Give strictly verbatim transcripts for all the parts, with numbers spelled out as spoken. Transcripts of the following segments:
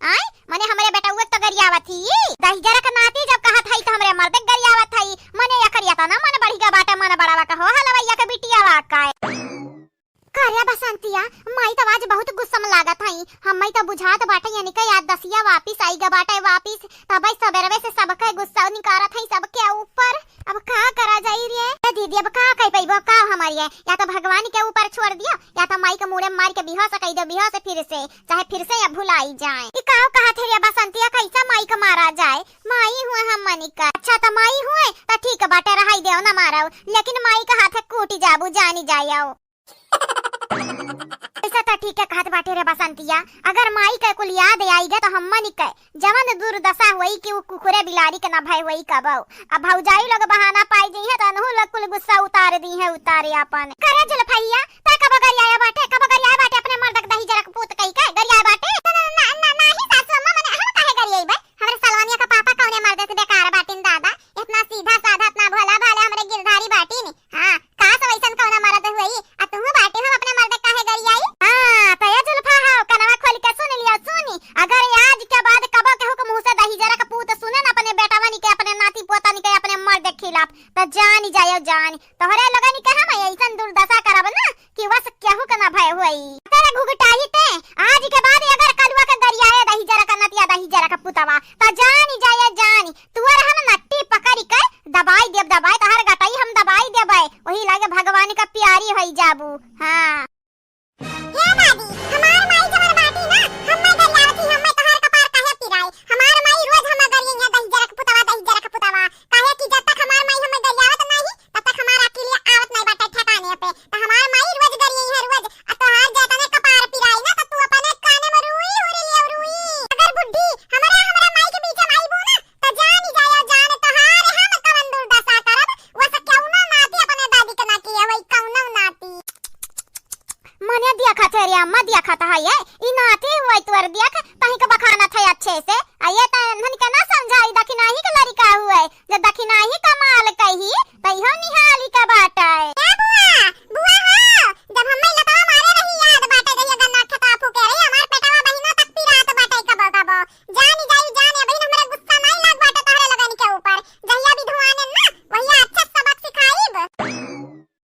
आय, मने हमरे बेटउआ के तो गरियावत ही। दहिजरा के नाती जब कहत हई तो हमरे मर्दे के गरियावत हई। मने एकर एतना मन बढ़िया बाटे, मन बड़ावा का हो हलवैया के बिटियावा का। का रे बसंतिया, माई तो आज बहुत गुस्सा में लागत हई। हम्मई तो बुझात बाटे यानी के याद दसिया वापिस आई ग बाटे वापिस। तबई सबेरवे से सबके गुस्सा निकारत हई सबके ऊपर। अब का करा जाई रे? ए दीदी, अब का कह पइबो, का हमारी है? या तो भगवान के ऊपर छोड़ दियो, या तो माई के मुड़े मार के बेहोश कइ दो, बेहोश फिर से, चाहे फिर से अब भुलाई जाए। ई का कहत है रे बसंतिया, कैसे माई के मारा जाए? माई हुए हमनी का। अच्छा तो माई हुए तो ठीक बाटे, रहाई देव ना मारो, लेकिन माई के हाथ कूट जाबू, जानी जायो। ऐसा तो ठीक है कहत बाटे रे बसंतिया, अगर माई के कुल याद आई गे तो हमनी के जवन दुर्दशा होई कि उ कुकुरे बिलारी के ना भय होई कबो। अब भौजाई लोग बहाना पाई जइहे तो अनहु लोग कुल गुस्सा उतार दीहे, उतारे अपन। करे जुल्फैया, तै कबो गरियाए बाटे, कबो गरियाए बाटे अपने मर्द के दहिजरा के पूत कहि के गरियाए बाटे? ना, ना, ना, नाही सासू अम्मा, मने हम काहे गरियाई बे? हमरे सलवानिया का पापा कौने मर्द से बेकार बाटिन दादा, इतना सीधा साधा, इतना भोला भाला हमरे गिरधारी बाटिन। हाँ, काश वैसन कौना मरद हुई, आ तुहू बाटे हम अपने मर्द काहे गरियाई? हाँ, तो ये जुल्फा हो, कनवा खोल के सुन लियो, सुनी। अगर आज के बाद कबो केहू के मुंह से दहिजरा के पूत सुने न अपने बेटवन के, अपने नाती पोतन के, अपने मर्द के खिलाफ, तो जानी जायो जान। तोहरे लोगन के हम ऐसन दुर्दशा करब ना कि बस केहू के ना भय होई। तेरे घुघटाई ते, आज के बाद अगर कलुआ के गरियाए दहिजरा के नतिया दहिजरा के पुतवा, तो जानी जायो जान। तुअर हम नट्टी पकड़ि के दबाई देब, दबाई तोहर गटई हम दबाई देबै। वही लागे भगवान का प्यारी होई जाबू। हाँ। हे दादी, हमार माई जवन बाटी ना, हम्मे गरियावत ही, हम्मे तोहार कपार काहे पिराए? हमार माई रोज हम्मे गरियई है, दहिजरा के पुतवा, दहिजरा के पुतवा। काहे कि जब तक हमार माई हम्मे गरियावत नाही, तब तक हमार अकिलिया आवत नाही बाटे ठिकाने पे। त हमार माई रोज गरियई है, रोज। आ तोहार जेतने कपार पिराई ना, त तू अपने काने में रुई हुरी लियो, रुई। अगर बुढ़ी हमरा, हमरा माई के बीच में आईबू ना, त जानी जाया जान तोहार हम कवन दुर्दशा करब, वस कौनो नाती अपने दादी के ना किए होई, कौनो नाती। मने देखत है रे अम्मा, देखत है ये, ई नाती हुए तोर देख, तही के बखानत है अच्छे से। आ ये त इन्हन के ना समझाई, दखिनाही के लड़िका हुए, जे दखिनाही कमाल कही, त इहो निहाली के बाटे। ए बुआ, बुआ हो, जब हम्मे लतवा मारे रही याद बाटे, जहिया गन्ना खेतवा फूके रही, हमार पेटवा बहिनो तक पिरात बाटे कबो कबो। जानी जाई जान, अबहिन हमरा गुस्सा नाई लाग बाटे तोहरे लगन के ऊपर। जहिया विधुआन ना, वहिया अच्छा सबक सिखाइब।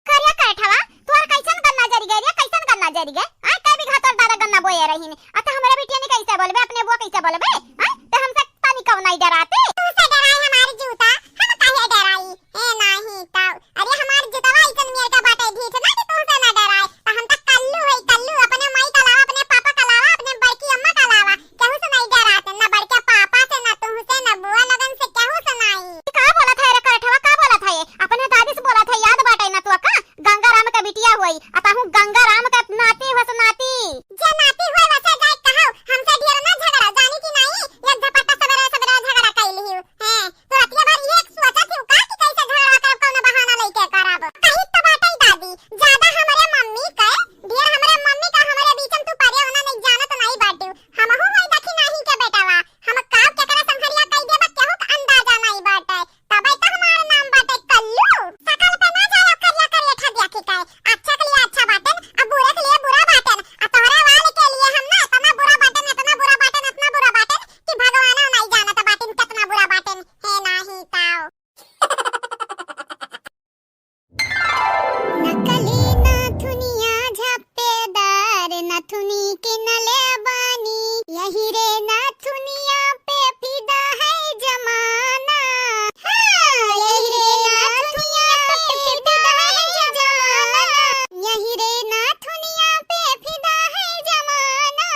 करिया कैठवा, तोहर कैसन गन्ना जरि गए रे, कैसन गन्ना जरि गए? आय, कै बीघा तोर दादा गन्ना बोए रहीन, आ त हमरे बिटिया ने कैसे बोलबे, अपने बुआ कैसे बोलबे? आय, त हमसे तनी कम नाई डराते? तुमसे डराए हमार जूता, हम काहे डराई? ए नाही त, अरे हमार जुतवा ऐसन मेर का बाटे ढीठ ना कि तुमसे ना डराए। त हम त कल्लू है, कल्लू, अपने माई का अलावा, अपने पापा का अलावा, अपने बड़की अम्मा का अलावा केहू से नाई डराते, ना बड़के पापा से, ना तुमसे, ना बुआ लगन से, केहू से नाई। ई का बोलत है रे करठवा, का बोलत है? अपने दादी से बोलत है, याद बाटे ना तोका? गंगाराम के बिटिया हुई, आ तहू गंगाराम के नाती हुआ से नाती। जे नाती हुए वसे जाए कहो, हमसे ढेर ना झगड़ा, जानी कि नाई? एक झपट्टा सबेरे सबेरे झगड़ा कई लिहियो। हैं, तो रतिया भर ये सोचत हिउ का कि कैसे झगड़ा करब, कौनो बहाना लइके करब? कही तो बाटे दादी, ज्यादा हमरे मम्मी के, ढेर हमरे मम्मी का हमरे बीच में तू परे होना नहीं जानत नहीं बाटिउ। हमहू वही दखिनाही के बेटवा, हम का केकरा संघरिया कई देबा, केहू के अंदाजा नहीं बाटे। तबे तो हमार नाम बाटे कल्लू। सकल पे ना जाओ करिया करिया ठगिया की कहे। अच्छा के लिए अच्छा बाटेन, अब बुरा के लिए बुरा बाटेन। आ तोहरा वाले के लिए हम ना इतना बुरा बाटेन, इतना बुरा बाटेन, इतना बुरा बाटेन कि भगवानो नहीं जानत बाटेन कितना बुरा बाटेन। हे नाही ताओ। नकली नथुनिया झप्पेदार नथुनी किनले बानी, यही रे नथुनिया पे फिदा है जमाना। हाँ, यही रे नथुनिया पे फिदा है जमाना, यही रे नथुनिया पे फिदा है जमाना।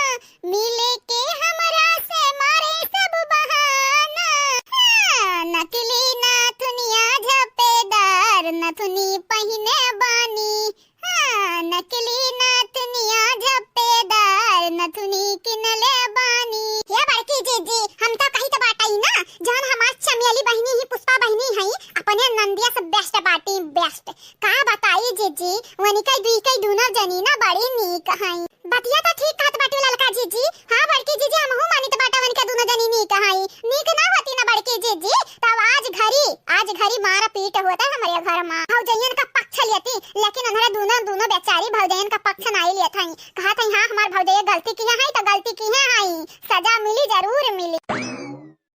मिले के हमरा से मारे सब बहाना। हाँ, नकली नथुनिया झप्पेदार नथुनी पहिने बानी। हाँ, नकली नथुनिया झप्पेदार नथुनी किनले बानी। ये बड़की जीजी, हम तो कही तो बाटई ना, जौन हमार चमेली बहिनी ही पुष्पा बहिनी हई, अपने नंदिया से best बाटी, best। का बताई जीजी, वनिका दुई कई दुनो जनी ना बड़ी नीक हई। बतिया तो ठीक कहत बाटू ललका जीजी। हाँ बड़की जीजी, हमहू मानित बाटा वनिका दुनो जनी नीक हई। नीक ना होती ना बड़की जीजी, तब आज घरी, आज घरी मार पीट होता हमरे घर मा। भौजैयन का पक्ष लेती, लेकिन उन्हरे दुनो, दुनो बेचारी भौजैयन का पक्ष नाई लेत हई। कहत हई हाँ, हमार भौजइया गलती किहे हई त गलती किहे हई, सजा मिली, जरूर मिली।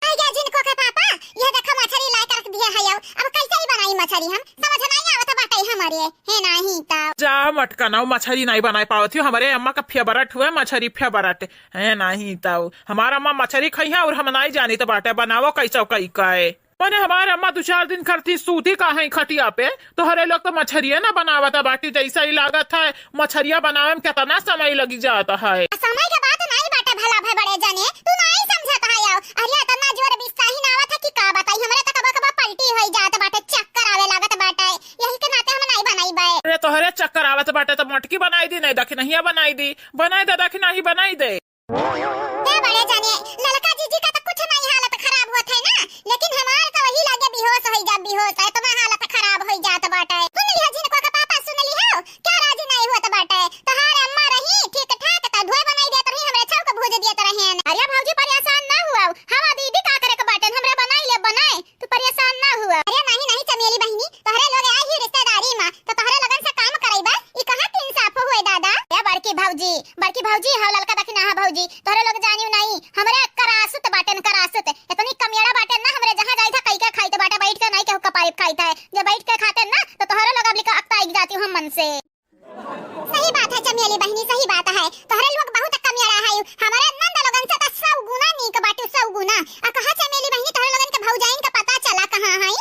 अरे जिनको के पापा, यह देखा मछरी लाइ के रख दिहे हई, अब कैसे ही बनाई मछरी हम? समझ नाहीं आवत बाटे हमरे, हे नाहीं त। जा मटकनऊ, मछरी नाहीं बनाइ पावत हियो, हमरे अम्मा का favourite हुए मछरी, favourite, हे नाहीं त। हमार अम्मा मछरी खइहैं अउर हम नाहीं जानित बाटे बनावो कैसो कई कए। मने हमार अम्मा दू चार दिन करती सूती का है खटिया पे, तोहरे लोग तो मछरिया ना बनावत बाटी, जैसा ही लागत है मछरिया बनावे में केतना समय लगी जात है। समय के बात नाहीं बाटे भला भए बड़े जने, तू नाहीं समझत है। अरे एतना जोर बिस्साही ना आवत है कि का बताई, हमरे त कबो कबो पलटी होई जात बाटे, चक्कर आवे लागत बाटे, यही के नाते हम नाहीं बनाइबे। अरे तोहरे चक्कर आवत बाटे त मटकी बनाइ दी, नाहीं दखिनहिया बनाइ दी, बनाइ दे दखिनही बनाइ दे। ए बड़े जने, ललका जीजी का त कुछ नाहीं हालत खराब होत है ना, लेकिन हमार त वही लागे बेहोश होई जा, बेहोश, एतना हालत खराब होई जात बाटे। सुन लिहो जिनको के पापा, सुन लिहो, क्या राजी नाहीं होत बाटे? तोहार अम्मा रही ठीक ठाक, त धोए बनाइ देत रही, हमरे छऊ के भूज देत रहेन। अरे भौजी परेशान ना हुआ, हवा दीदी का करे के बाटेन, हमरे बनाइ ले बनाए, तू परेशान ना हुआ। अरे नाहीं नाहीं चमेली बहिनी, तोहरे लोग आए ही रिश्तेदारी मा, त तोहरे लोगन से काम करइबा, ई कहाँ के इंसाफ हुए दादा? ए बड़की भौजी, बड़की भौजी, हौ ललका दखिनहा भौजी, तोहरे लोग जानिउ नाहीं, हमरे करासुत बाटेन करासुत, एतनी कमियाड़ा बाटेन ना, हमरे जहाँ जाइत है कई के खाइत बाटे, बैठ के नाहीं केहू कपारी खाइत है, जे बैठ के खातेन ना, त तोहरे लोग अब लिखा अकताइ जातिउ हम मन से। सही बात है चमेली बहिनी, सही बात है, तोहरे लोग बहुत कमियाड़ा है, हमरे नंद लोगन से त सौ गुना नीक बाटिउ, सौ गुना। आ कहा चमेली बहिनी, तोहरे लोगन के भौजाइन का पता चला कहाँ है?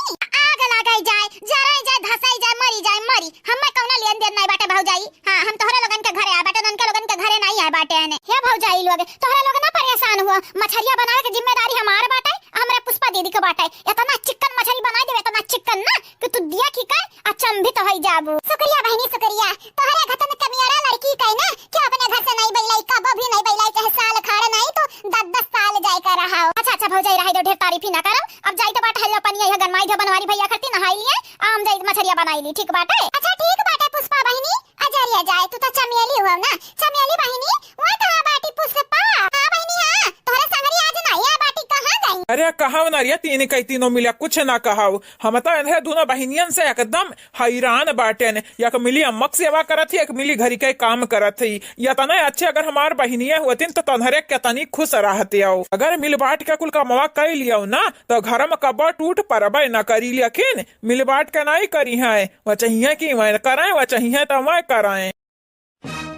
आग लगाई जाए, जराई जाए, धसाई जाए, मरी जाए, मरी, हमें कौनो लेन देन नाहीं बाटे भौजाई। हाँ, हम तोहरे लोगन के घरे आए बाटे, उनके लोगन के घरे नाहीं आए बाटे। हे भौजाई लोग, तोहरे लोग ना परेशान हुआ, मछरिया बनावे के जिम्मेदारी हमार बाटे, हमरे पुष्पा दीदी के बाटे। एतना चिक्कन मछरी बनाइ देबे, एतना चिक्कन ना कि तू देखि के अचंभित होइ जाबू। शुक्रिया बहिनी, शुक्रिया। तोहरे घतन कमियारा लड़की कहे ना कि अपने घर से नाहीं बइलाई, कबो भी नाहीं बइलाई, चाहे साल खाड़ नाहीं तो दस दस साल जाए का रहा। अच्छा, अच्छा भौजाई, रहे दो, ढेर तारीफ ही ना करो। अब जाई तो बाट हल्ला पनिया, यह गरमाई दो बनवारी भइया खरती नहाई लिए, आम जाई मछरिया बनाई ली, ठीक बाटे? अच्छा ठीक बाटे पुष्पा बहिनी, अजरिया जाए, तू तो चमेली हुआ ना, चमेली बहिनी, वहाँ कहाँ बाटी पुष्पा? हाँ बहिनी, हाँ, तोहरे संगरी आज नाहीं आए बाटी, कहाँ गई? अरे कहाँ ना रिया, तीन कई तीनों मिला, कुछ ना कहाऊ। हम तो इन्हें दोनों बहिनियन से एकदम हैरान बाटेन। एक मिली अम्मा के सेवा करत ही, एक मिली घरी के काम करत ही। यतने अच्छे अगर हमार बहिनिया होतिन तो तन्हरे केतनी खुश रहतियो। अगर मिल बाँट के कुल कमवा कइ लियो ना तो घर में कब्बो टूट परबे न करी, लेकिन मिल बाँट के नाहीं करिहैं। वह चाहिए कि वह करें, वह चाहिए तो वह करें।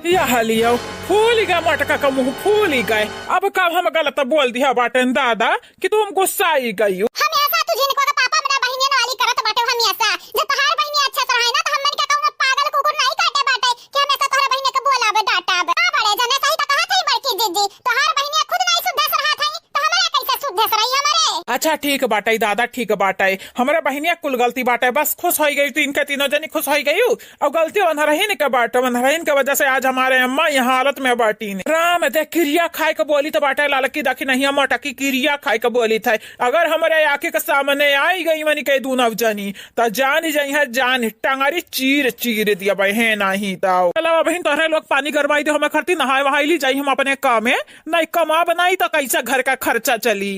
यह लियो, फूलि गए मटका का मुँह, फूलि गए। अब कब हम गलत बोल दिया बाटेन दादा कि तुम गुस्साइ गइउ। हमेशा तू जिनको के पापा हमरा बहिनियन वाली करत बाटे, हमेशा। जब तोहार बहिनी अच्छा से रहे ना, तो हमन के कउनो पागल कुकुर नाहीं काटे बाटे कि हमेशा तोहरा बहिनी के बोलाबे, डाँटाबे। हाँ, बड़े जने सही तो कहत हई बड़की जीजी, तोहार बहिनिया खुद नाहीं सुद्ध से रहत हई, तो हमरा कैसे सुद्ध से रही हमरे? अच्छा, ठीक बाटे दादा, ठीक बाटे, हमरे बहिनिया कुल गलती बाटे, बस खुश होइ गइउ, तीन के तीनों जनी खुश होइ गइउ। अउ गलती ओन्हरहिन के बाटे, ओन्हरहिन के वजह से आज हमारे अम्मा यह हालत में बाटीन। राम दे किरिया खाए के बोलित बाटे, ललकी दखिनहिया मटकी किरिया खाए के बोलित है। अगर हमरे आँखी के सामने आइ गई मनी के दूनौ जनी, त जानि जइहैं, जान टंगरी चीर चीर दिया बहिन, नाहीं त। चलो बहिन, तोहरे लोग पानी गरमाई दे, हमें खरती नहाए वहाए ली जाई हम अपने कामे, नाहीं कमाब नाहीं त कैसे घर का खर्चा चली?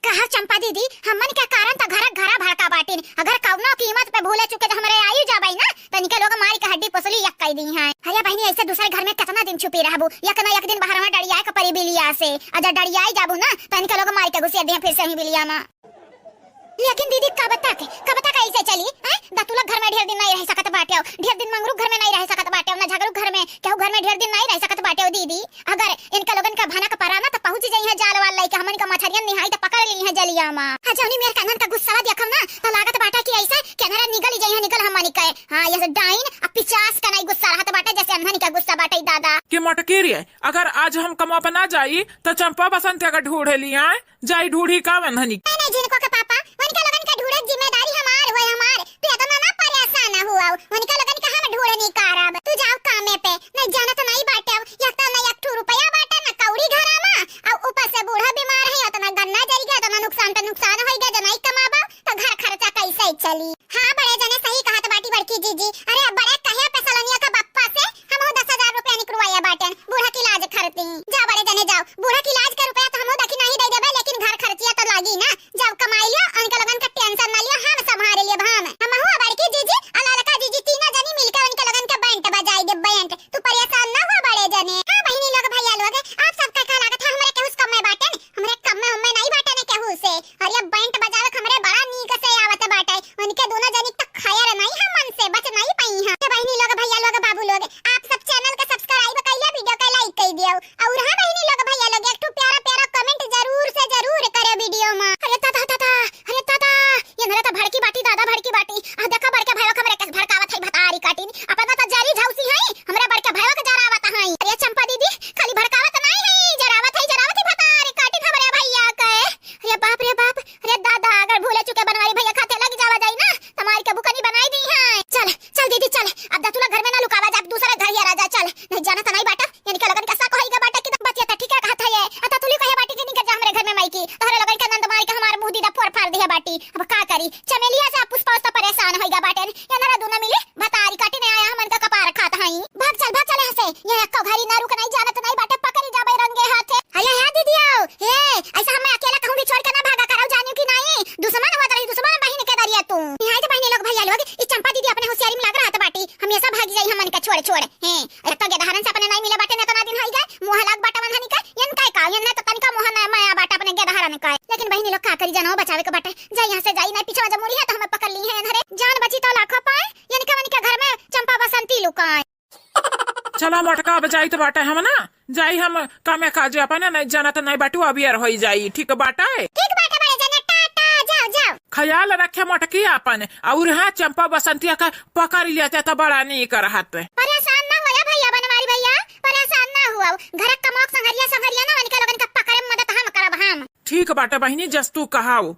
कहा चंपा दीदी, हमन के कारण त घर घरा भड़का बाटिन। अगर कउनो कीमत पे भूले चुके त हमरे आयु जाबई ना, त इनके लोग मारी के हड्डी पसली एक कई दिहैं। अरे बहिनी, ऐसे दूसरे घर में केतना दिन छुपी रहबू? एक ना एक दिन बहरवा डरियाए के परी बिलिया से। अगर डरियाई जाबू ना, त इनके लोग मारी के घुसेर दिहैं फिर से ही बिलिया में। लेकिन दीदी, कब तक, कब तक ऐसे चली, हैं? दतुलक घर में ढेर दिन नाहीं रह सकत बाटे, ढेर दिन मंगरू घर में नाहीं रह सकत बाटे, ना झगरू घर में, केहू घर में ढेर दिन नाहीं रह सकत बाटे दीदी। अगर इनका लोगन का भनक परा ना, त पहुँच जइहैं जाल वाल लइके, हमन का मछरियन निहाई त पकड़ लिहैं जलिया मा। हाँ, जौनी मेर कन्हन का गुस्सा देखब ना, त लागत बाटे कि ऐसे केनरा निगल जइहैं, निगल हमन के। हाँ, ये डाइन आ पिचास का नाहीं गुस्सा रहत बाटे, जैसे अनहन का गुस्सा बाटे दादा। कि मटकी रे, अगर आज हम कमवा पे ना जाई, त चंपा बसंत का ढूंढे लियाए। जाई ढूढ़ी का वन्हनी। नहीं, नहीं, जिनको के पापा, उनके लोगन के ढूढ़े जिम्मेदारी हमार होए, हमार। तू इतना ना परेशान ना हुआ, उनके लोगन के हम ढूढ़ निकारब। तू जाओ कामे पे, नहीं जानत नहीं बाटे, एक तो ना एक ठो रुपया बाटे, ना कौड़ी घरा मा, अउ ऊपर से बूढ़ा बीमार है, उतना गन्ना जल गया, उतना नुकसान पे नुकसान होई गया, जो नहीं कमाबा, तो घर खर्चा कैसे चली? हाँ, बड़े जने सही कहत बाटी बड़की जीजी। अरे, बड़े कहे पे सलोनिया का बप्पा से हमहू दस हजार रुपया निकलवाया बाटेन, बूढ़ा के इलाज खरती। जा बड़े जने जाओ, बूढ़ा के इलाज के रुपया तो हमहू दखिनही दे देबे, लेकिन घर खर्चिया तो लागी ना। जाओ कमाई लियो, उनके लोगन का tension ना लियो, हम संभाल लेब हम। हमहू आ बड़की जीजी, आ ललका जीजी, तीनों जनी मिलके उनके लोगन के band बजाई दे, band। परेशान ना हुआ बड़े जने। हाँ बहिनी लोग, भैया लोग, आप सबका का लागत है, हमरे केहू से कम में बाटे न? हमरे कम में, हम में नहीं बाटे न केहू से। और ये बैंड बजावे के हमरे बड़ा नीक से आवत बाटे। उनके दोनों जनी तक खैर नहीं है, मन से बच नहीं पाई हैं। तो बहिनी लोग, भैया लोग, बाबू लोग, आप सब channel के subscribe कइले, video के like कइ दियो। और हाँ बहिनी लोग, भैया लोग, एक ठो प्यारा प्यारा comment जरूर से जरूर करे video में। अरे दादा, दादा, अरे दादा, ये नरे तो भड़की बाटी, दादा भड़की बाटी। आ देखा बड़के भाईवा के हमरे कस भड़कावत है भतारी काटिन। अपना तो जरी झौसी है, हमरे बड़के भाईवा के जरावत है। अरे चंपा दीदी, खाली भड़कावत नहीं है, जरावत है, जरावत है भतारी काटिन हमरे भैया के। अरे बाप रे बाप, अरे दादा, अगर भूले चुके बनवारी भैया खाते लग जावा जाई ना, त मार के बुकनी बनाई दी है। चल, चल दीदी, चल, अब दतुला घर में ना लुकावा जा, दूसरे घर या राजा, चल। नहीं जाना तो नहीं बाटा, यानी के लगन कैसा कहेगा बाटा कि बतिया तो ठीक है कहत है ये। अता तुली कहे बाटी कि निकल जा हमरे घर में माई की, तोहरे लगन के नंद मार के हमार मुंह दीदा फोर फाड़ दिया बाटी। अब का करी, चमेलिया से पुष्पा उस्ता परेशान होइगा बाटे। ये नरा दोनों मिली भतारी काटी ने आया, हमन का कपार खात हई। भाग चल, भाग चल यहाँ से, ये एको घड़ी ना रुक नहीं, जानत नहीं बाटे, पकड़ी जाबे रंगे हाथे। अरे हाँ दीदी आओ, ए, ऐसा हमें अकेला कहूँ भी छोड़ के ना भागा करो, जानियो कि नहीं, दुश्मन हुआ रही, दुश्मन बहिन के दरिया तू। निहाय तो बहिनी लोग, भैया लोग, ई चंपा दीदी अपने होशियारी में लाग रहा था बाटी, हमेशा भाग जाई हमन के छोड़ छोड़। हैं, एक तो गेदहरन से अपने नहीं मिले बाटे, ना तो ना दिन होई गए, मोह लाग बाटे मन हनी का, यन काय का, यन ना तो तनिका मोह ना माया बाटे अपने गेदहरन का। लेकिन बहिनी लोग का करी, जानो बचावे के बाटे, जाई यहाँ से जाई, नहीं पीछे जब मुड़ी है तो हमें पकड़ ली है, अरे जान बची तो लाखों पाए, यन के मन के घर में चंपा बसंती लुकाए। चला मोटका, अब जाइत बाटे हम ना, जाई हम कामे काजे अपने, नहीं जानत नहीं बाटू, अबियर होई जाई, ठीक बाटे? ठीक बाटे बड़े जने, टाटा, जाओ, जाओ। ख्याल रखे मोटकी आपन, और हाँ चंपा बसंतिया का पकड़ लेते तो बड़ा नीक रहत। परेशान ना होया भैया बनवारी भैया, परेशान ना हुआ, घर का मोक संघरिया संघरिया ना, उनके लोगन का पकड़े में मदद हम करब हम। ठीक बाटे बहिनी, जस तू कहाओ।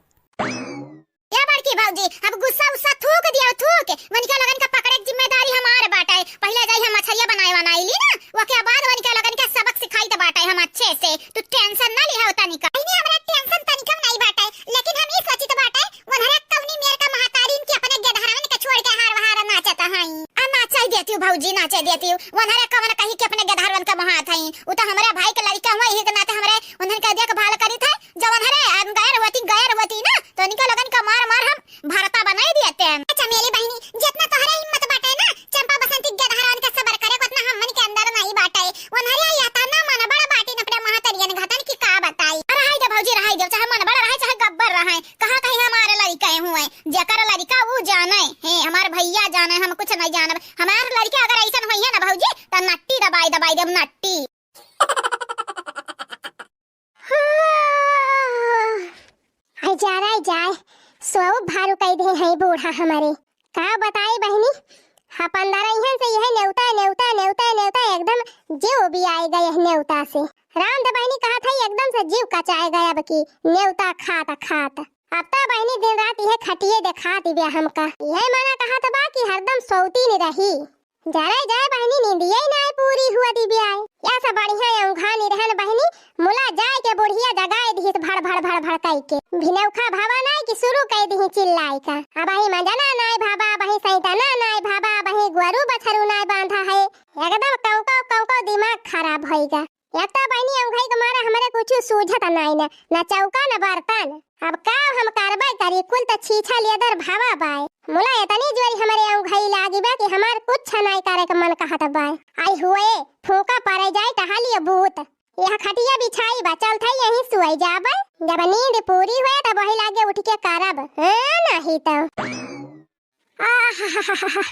ए बड़की भौजी, अब गुस्सा उस्सा थूक दियो, थूक। वनिका लोगन का पकड़े के जिम्मेदारी हमार बाटे। पहिले जाई हम मछरिया बनाए बनाई ली ना, ओके बाद वनिका लोगन के सबक सिखाई त बाटे हम अच्छे से। तू tension ना लिहा तनिका। नहीं, हमरा tension तनिका नहीं बाटे, लेकिन हम ई सोचित बाटे, वनहरे कौनी मेर का महतारीन के अपने गेदहरवन के छोड़ के हार वहार नाचत हई। आ नाचे देती हूँ भौजी, नाचे देती हूँ। वनहरे कवन कही के अपने गेदहरवन का महत हई। उ त हमरे भाई के लड़का हुआ, यही के नाते हमरे उन्हन के देखभाल करी थे। जवन हरे, हम गैर होती, गैर होती ना, तो इनके लोगन का मार मार हम भरता बनाई दिए थे। अच्छा मेरी बहिनी, जितना तोहरे हिम्मत बाटे ना, चंपा बसंती के गेदहरवन के सबर करे, उतना हमन के अंदर नहीं बाटे। उन्हरे या तना मन बड़ बाटी न अपने महतरियन घतन की का बताई। अरे रहाई दे भौजी, रहाई दे, चाहे मन बड़ रहे, चाहे गब्बर रहे, कहा कहीं हमारे लड़िका हुए, जेकर लड़िका ऊ जाने, हे हमार भैया जाने, हम कुछ नहीं जानब। हमार लड़िका अगर ऐसन होई है ना भौजी, त नट्टी दबाई दबाई देब, नट्टी। हाँ। आई जा रे, आई जाए, सोऊ भारू कई दे हैं बूढ़ा हमारे। का बताई बहिनी, हाँ, पंद्रह इहन से यह नेवता, नेवता, नेवता, नेवता, एकदम जीव भी आए गए यह नेवता से। राम दे बहिनी कहा था, एकदम से जीव कचाए गया अब की नेवता खात खात। अब तो बहिनी दिन रात यह खटिए देखात बिया हमका। यह मना कहा था बा कि हरदम सौतीन रही। जरे जाए बहिनी, नींदिये नाय पूरी हुआ दी बियाय। या सब बढ़िया औंघा निरहन बहिनी, मुला जाए के बुढ़िया जगाए दिहिस भड़ भड़ भड़ भड़ कई के। भिनौखा भावा नाय कि शुरू कई दिही चिल्लाए का। अबही मंजना नाय भावा, अबही सैंतना नाय भावा, अबही गोरू बछरू नाय बांधा है। एकदम कौको कौको दिमाग खराब होइगा। या तो बहिनी औंघई के मारे हमरे कुछ सूझत नाय न, न चौका न बर्तन। अब का हम कार्रवाई करी, कुल त छीछा लेदर भावा बाय। मुला इतनी जोरी हमरे औंघई लागी बा कि हमार कुछ नाय करे के मन कहत बाय। आई हुए, फूंका परे जाए टहलिए बूत। यह खटिया बिछाई बा, चल थे यहीं सुई जाबे। जब नींद पूरी हुए तब वही लागे उठ के करब। हाँ, नहीं तो। आहाहाहा।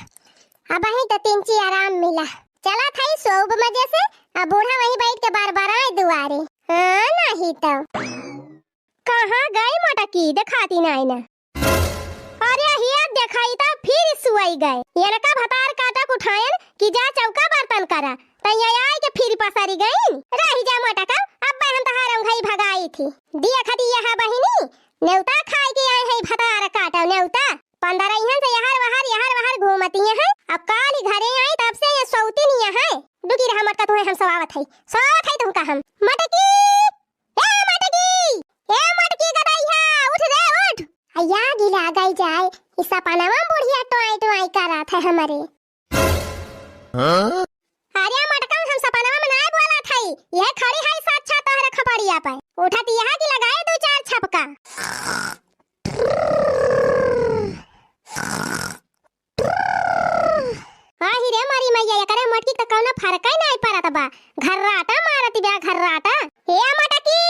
अब ही तो तिनची आराम मिला। चला थाई सोब मजे से, अब बूढ़ा वहीं बैठ के बार बार आए दुआरे। हाँ, नहीं तो। कहाँ गई मोटकी, देखाती नाई ना। अरे हिया देखाई तो फिर सुआई गए। इनका भतार काटक उठायन कि जा चौका बर्तन करा। तैया आए के फिर पसरी गई। रही जा मोटका, अब हम तहार औंघई भगाई थी। दिया खटिया है बहिनी, नेवता खाए के आए हैं भतार काटो नेवता। पंद्रह इहन से यहर वहर, यहर वहर घूमती हैं। अब काली घरे आई तब से ये सौती नहीं है। डुकी रहा मटका, तुम्हें हम सवावत है, सवावत है तुमका हम। मटकी, ए मटकी, ए मटकी गदई है, उठ रे उठ। अया गिला गई जाए, इस सपनवा में बुढ़िया टोई टोई करत है हमरे। हाँ? अरे मटका, हम सपनवा में नाय बोलत हई, यह खड़ी है साक्षात तोहरे खपड़िया पे। उठत यह कि लगाए दो चार छपका। आही रे मारी मैया, एकरे मटकी का कौनो फर्क ही नाय घर्राटा मारति बा, घर्राटा। ए मटकी,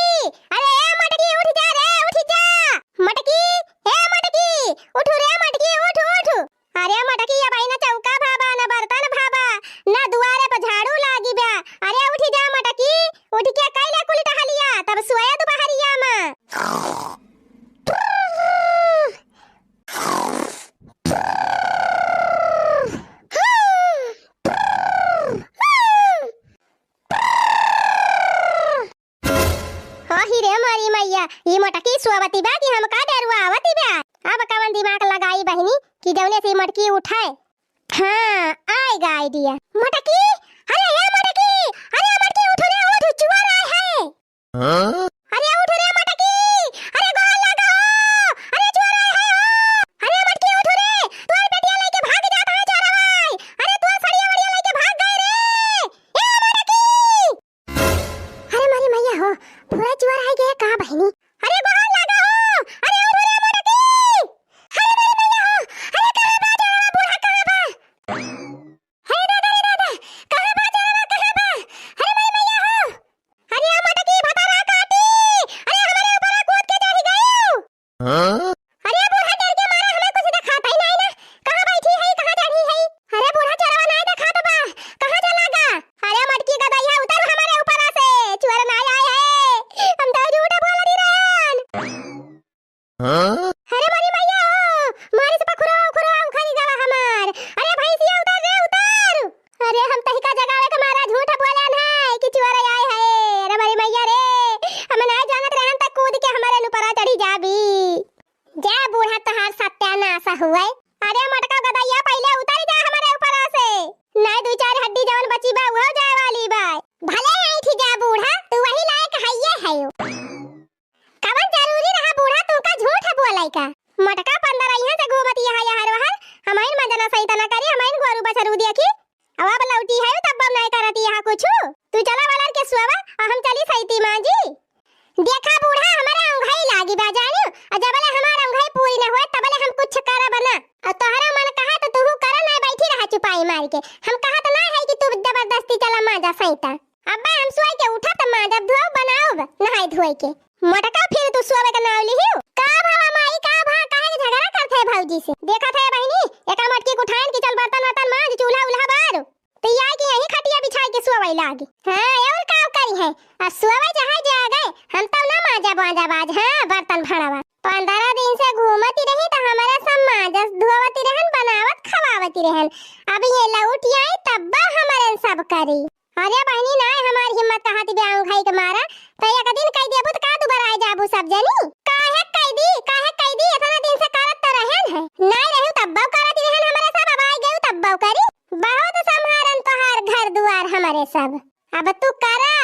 अरे ए मटकी, उठि जा रे, उठि जा। मटकी, ए मटकी, उठु रे मटकी, उठु, उठु। अरे मटकी, अबहीं न चौका भाबा, न बर्तन भाबा, न दुआरे पर झाड़ू लागि बा। अरे उठि जा मटकी, उठि के कइ ले कुल टहलिया, तब सोए दुपहरिया में। अहि रे मोरी मइया, ई मटकी सोवति बा कि हमका डेरवावति बा? अब कवन दिमाग लगाई बहिनी कि जउने से ई मटकी उठे। हाँ, आइगा idea। मटकी, अरे ए मटकी, अरे मटकी उठु रे, उठु, चोर आए हैं। हाँ? अरे उठु रे मटकी, अरे गोड़ लागा हो, अरे चोर आए हैं हो, अरे मटकी उठु रे, तोर बेटिया लइके भाग जात है चोरवा, अरे तोर सड़िया वड़िया लइके भाग गए रे, ए मटकी। अरे मोरी मइया हो, पूरा चोर आइ गए का बहिनी? अरे गोड़ लागा हो, अरे उठु रे मटकी, अरे मोरी मइया हो, अरे कहाँ बा चोरवा, बूढ़ा कहाँ बा? अरे दादा रे दादा, कहाँ बा चोरवा, कहाँ बा? अरे मोरी मइया हो, अरे आ मटकी भतारा काटी, अरे हमरे ऊपर कूद के चढ़ि गइउ। हाँ? अरे बूढ़ा डर के मारे हमें कुछ देखात ही नाहीं ना, कहाँ बइठी है, कहाँ चढ़ी है? अरे बूढ़ा चोरवा नाहीं देखात बा, कहाँ चला गा? अरे मटकी गदइया उतर हमरे ऊपर से, चोर नाहीं आए है, हम तो झूठ बोलति रहन। हाँ? अरे मोरी मइया हो, मारी से पखुरवा उखुरवा उखरि गवा हमार। अरे भैंसिया उतर रे उतर। अरे हम तहिका जगावे के मारा झूठ बोलन है कि चोर आए है। अरे मोरी मइया रे, हम नाहीं जानत रहन त कूद के हमरे ऊपरा चढ़ी जाबी। जा बूढ़ा तोहार सत्यानाश हुए। अरे मटका गदइया पहिले उतर जा हमरे ऊपरा से। नाहीं दुइ चार हड्डी जवन बची बा उहो जाए वाली बा। भले ऐंठि जा बूढ़ा, तू वही लायक हइये हयो। कवन जरूरी रहा बूढ़ा तुमका झूठ बोलै का? मटका पंदरइहन से घूमत यहाँ यहर वहर, हमहिन मंजना सही तना करी, हमहिन गोरू बछरू देखी। अब, अब लौटी है तब नाहीं करती यहाँ कुछ। तू चला वलर के सुअवा और हम चली सैती मांजी। देखा बूढ़ा, हमरा औंघाई लागी बा जानिउ, और जबले हमार औंघाई पूरी न होए तबले हम कुछ करब ना। और तोहरा मन कहा तो तूहू करा, ना बैठी रहा चुपाई मार के। हम कहत ना है कि तू जबरदस्ती चला मांजा सैता। अब्बा हम सोए के उठा त मांजब धोब बनाउब नहाई धोए के। मोटका फिर तू सोवे के नाव लिहिउ। का भवा माई, का भा, काहे के झगड़ा करत है भौजी से? देखत है बहिनी, एका मटकी के उठाइन कि चल बर्तन वर्तन मांज, चूल्हा उल्हा बार। तो ये आए कि यहीं खटिया बिछाई के सोवे लागी। हाँ, और का करी है? आ सोवे चाहे जागे, हम तब ना मांजब वांजब आज, हाँ, बर्तन भांड़वा। पंद्रह दिन से घूमती रही तो हमारे सब मांजस धोवती रहन, बनावत खवावती रहन। अब ये लौट आई तब हमारे सब करी। अरे बहिनी, नाय हमार हिम्मत कहत बे औंघाई के मारा, त एक दिन कहि देबू त का दुबराए जाबू सब जनी? काहे कहि दी, काहे कहि दी, एतना दिन से करत त रहन है, नाय रहू तब्बो करत रहन हमरे सब, अब आइ गयू तब्बो करी। बहुत सम्हारन तोहार घर दुआर हमरे सब, अब तू करा।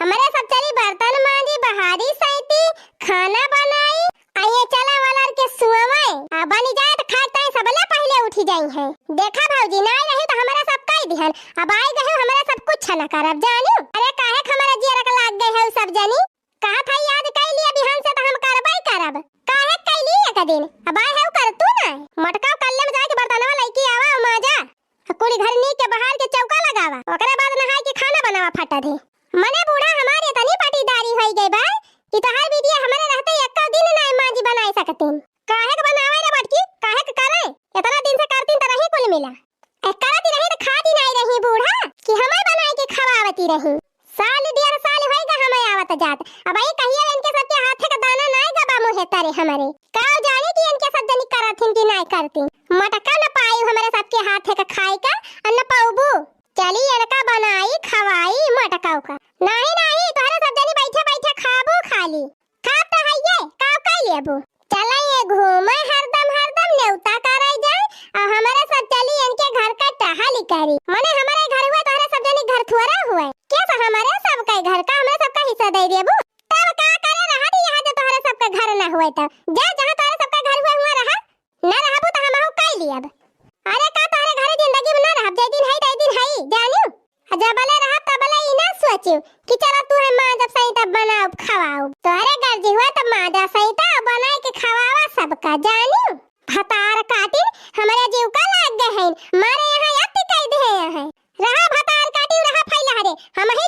हमरे सब चली बर्तन मांजी, बहारी सैती, खाना बनाई, आ ये चला वाला के सुअवै, आ बनि जाए त खाए ताई सबले पहिले उठी जाई है। देखा भौजी, नाय रही त हमरा सब कहि दिहन, अब आइ गए हमरा सब कुछ न करब जानिउ। अरे काहे क हमरा जियरा के लाग गए है सब जनी? कहत है आज कइ लिया, बिहान से त हम करबै करब। काहे कइ ली एक दिन? अब आए है कर तू ना। मोटका कल्ले में जाके बर्तनवा लइके आवा, मांजा। कुल घर नीक के बहार के चौका लगावा, ओकरे बाद नहाए के खाना बनावा फटा दे। मने बूढ़ा हमार एतनी पटीदारी होई गई बा कि तोहार बिटिया हमरे रहते एको दिन नाय मांजी बनाए सकतीन। काहे के बनावे रे बटकी, काहे के करे? एतना दिन से करतीन त रही कुल मिला। ए, करती रही त खाती नाय रही बूढ़ा कि हमें बनाए के खवावती रही। साल डेढ़ साल होई गा हमें आवत जात। अब ई कहिया इनके सबके हाथे का दाना नाय गबा मुँहे तरे हमरे। का जाने कि इनके सब जनी करथिन कि नाय करथिन। मटका न पाई हमरे सबके हाथे का खाए का, अ न पाउबू। चली इनका बनाई, खवाई मटका का। नाही, नाही, तोहरे सब जनी बैठे बैठे खाबू खाली। खाब त हइये, का कइ लेबू? चला ये घूमे हरदम हरदम नेउता करे जाए, अउ हमरे सब चली इनके घर का टहली करी। मने हमरे घर हुए, तोहरे सब जनी घर थुअरा हुए। के स हमरे सब के घर का, हमरे सब का हिस्सा दइ देबू? तब का करे रहत यहाँ जो तोहरे सब के घर न हुए तब? जा जहाँ तोहरे सब के घर हुए हुआ रहा, न रहबू त हमहू कइ लियब। अरे का तोहरे घरे जिंदगी में न रहब, जइ दिन हई तइ दिन हई, जानिउ? आ जबले रहब तबले ई ना सोचिउ कि चला तू है माँ जब सही तब बनाउब खवाउब। तोहरे गर्जी हुआ तब माँ जा सही तब बनाए के खवावा सबका, जानिउ? भतार काटिन हमरे जीव का लाग गए हैं, मारे यहाँ अति कइ दे हैं। रहा भतार काटिन, रहा फैला रे, हम ही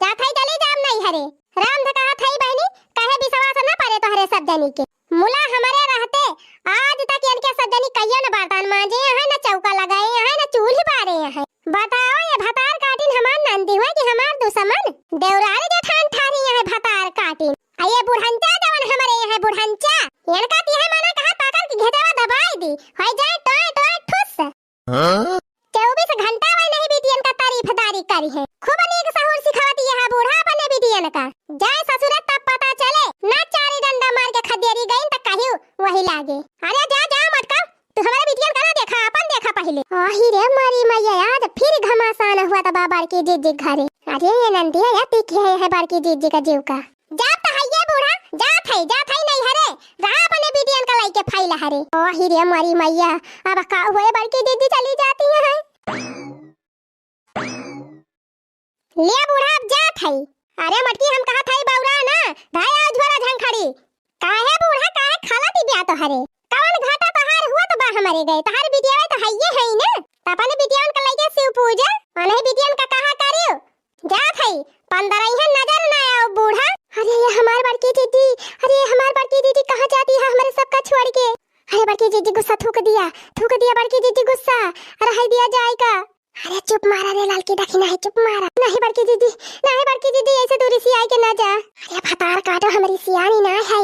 जात हई चली जाब नैहरे। राम से कहत हई बहिनी, काहे विश्वास न परे तोहरे सब जनी के। मुला हमरे रहते आज तक इनके सब जनी कहियो न बर्तन मांजे हैं, न चौका लगाए हैं, न चूल्ही बारे हैं। बताओ, ये भतार काटिन हमार नंदी हुए कि हमार दुश्मन? देवरानी जेठान ठारी हैं भतार काटिन। आ ये बुढ़ंचा जवन हमरे हैं बुढ़ंचा, इनका तिहे मना कहा पाकल की घेटवा दबाई दी, होई जाए टोए टोए ठुस। हाँ? चउबीस घंटा वही नहीं बिटियन का तारीफदारी करी है, खूब नीक सहूर सिखावती है बूढ़ा अपने बिटियन का। जाए ससुरे तब पता चले, ना चारी डंडा मार के खदेरी गई त कहियो वही लागे। अरे जा जा मटका, तू हमारे बिटियन का ना देखा, अपन देखा पहिले। आही रे मारी मैया, आज फिर घमासान हुआ त बा बड़की जीजी घरे। अरे ये नंदिया या टिकी है, है बड़की जीजी का जीव का। जात हइये बूढ़ा, जात हई, जात हई नैहरे, रहा अपने बिटियन का लइके फैला हरे। ओ हिरे मरी मैया, अब का हुए बड़की दीदी चली जाती हैं। ले बूढ़ा अब जात हई। अरे मटकी हम कहत हई बौरा ना, धाया झोरा झंखड़ी। काहे बूढ़ा, काहे खाला ती ब्या तोहरे? कवन घाटा तोहार हुआ तो बा हमरे गए, तोहार बिटिया तो हइये हई ना। त अपने बिटियन का लइके शिव पूजा, अनही बिटियन का कहा करियो। जात हई, पंद्रह इहे नजर ना आओ बूढ़ा। अरे ये हमार बड़की दीदी, अरे ये हमार बड़की दीदी कहाँ जाती है हमरे सबका छोड़ के? अरे बड़की दीदी गुस्सा थूक दिया, थूक दिया बड़की दीदी गुस्सा। अरे है दिया जाए का? अरे चुप मारा रे ललकी दखिना है, चुप मारा। नहीं बड़की दीदी, नहीं बड़की दीदी, ऐसे दूरी से आए के ना जा। अरे भतार काटो, हमरी सियानी ना है।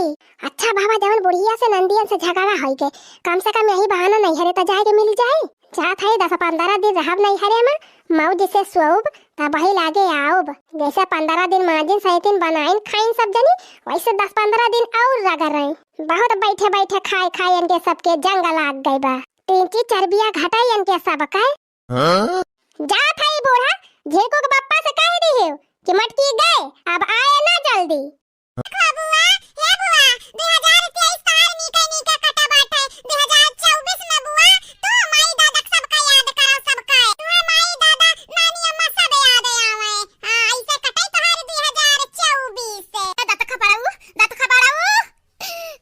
अच्छा बाबा, जवन बुढ़िया से नंदियन से झगड़ा होई के, कम से कम यही बहाना नैहरे त जाए के मिल जाए। जात हई दस पंद्रह दिन रहब नैहरे में, मौज से सोउब, तब वही लागे आउब। जैसे पंद्रह दिन माजिन सैतिन बनाइन खाइन सब जनी, वैसे दस पंद्रह दिन और रगड़ रही। बहुत बैठे बैठे खाए खाए इनके सबके जंग लाग गई बा। तीन चीज चर्बिया घटाई इनके सब के। हाँ? जात हई बूढ़ा, झेकू के बप्पा से कह दिहियो कि मटकी गए, अब आए ना जल्दी। देखो बुआ, हे बुआ, दू हजार तेईस तोहार नीके नीके कटा बाटे। दू हजार चउबीस में बुआ, तू माई दादा के सबका याद करो, सबका। तोहार माई दादा, नानी अम्मा सब याद आवे। हाँ, ऐसे कटे तोहार दू हजार चउबीस। दाँत खपड़ाऊ, दाँत खपड़ाऊ।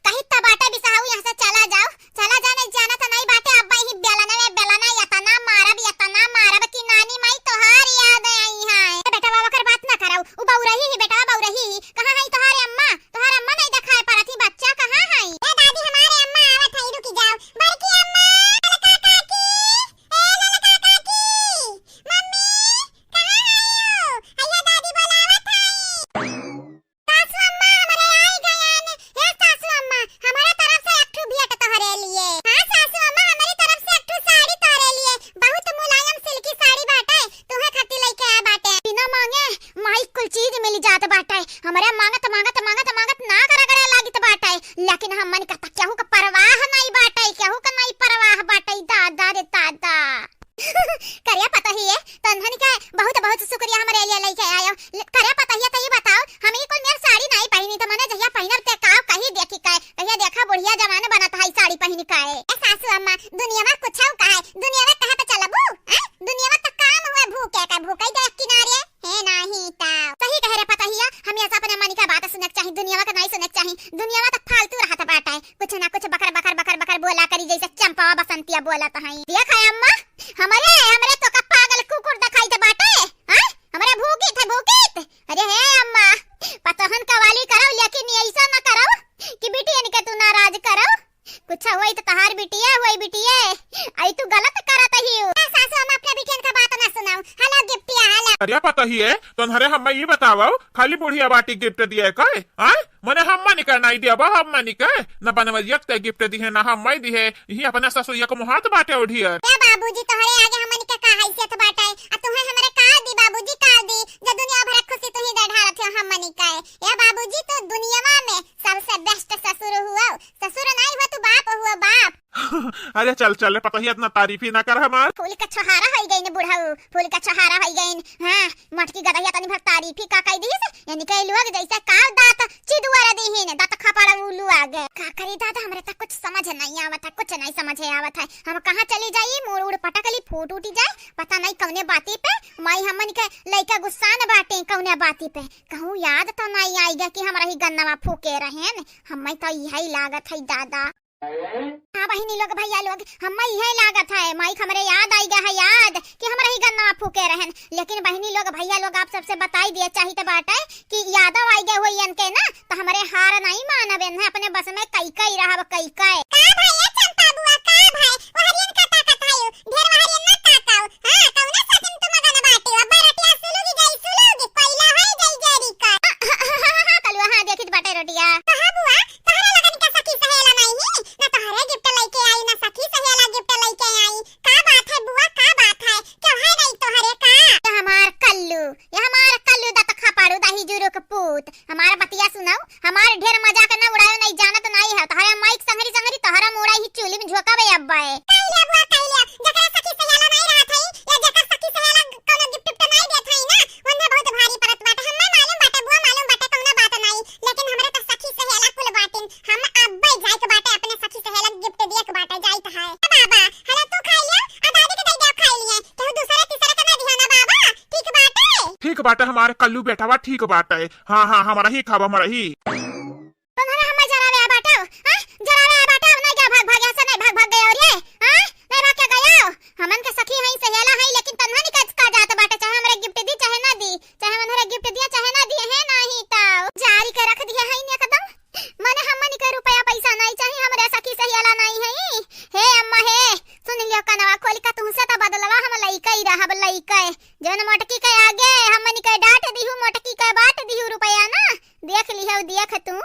कही त बाटे बिसाहू, यहाँ से चला जाओ, चला जा, नहीं जाना त नहीं बाटे। अब ही बेलना में बेलना, यतना मारब, यतना मारब कि नानी माई तोहार याद आई है। बेटवा वकर बात ना कराऊ, उ बउरही ही, बेटवा बउरही ही। कहाँ है तोहारे अम्मा? तोहार अम्मा नहीं देखाए परत ही, बच्चा कहाँ है? ए दादी, हमारे अम्मा आवत है, रुकी जाओ। बड़की अम्मा, ललका काकी, ए ललका काकी, मम्मी, कहाँ है हो? अयो दादी बोलावत है। सासू अम्मा, हमरे आई गयन। हे सासू अम्मा, हमारे तरफ से एक ठो भेंट तोहरे लिए। हाँ सासू अम्मा, हमारी तरफ से एक ठो साड़ी तोहरे लिए। बहुत मुलायम सिल्की साड़ी बाटे, तुहे खातिर लइके आए बाटे। बिना मांगे माई कुल चीज मिल जात बाटे। हमरे मांगत, मांगत, मांगत, मांगत नाक रगड़े लागित बाटे। लेकिन हमन का त केहू का परवाह नहीं बाटे, केहू का नहीं परवाह बाटे। दादा रे दादा। करिया पतोहिए, तन्हन के बहुत बहुत शुक्रिया हमरे लिए लइके आयो। ले, करिया पतोहिए, त ई बताओ, हम ई कुल मेर साड़ी नहीं पहिनी, त मने जहिया पहिनब ते काव कही देखी के, कहिया देखा बुढ़िया जवान बनत है साड़ी पहिन के। ए सासू अम्मा, दुनिया में कुछ का है, दुनिया में कहे पे चलबू? हैं? दुनिया में त काम हुए भूखे का, भूखे दे किनारे। हे नाही त। सही कहे रे पतोहिया, हमेशा अपने मन का बात सुने के चाही, दुनिया का नहीं सुने के चाही। दुनिया में त फालतू रहत बाटे। कुछ ना कुछ बकर, बकर, बकर, बकर बोला करी, जैसे चंपवा बसंतिया बोलत हई। देख है अम्मा, हमरे, हमरे तो का पागल कुकुर दिखाई दे बाटे, हाँ? हमरे भूकित है, भूकित। अरे हे अम्मा, पतोहन कवाली करौ, लेकिन ऐसा ना करौ कि बिटियन के तू नाराज करौ। कुछ होई तो तहार बिटिया होई, बिटिया। आई तू गलत करत ही। ए सासू, हम अपने बिटियन का बात ना सुनाऊ। हेलो गिफ्टिया, हेलो। अरे पतोहिए, तोहरे हम्मा ई बतावौ, खाली बुढ़िया बाटी गिफ्ट दिए का? आय? मने हम्मा निका नाई दिया बा, हम्मा निका। न बनवरिया के गिफ्ट दिहे, न हम्मा दिहे। यही अपना ससुरिया को मुहात बाटे उधियर। ए बाबूजी, तोहरे आगे हमनी के का हैसियत बाटे? आ तुहे हमरे का दी बाबूजी, का दी? जो दुनिया भर खुशी तुही दे ढारत हो हमनी का। ए बाबूजी, तू दुनियावा में सबसे बेस्ट ससुर हुआ। ससुर नहीं हुआ, तू बाप हुआ, बाप। अरे चल चल रे पतोहिया, इतना तारीफ ही ना कर हमार। फूल का छोहारा होई गईन बुढ़ऊ, फूल का छोहारा होई गईन। हाँ, मटकी गदहिया तनी भर तारीफ ही का कई दीस, यानी के लोग जैसे काव दांत चिदुअर दीहिन, दांत खपड़ उलू आगे। का करी दादा, हमरे तक कुछ समझ नहीं आवत है, कुछ नहीं समझ आवत है। हम कहाँ चली जाई, मूड़ उड़ पटक ली, फूट उठी जाए, पता नहीं कौने बाती पे। माई हमन के लइका गुस्सान बाटे कौने बाती पे। कहूँ याद तो नहीं आइगा कि हमरा ही गन्नवा फूके रहेन, हमें तो यही लागत है दादा। हाँ बहिनी लोग, भइया लोग, हम्मा इहे लागत है, माइक हमरे याद आइ गा है याद कि हमरा ही गन्ना फूके रहन। लेकिन बहिनी लोग, भइया लोग, आप सबसे बताइ दिए चाहित बाटे कि यादव आइ गा होई इनके ना, त हमरे हार नाहीं मानब, इन्हें अपने बस में कइ कइ रहब, कइ कइ। का भाई, ए चंपा बुआ, का भाई, वहरियन का ताकत है यू? ढेर वहरियन ना ताकाऊ। हाँ, कौना सच में तू मगन बाटे? अब रटिया सुलुगी जाई सुलुगी, कोइला है जाई जरी का। कलुआ, हाँ, देखित बाटे रोटिया। कहा बुआ, तहरा लगन का सखी सहेला नहीं? ना तोहरे gift लइके आई, ना सखी सहेला gift लइके आई। का बात है बुआ, का बात है? क्यों है नहीं तोहरे का? ये हमार कल्लू, ये हमार कल्लू दत खपाड़ू दाही जुरुक पूत। हमार बतिया सुनाऊ, हमार ढेर मजाक न उड़ायो, नहीं जानत नहीं है। तोहरे माइक संगरी संगरी तोहरा मुड़ा ही चूली में झोंकावे अब्बे। कइले बुआ कइले, जकरा सखी सहेला नहीं रहत है, या जकर सखी सहेला कौनो gift उफ्ट नहीं देत है ना, उन्हें बहुत भारी परत बाटे। हमें मालूम बाटे बुआ, मालूम बाटे, कौनो बात नहीं, लेकिन हमरे तो सखी सहेला कुल बाटिन। हम अब्बे जाइक बाटे, अपने सखी सहेला gift दिएक बाटे, जाइत है। ए बाबा, हलो तू खाइ लियो, आ दादी के दे दे खाइ लिए, केहू दूसरे तीसरे के ना दिहा ना बाबा, ठीक बाटे? ठीक बाटे हमार कल्लू बेटवा, ठीक बाटे। हाँ, हाँ, हमरा ही खाब, हमरा ही। तोहरे हमें जरावे आ बाटो, हाँ? जरावे आ बाटो, नहीं क्या भाग भाग यहाँ से, नहीं भाग भाग गया और ये, हाँ? नहीं भाग क्या गया? हमन के सखी हई, सहेला हई, लेकिन तन्हा निकल का जात बाटे, चाहे हमरे gift दी, चाहे ना दी, चाहे उन्हरे gift दिया, चाहे ना दिए, है नहीं तो जारी के रख दिए हई एकदम। मने हमन के रुपया पैसा नहीं चाहिए, हमरे सखी सहेला नहीं हई। हे अम्मा हे, सुन लियो कनवा खोल के, तुहसे तो बदलवा हम लइके ही रहब, लइके। जौन मोटकी के आगे हमन के डांट दिहू, मोटकी के बांट दिहू रुपया ना, देख लिहौ, देख तू।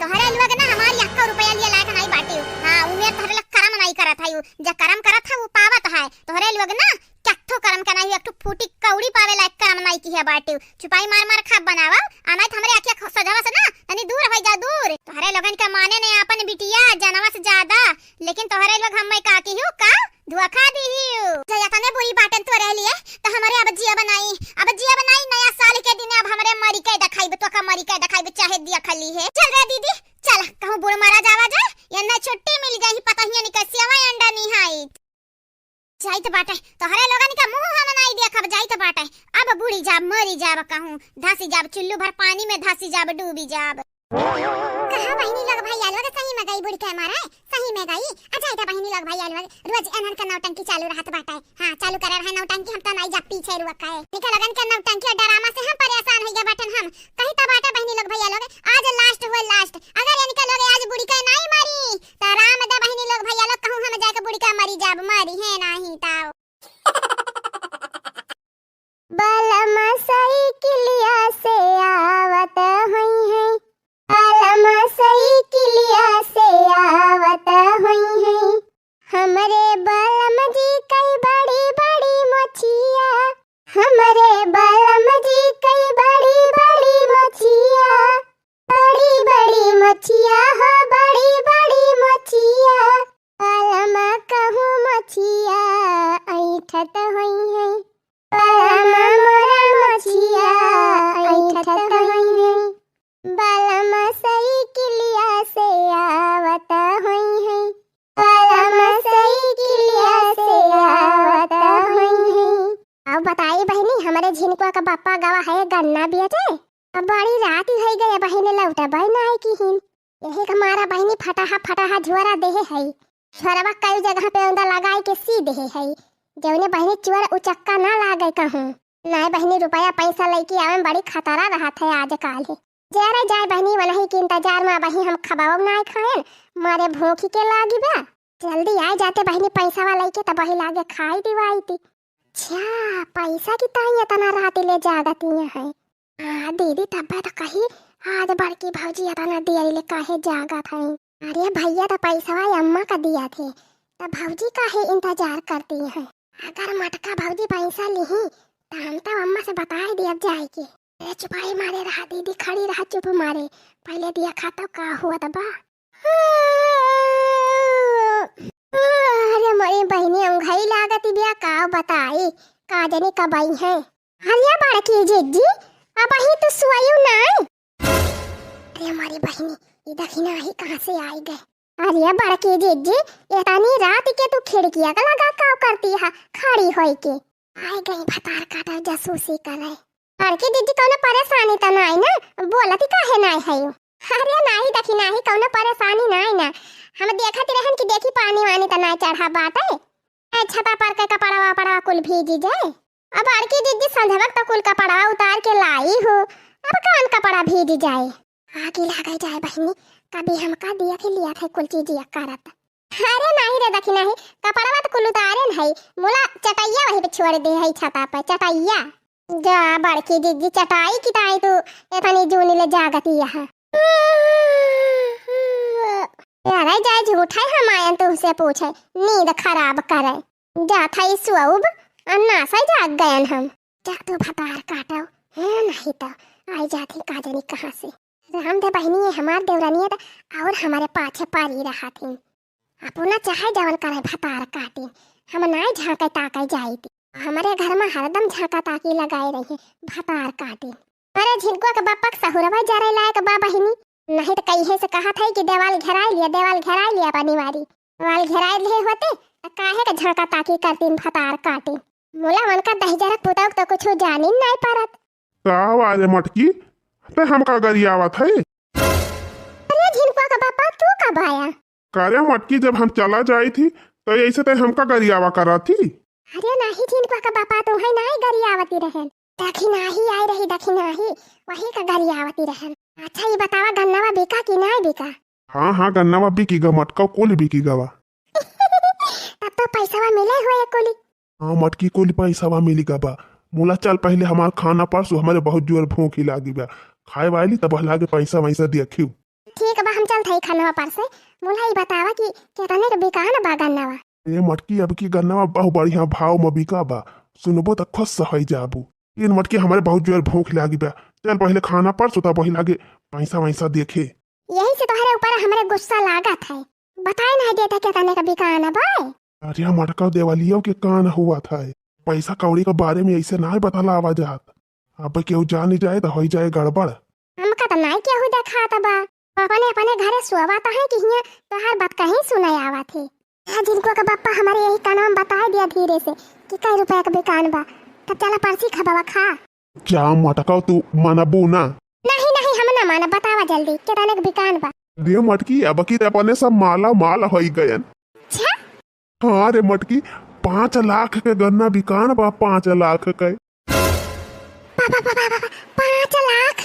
तोहरे लोग ना हमार यक्को रुपया लिए लायक नाई बाटी। हाँ, उमेर तोहरे लोग करम नाई करत है, उ जे करम करत है, उ पावत है। तोहरे लोग ना कत्थो करम के नाई, एक ठो फूटी कौड़ी पावे लायक करम नाई किहे बाटी। चुपाई मार मार खाब बनावा, आ नहीं तो हमरे आँखिया ख-, सोझवा से ना तनी दूर होइ जा, दूर। तोहरे लोगन के माने ने आपन बिटिया, जनवा से ज्यादा, लेकिन तोहरे लोग हम्मे का किहू का? धोखा दिहियो। जय तने बुई बाटन तोरे लिए, त हमरे अब जियब नाई, अब जियब नाई, नया साल के दिन अब हमरे मरी के देखाइब, तोका मरी के देखाइब, चाहे दिया खली है। चल रे दीदी, चल, कहूँ बूड़ मारा जावा जाए, एन्ने छुट्टी मिल जाई, पतहिया निके सेवा अंडा निहाई। जाइत बाटे, तोहरे लोगन के मुँह हम नाई देखब, जाइत बाटे। अब बूड़ी जाब, मरी जाब कहूँ, धसी जाब, चुल्लू भर पानी में धसी जाब, डूबी जाब। कहा बहिनी लोग भइया लोग, सही में गई बुढ़ के मारे, सही में गई। अच्छा, इधर बहिनी लोग भइया लोग, रोज एनहन के नौटंकी चालू रहत बाटे। हाँ, चालू करे रहे नौटंकी, हम तो नाई जा पीछे रुआ काहे। निके लोगन के नौटंकी और ड्रामा से हम परेशान हो गए बाटन हम। कही तो बाटे बहिनी लोग भइया लोग, आज last हुए last। अगर इनके लोग आज बुढ़ के नाई मारी, तो राम दे बहिनी लोग भइया लोग, कहूँ हम जाके बुढ़ के मरी जाब, मरी है नाही ताओ। बलम साइकिलिया से आवत होइहैं, बलम साइकिलिया से आवत होइहैं। हमरे बलम जी कई बड़ी बड़ी मोछिया, हमरे बलम जी कई बड़ी बड़ी मोछिया, बड़ी बड़ी मोछिया हो, बड़ी बड़ी मोछिया। बलम कहूँ मोछिया ऐठत होइहैं, बलम मोरा मोछिया ऐठत होइहैं। बलम साइकिलिया से आवत होइहैं, बलम साइकिलिया से आवत होइहैं। अब बताई बहिनी, हमरे झिनकुआ का बापा गवा है गन्ना बेचे। अब बड़ी राती होइ गई, बहिनी लौटबे नाई किहिन। यही का मारा बहिनी फटाहा फटाहा झोरा देहे है। झोरवा कई जगह पे औंदा लगाई के सी देहे है, जौने बहिनी चोर उचक्का ना लागे कहूँ। नाई बहिनी, रुपया पैसा लइके आवे में बड़ी खतरा रहत है आजकाल ही। जरे जाए बहिनी, वनही के इंतजार में अबही हम खबाओ नाई खाएन, मारे भूखी के लागी बा। जल्दी आए जाते बहिनी पैसावा लइके, तब वही लागे खाई दिवाई ती। अच्छा, पैसा की ताई इतना राती ले जागती है। हाँ दीदी, तब्बे तो कही आज बड़की भौजी इतना देरी ले काहे जागत है। अरे भइया, तो पैसवा अम्मा का दिया थे, तो भौजी काहे इंतजार करती है? अगर मोटका भौजी पैसा लिही, तो हम तो अम्मा से बताए दिया जाए के। अरे चुपाई मारे रहा दीदी, खड़ी रहा चुप मारे, पहले दिया खा तो का हुआ तबा। अरे मोरी बहिनी, औंघई लागत बिया, का बताई, का जाने कब आई है। अरे बड़की जिज्जी, अबही तू सोयू नाई? अरे मोरी बहिनी, ई दखिना ही कहाँ से आई गए? अरे बड़की जिज्जी, इतनी रात के तू खिड़किया का लगा का करती है खड़ी होई के? आई गई भतार काटा जासूसी करे। बड़की जिज्जी, कौनो परेशानी तो नाई ना? बोलती काहे नाई है? अरे नाही दखिनाही, कउनो परेसानी नाही ना। हम देखत रहन कि देखी पानी वानी त नाही चढ़ा बाटे। ए, छता पर के कपड़वा वपड़वा कुल भीजी जाए। अब बड़की जिज्जी संझवक त कुल कपड़वा उतार के लाई हो, अब कउन कपड़ा भीजी जाए? आगी लागे जाए बहिनी, कभी हमका देख लिया थे कुल चीजिया करत। अरे नाही रे दखिनाही, कपड़वा त कुल उतारेन है, मुला चटैया वही पे छोड़ दे है छता पे, चटैया। जा बड़की जिज्जी चटाई की ताई तू एतनी जूनी ले जागती यहाँ। अरे जाए झूठा ही हम आयन तुमसे पूछे, नींद खराब करे। जा थाई सुअब, अन्ना से जाग गयन हम। जा तू भतार काटो, है नाही तो आई जाती का जानी कहाँ से। राम दे बहिनी, ये हमार देवरानी है तो और हमारे पाछे पारी रहा थी। अपना चाहे जवन करे भतार काटिन, हम नाय झांके ताके जाई थी। हमरे घर में हरदम झांका ताकी लगाए रही है भतार काटिन। अरे झिनकुआ के बापा के सहुरवा जरे लायक बा बहिनी, नहीं तो कहिए से कहा था कि देवाल घेराई लिया, देवाल घेराई लिया अपनी वारी। देवाल घेराई लिए होते तो काहे के झांका ताकी करतीन भतार काटिन। मुला उनका दहिजरक पुतौक तो कुछ जानिन नाय परत। का आवाज है मटकी? ते हमका गरियावत है? अरे झिनकुआ का बापा, तू कब आया? का रे मटकी, जब हम चला जाई थी तो ऐसे ते हमका गरियावा करा थी? अरे नाही झिनकुआ का बापा, तुम्हें नाही गरियावती रहन, दखिनाही आई रही, दखिनाही, वही का गरियावती रहन। अच्छा ये बतावा गन्नवा बिका कि नाही बिका? हाँ हाँ, गन्नवा बिकी गा मटका, कुल बिकी गवा। तब तो पैसवा मिले हुए कुली। हाँ मटकी, कुल पैसवा मिली गवा। मुला चल पहले हमार खाना परसु, हमारे बहुत जोर भूखी लागी बा। खाए वाली तब लागे पैसा वैसा देखियो। ठीक बा, हम चलत हई खानवा परसे। मुला ई बतावा कि केतने के बिकान बा गन्नवा? ए मटकी, अब की गन्नवा बहुत बढ़िया भाव में बिका बा, सुनबो त खुश होइ जाबू। ए मटकी, हमारे बहुत जोर भूख लागी बा, चल पहले खाना परसु तब वही लागे पैसा वैसा देखे। यही से तोहरे ऊपर हमरे गुस्सा लागत है, बताए नहीं देते केतने के बिकान बा। अरे मटका, देवालियों के कान हुआ था, पैसा कौड़ी के बारे में ऐसे ना बतलावा जात। अब केहू जानी जाए तो होई जाए गड़बड़। हमका तो नाई केहू देखात बा। अपने, अपने घरे सोवा तो है कि हियां तोहार बात कहीं सुनाई आवत है। हाँ, झिनकुआ का बप्पा हमारे यही कानवा में बताए दिया धीरे से कि कई रुपया के बिकान बा। तब चला परसी खबवा खा। जा मटका, तू मनबू ना? नहीं, नहीं, हम ना मानब। बतावा जल्दी, केतने के बिकान बा? रे मटकी, अब की ते अपने सब माला माल होई गयन। अच्छा? हाँ रे मटकी, पाँच लाख के गन्ना बिकान बा, पाँच लाख के। पाँच लाख?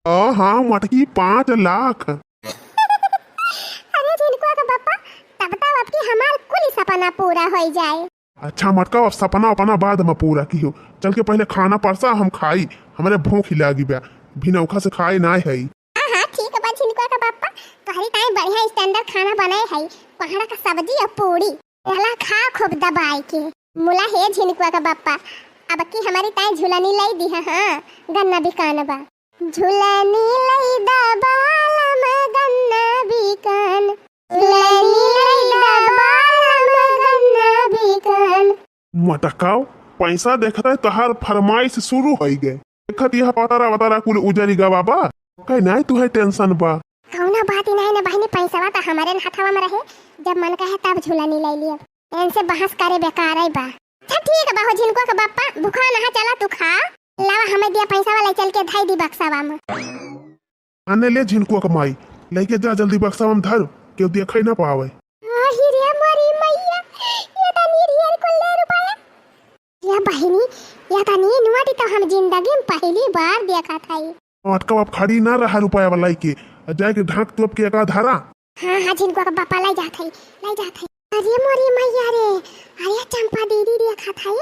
हाँ, हाँ मटकी, पाँच लाख। अरे झिनकुआ के बप्पा, तब तो अब की हमार कुल सपना पूरा होई जाए। अच्छा मटका, अब सपना अपना बाद में पूरा किहो, चल के पहले खाना परसा, हम खाई, हमरे भूख लागी बा, भिनौखा से खाए नाय हई। हाँ, हाँ, ठीक बा झिनकुआ का बप्पा, तोहरी ताई बढ़िया standard खाना बनाए हई, कोहड़ा का सब्जी और पूरी। एला खा खूब दबाई के। मुला हे झिनकुआ का बप्पा, अब की हमारी ताई झुलनी लाई दिहा, हाँ, गन्ना बिकान बा। झुलनी लाई दा बालम गन्ना बिकान, झुलनी लाई दा बालम गन्ना बिकान। मटकाओ, पैसा देखते तोहार फरमाइश शुरू होई गए। देखत यह पतारा वतारा कुल उजरी गवा बा। कहे नाई तुहे tension बा। कौनो बात ही नहीं ना बहिनी, पैसवा तो हमारे हथवा में रहे, जब मन कहे तब झुलनी ले लियब। इनसे बहस करे बेकार ही बा। अच्छा ठीक बा हो झिनकुआ के बप्पा, भूखा नहा चला तू खा। लावा हमें दिया पैसवा ले चल के धई दी बक्सवा में। आने ले झिनकुआ के माई, लेके जा जल्दी बक्सवा में धर, केहू देखे ना पावे। आही रे मोरी मैया, ये तनी ढेर कुल्ले रुपया। या बहिनी, या तनी नोट तो हम जिंदगी में पहली बार देखत हई। मटका बाप खड़ी ना रहा रुपया वाला लेके, जाए के ढाक तोप के एका धरा। हाँ, हाँ, झिनकुआ के बापा लाई जात हई, लाई जात हई। अरे मोरी मैया रे, अरे चंपा दीदी देखत हई।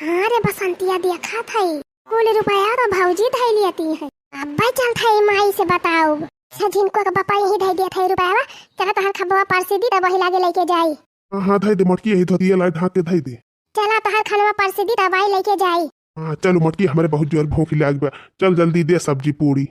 हाँ रे बसंतिया देखत हई, कुल रुपया तो भौजी धई लेती है। अब्बे चलत हई माई से बताओ। अच्छा झिनकुआ के बापा यही धई देत हई रुपया, चला तोहर खबवा परसी दी तब वही लागे लेके जाई। हाँ, हाँ, धई दे मटकी, यही धोतिया लाई ढाक के धई दे। चला तोहर खनवा परसी दी तब आई लेके जाई। हाँ, चलो मटकी, हमरे बहुत जोर भूख लाग बा, चल जल्दी दे सब्जी पूरी।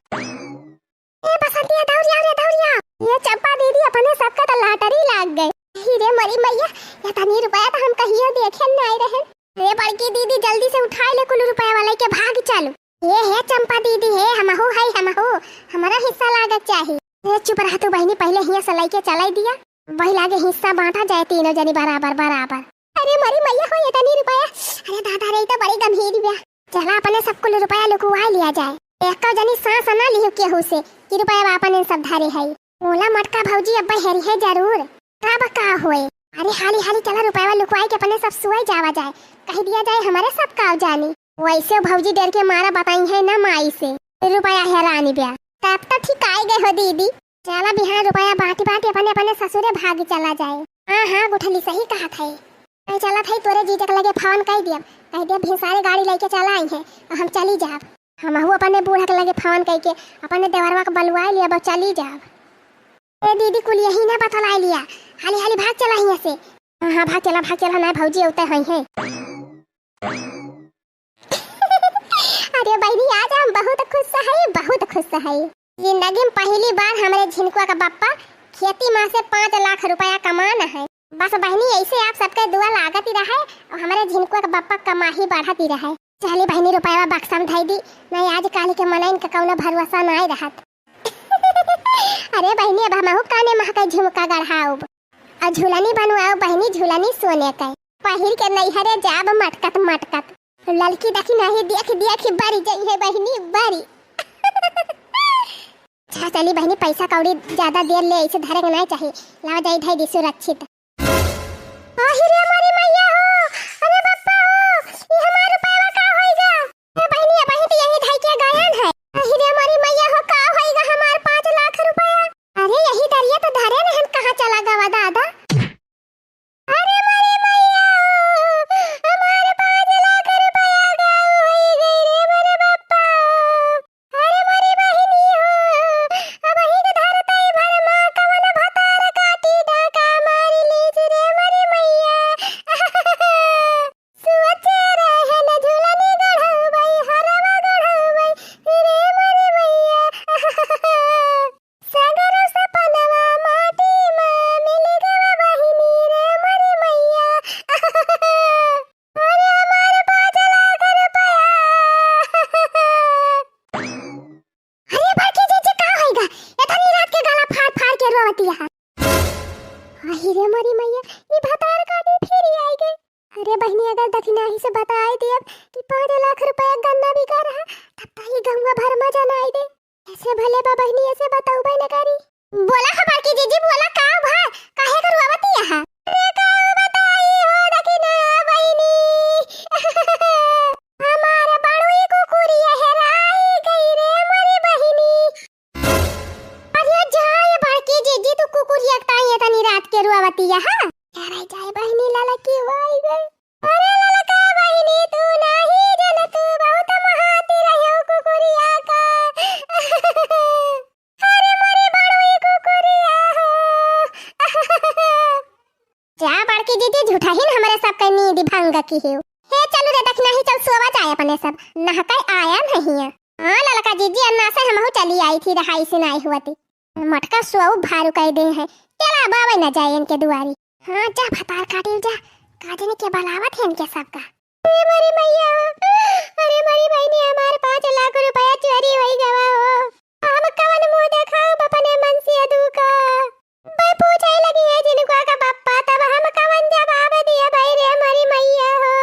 ए बसंतिया दौड़िया रे दौड़िया, ये चंपा दीदी अपने सबका तो lottery लाग गए। ही रे मरी मैया, ये तनी रुपया तो हम कहियो देखे नाई रहे। रे बड़की दीदी जल्दी से उठाई ले कुल रुपया वाला के भाग चलो। ए हे चंपा दीदी हे, हमहू है हमहू, हमारा हिस्सा लागे चाही। ए चुप रह तू बहिनी, पहले हियां से लेके चलाई दिया, वही लागे हिस्सा बांटा जाए तीनों जनी बराबर बराबर। अरे मरी मैया हो, ये तनी रुपया। अरे दादा रे, ई तो बड़ी गंभीर बा। चला अपने सब कुल रुपया लुकवा लिया जाए। एको जनी सांस ना लिहु केहू से कि रुपया आपन इन सब धरे है। मोला मटका भौजी अब हेरी है जरूर। तब का होए? अरे हाली हाली चला, रुपया लुकवाई के अपने सब सोए जावा जाए, कह दिया जाए हमरे सब काव जानी। वैसे भौजी डर के मारा बताई है ना माई से। रुपया हेरानी ब्या। तब तो ठीक आई गए हो दीदी। चला बिहान रुपया बांटी बांटी अपने अपने ससुरे भाग चला जाए। हाँ हाँ गुठली सही कहा था। मैं चला था तोरे जीजा के लगे फोन कह दिया, कह दिया भिनसारे गाड़ी लेके चला आई है और हम चली जाब। हमहू अपने बूढ़ा के लगे फोन कह के अपने देवरवा के बलवाए लिया, अब चली जाब। ए दीदी कुल यही ना बतलाए लिया, हाली हाली भाग चला हियां से। हाँ हाँ भाग चला भाग चला, ना भौजी उते हई है। अरे बहिनी, आज हम बहुत खुश हई, बहुत खुश हई। जिंदगी में पहली बार हमरे झिनकुआ का बप्पा खेती मा से पाँच लाख रुपया कमान है। बस बहिनी, ऐसे आप सबके दुआ लागत ही रहे और हमरे झिनकुआ का बप्पा कमाही बढ़त ही रहे। चली बहिनी, रुपया बक्सा में धई दी, नहीं आज काल के मनइन का कौनो भरोसा नाई रहत। अरे बहिनी, अब हमहू काने महका झुमका गढ़ाउब। और झुलनी बनवाओ बहिनी, झुलनी सोने के। पहिर के नैहरे जाब मटकत मटकत। ललकी देखी नहीं देख देख बरी जई है बहिनी, बरी। अच्छा चली बहिनी, पैसा कौड़ी ज्यादा देर ले ऐसे धरे के नहीं चाहिए। लावा जाई धई दी सुरक्षित। आहि रे मोरी मैया हो, अरे बप्पा हो, ई हमार रुपया का होई गा? ए बहिनी, अबही तो यही धई के गायन है। आहि रे मोरी मैया हो, का होई गा हमार पाँच लाख रुपया? अरे यही दरिया तो धरे रहन, कहाँ चला गवा दादा? अरे मोरी मैया हो, हमार पाँच लाख रुपया गायब होई गई रे मोरे बप्पा। अरे मोरी बहिनी हो, अबही के धरतई भर मा कवन भतार काटी डाका मारी लीस रे मोरी मैया। सोचे रहन झुलनी गढ़उबई, हरवा गढ़उबई, रे मोरी मैया। सगरो सपनवा माटी मा मिल गवा बहिनी रे मोरी मैया। अरे हमार पाँच लाख रुपया। अरे बड़की जीजी, का होइगा? एतनी रात के गला फाड़ फाड़ के रोवती है। आहि रे मोरी मैया, ई भतार काटी फिर आई गए। अरे बहिनी, अगर दखिनाही से बताई दियब कि पाँच लाख रुपया गन्ना बिका रहा, तब तो ई गौवा भर मा जनाई दे। ऐसे भले बा बहिनी, ऐसे बताऊ बहिनी करी। बोला हमार की जीजी, बोला का भा, काहे कर रोवती है? अरे का बताई हो दखिना बहिनी। हमार बड़ुई कुकुरिया हेराई गई रे मोरी बहिनी। अरे जा ये बड़की जीजी, तू कुकुरिया के ताई एतनी रात के रोवती है, हाँ? अरे जाए बहिनी, ललकी हो आई गई। अरे ललका बहिनी, तू नाही जन, तू बहुत महाती रह्यो कुकुरिया का। अरे मोरी बड़ुई कुकुरिया हो। जा बड़की जीजी, झूठा ही न हमरे सबके नींद भंग की हो। हे चलू रे दखिनाही, चल सोवा जाए अपने सब, नहकाई आया नहीं है। हाँ ललका जीजी, अन्ना से हमहू चली आई थी, रहाई से नाई हुआ थी। मटका सोऊ भारू कह दे है, चला बाबा न जाए इनके दुआरी। हाँ जा भतार काटिल जा, का जाने के बलावत है इनके सबका। अरे मोरी मैया, अरे मोरी बहिनी, हमार पाँच लाख रुपया चोरी होई गवा हो। हम कवन मुंह देखाब अपने मन से अदू का? भाई पूछे लगी है जिनको का पप्पा, तब हम कवन जवाब दिया भाई रे मोरी मैया हो।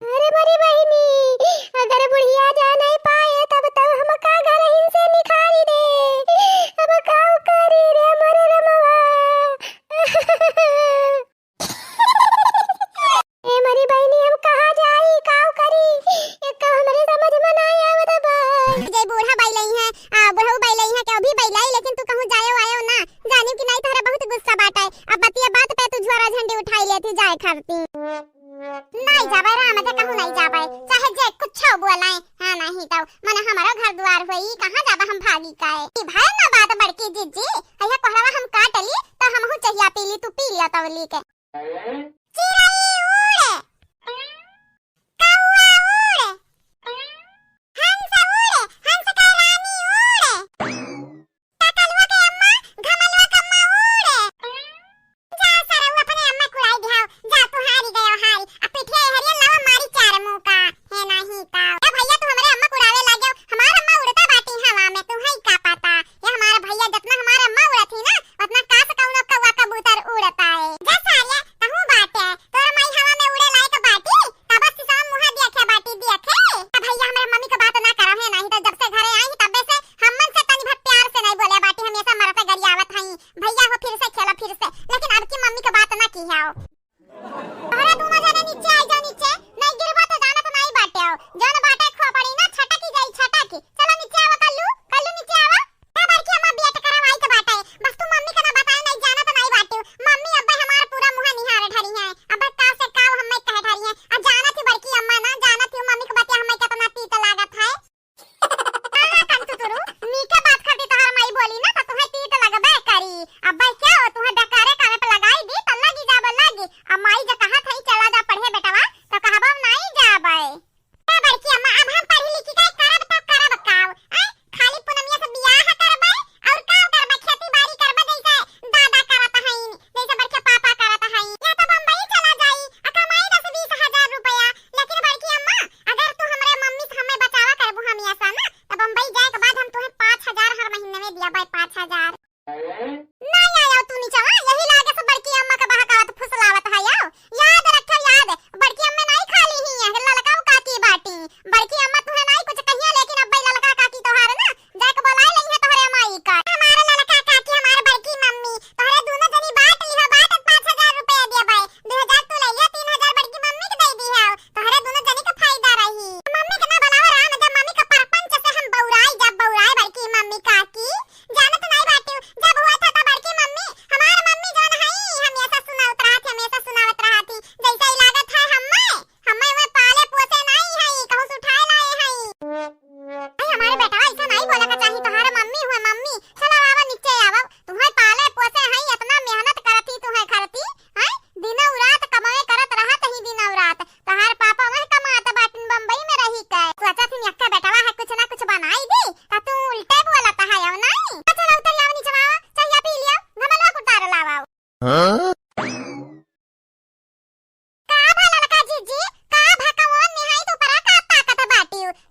अरे मोरी बहिनी, अगर बुढ़िया जा नहीं पाए तब तब हम का घर हिन से निखारी दे। अब काऊ करी रे मोरे रमवा। ए मोरी बहिनी, हम कहाँ जाई, काऊ करी? एक हमरे समझ में ना आवत बा। जे बूढ़ा बैलई है, आ, बुढ़ऊ बैलई है, के अभी बैलाई, लेकिन तू कहूँ जायो आयो ना। जानियो कि नहीं, तोहरा बहुत गुस्सा बाटे। अब बतिया बात पे तू झोरा झंडी उठाई लेती जाए खाती। नहीं जाबे राम, जे कहूँ नहीं जाबे, चाहे जे कुछ बोलाए। हाँ, नहीं तो मन हमारो घर दुआर होई, कहाँ जाबा हम भागी काए? ई भय ना बात बड़की जीजी, अइहा कोहरावा हम काट ली, तो हमहू चहिया पी ली, तू पी लिया तवली के। चिरई उड़, कौआ उड़, हंस उड़, हंस के रानी उड़, टकलुआ के अम्मा, घमलुआ के अम्मा उड़। जा सरऊ अपने अम्मा कुड़ाई दिहाओ, जा तू हारी गयो हारी, अब पिठिया एहरिया लावा मारी चार मुंह का, है नहीं का। ए भैया तू हमरे अम्मा कुड़ावे लाग्यो, हमार अम्मा उड़ता बाटी हवा में, तू है का पता। ये हमार भैया जतना हमार अम्मा उड़त ही ना, उतना कास कौनो कौवा कबूतर उड़ता है। जा सारिया, कहूँ बाटे, तोर माई हवा में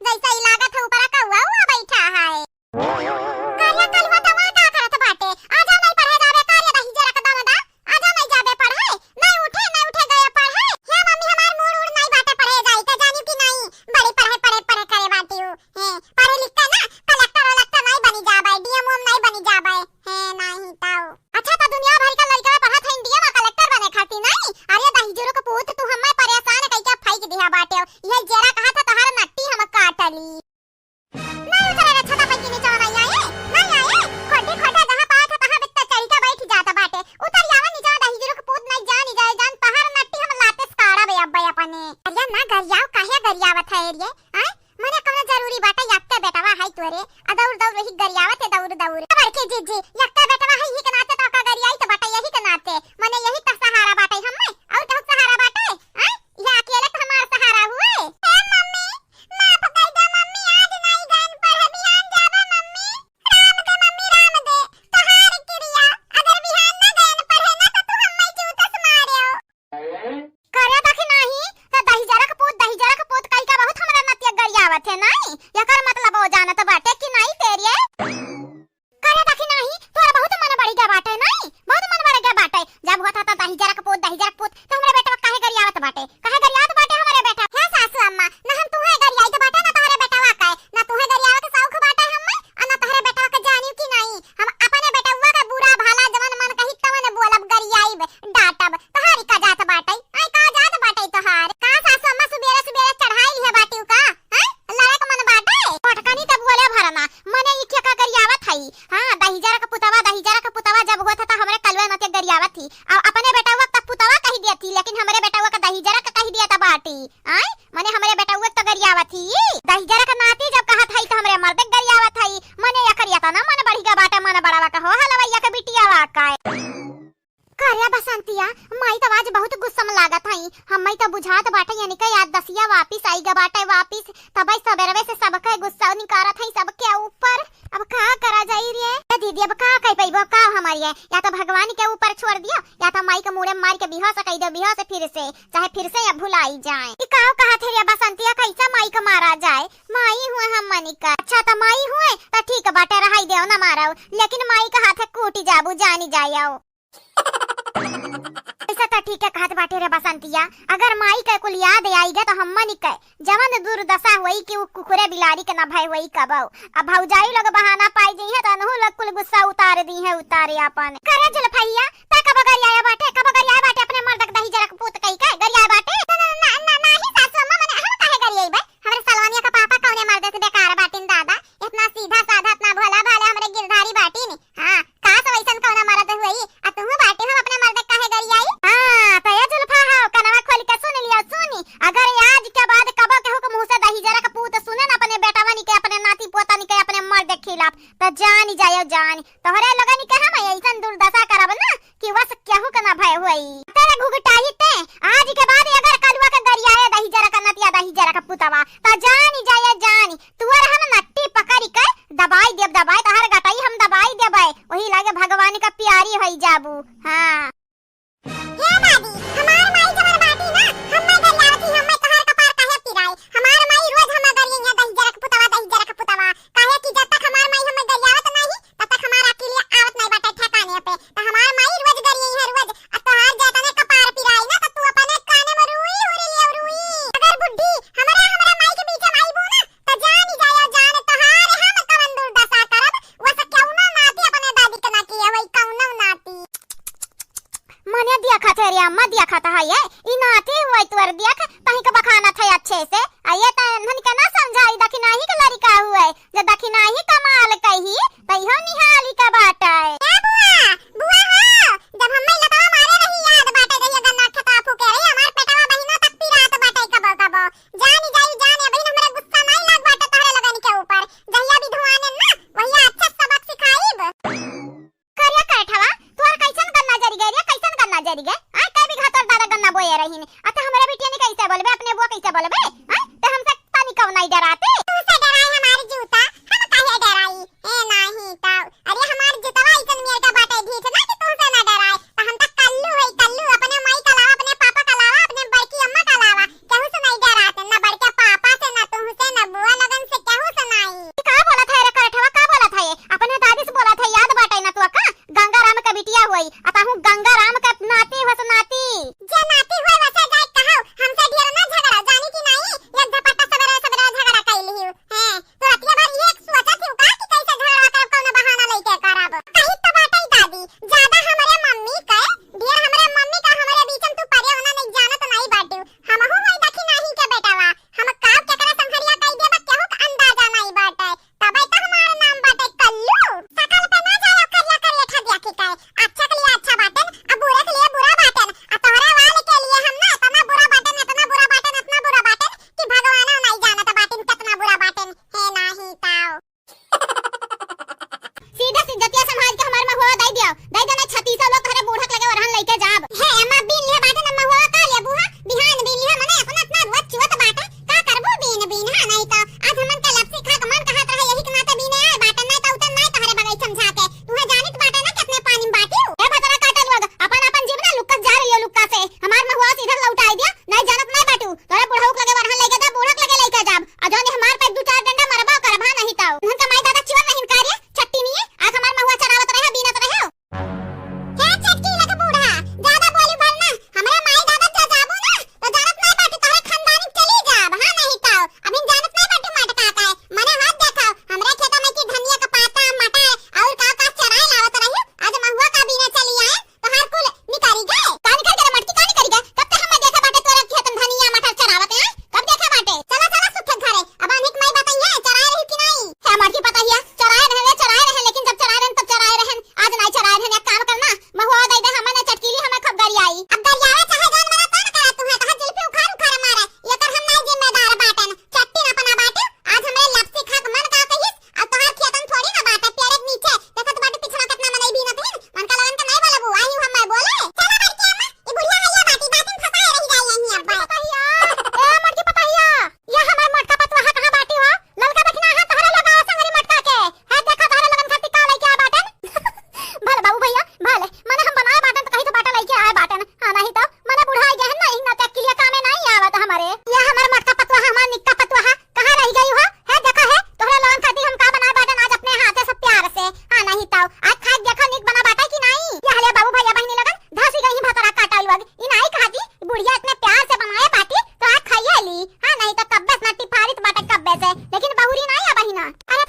जैसे ही लागत है ऊपरा कौआ उआ बैठा है। करिया कलुआ तवा का करत बाटे? आजा नहीं पढ़े जाबे, करिया दही जरा के दम दा। आजा नहीं जाबे पढ़े। नहीं उठे, नहीं उठे गए पढ़े। हे मम्मी, हमार मूड उड़ नहीं बाटे पढ़े जाई के, जानी कि नहीं? बड़ी पढ़े, पढ़े, पढ़े करे बाटी हूँ। हैं, पढ़े लिख के ना कलेक्टर वलेक्टर नहीं बनी जाबे, डीएम ओम नहीं बनी जाबे। हैं, नहीं ताऊ। अच्छा, तो दुनिया भर का लड़का पढ़त है डीएम और कलेक्टर बने खातिर नहीं? अरे दहिजरू के पूत, तू हमें परेशान कइके फेंक दिया बाटे। ये जेरा कहा था तोहार नट्टी हम काटली। नहीं उतरे रे छता पे की नीचे नहीं आए, नहीं आए। खोटी खोटा जहाँ पाए था तहाँ बित्ता चढ़ी के बैठ जाता बाटे। उतर जावा नीचे, दहिजरू के पूत नहीं जानी जाए जान, तोहार नट्टी हम लाते से काढ़ा बे अब्बे अपने। अरे ना गरियाव, काहे गरियावत है रे? आय, मने कौनो जरूरी बाटे, यक्के बेटवा है तोरे, आ दौड़ दौड़ वही गरियावत है, दौड़ दौड़। खबर के जीजी, यक्के बेटवा है, यही के नाते तो का गरियाई तो बाटे, यही के नाते, मने यही तो सहारा बाटे हम्मे, और केहू सहारा बाटे? आय, यह अकेले तो हमार सहारा हुए। ए मम्मी, माफ कर दे मम्मी, आज नहीं गए पढ़े, बिहान जाबे मम्मी। राम दे मम्मी, राम दे, तोहार क्रिया, अगर बिहान ना गए पढ़े ना तो तू हम्मे चूतस मारे हो। करे देखी नाही, त दहिजरक पूत, दहिजरक पूत कहि के बहुत हमरा नतिया गरियावत है, नाही? एकर मतलब ओ जानत बाटे कि नाही तेरिये? करे देखी नाही, तोरा बहुत मन बढ़ गया बाटे, नाही? बहुत मन बढ़ गया बाटे। जब होत ह त दहिजरक पूत, दहिजरक पूत, त हमरे बेटवा काहे गरियावत बाटे? काहे गरियावत बाटे हमरे बेटा? हे सासू अम्मा, ना हम तुहे गरियाइत बाटे, ना तोहरे बेटवा के, ना तुहे गरियावे के शौक बाटे हम्मे, आ ना तोहरे बेटवा के जानियो कि नाही। हम अपने बेटवा के बुरा भला जवन मन कही तवन बोलब, गरियाइब, डांटब। तोहारी का जात बाटे? आय का जात बाटे तोहार? का सासु अम्मा सुबेरे सुबेरे चढ़ाई लिहे बाटिउ का? हैं? लड़े के मन बाटे? पटकनी त बोले भरना, मने ई के का गरियावत हई? हाँ, दहिजरा के पुतवा, दहिजरा के पुतवा जब होत ह त हमरे कलवे नतिया गरियावत थी। अब अपने बेटवा के त पुतवा कही दिया थी, लेकिन हमरे बेटवा के दहिजरा के कही दिया त बाटी। आय? मने हमरे बेटवा के त गरियावत थी। दहिजरा के नाती जब कहत हई त हमरे मर्दे के गरियावत हई। मने एकर एतना मन बढ़िया बाटे, मन बड़वा का हो हलवैया के बिटियावा का। करे बसंतिया, माई तो आज बहुत गुस्सा में लागत हई। हम्मे तो बुझात बाटे, यानी के याद दसिया वापिस आई ग बाटे, वापिस। तबे सबेरवे से सबके गुस्सा निकारत हई सबके ऊपर। अब का करा जाई रे? ए दीदी, अब का कह पइबो, का हमारी है? या तो भगवान के ऊपर छोड़ दियो, या तो माई के मुड़े मार के बेहोश कह दो, बेहोश फिर से, चाहे फिर से या भुलाई जाए। ई का कहत है रे बसंतिया, कैसे माई के मारा जाए? माई हुए हम मनी का। अच्छा, तो माई हुए तो ठीक बाटे, रहाई देव ना मारो, लेकिन माई का हाथ कूटी जाबू, जानी जायो। ऐसा त ठीक है कहत बाटे रे बसंतिया, अगर माई के कुल याद आई गे तो हमनी के जवन दुर्दशा होई कि उ कुकुरे बिलारी के ना भय होई कबो। अब भौजाई लोग बहाना पाई जइहे त अनहु लोग कुल गुस्सा उतार दीहे, उतारे अपन। करे जुल्फैया, ता कबो गरियाया बाटे, कबो गरियाया बाटे अपने मर्द के दहिजरा के पूत कही के गरियाया बाटे। ना, ना, ना, ना, नाही सासू अम्मा, मने हम काहे गरियाई बे? हमरे सलवानिया के पापा कौने मर्द से बेकार बाटिन दादा, इतना सीधा साधा, इतना भोला भाले हमरे गिरधारी बाटिन। हाँ, काश वैसन कौना मर्द हुई, आ तुहू बाटे हम अपने मर्द काहे गरियाई? हाँ, त ए जुल्फा हो, कनवा खोल के सुन लियो, सुनी। अगर आज के बाद कबो केहू के मुंह से दहिजरा के पूत सुने न अपने बेटवन के, अपने नाती पोतन के, अपने मर्द के खिलाफ, त जानी जायो जानी। तोहरे लोगन के हम ऐसन दुर्दशा करब ना कि बस केहू के ना भय होई। तेरे घुघटाई ते, आज के बाद अगर कलुआ के गरियाए दहिजरा के नतिया दहिजरा के पुतवा, त जानी जायो जानी। तुअर हम नट्टी पकड़ी के दबाई देब, दबाई, तहर गटाई हम दबाई देबै। वही लागे भगवान का प्यारी होई जाबू। हाँ। हे दादी, हमार माई जवन बाटी ना, हम्मे गरियावत ही, हम्मे तोहार कपार काहे पिराई? हमार माई रोज हम्मे गरियई है, दहिजरा के पुतवा, दहिजरा के पुतवा। काहे कि जब तक हमार माई हम्मे गरियावत नाही, तब तक हमार अकिलिया आवत नाही बाटे ठिकाने पे। त हमार माई रोज गरियई है, रोज। आ तोहार जतने कपार पिराई ना, त तू अपने काने में रुई हुरी लियो, रुई। अगर बुढ़ी हमरा, हमरा माई के बीच में आईबू ना, त जानी जायो जान, तोहार हम कवन दुर्दशा करब, वस कौनो नाती अपने दादी के ना किए होई, कौनो नाती। मने दिया खाता रे अम्मा, दिया खाता है ये, ई नाती हुए तुअर दिया खा, तहीं के बखाना था अच्छे से। आ ये त इन्हन के ना समझाई, दखिनाही के लड़िका हुए, जे दखिनाही कमाल कही, त इहो निहाली के बाटे। ए बुआ, बुआ हो, जब हम्मे लतवा मारे रही याद बाटे, जहिया गन्ना खेतवा फूके रही, हमार पेटवा बहिनो तक पिरात बाटे कबो कबो। जानी जाई जान, अबहिन हमरा गुस्सा नाई लाग बाटे तोहरे लोगन के ऊपर। जहिया विधवाने ना, वहिया अच्छा सबक सिखाइब। करिया कैठवा, तोहर कैसन गन्ना जरि गए रे, कैसन गन्ना जरि गए? आय, कै बीघा तोर दादा गन्ना बोए रहे?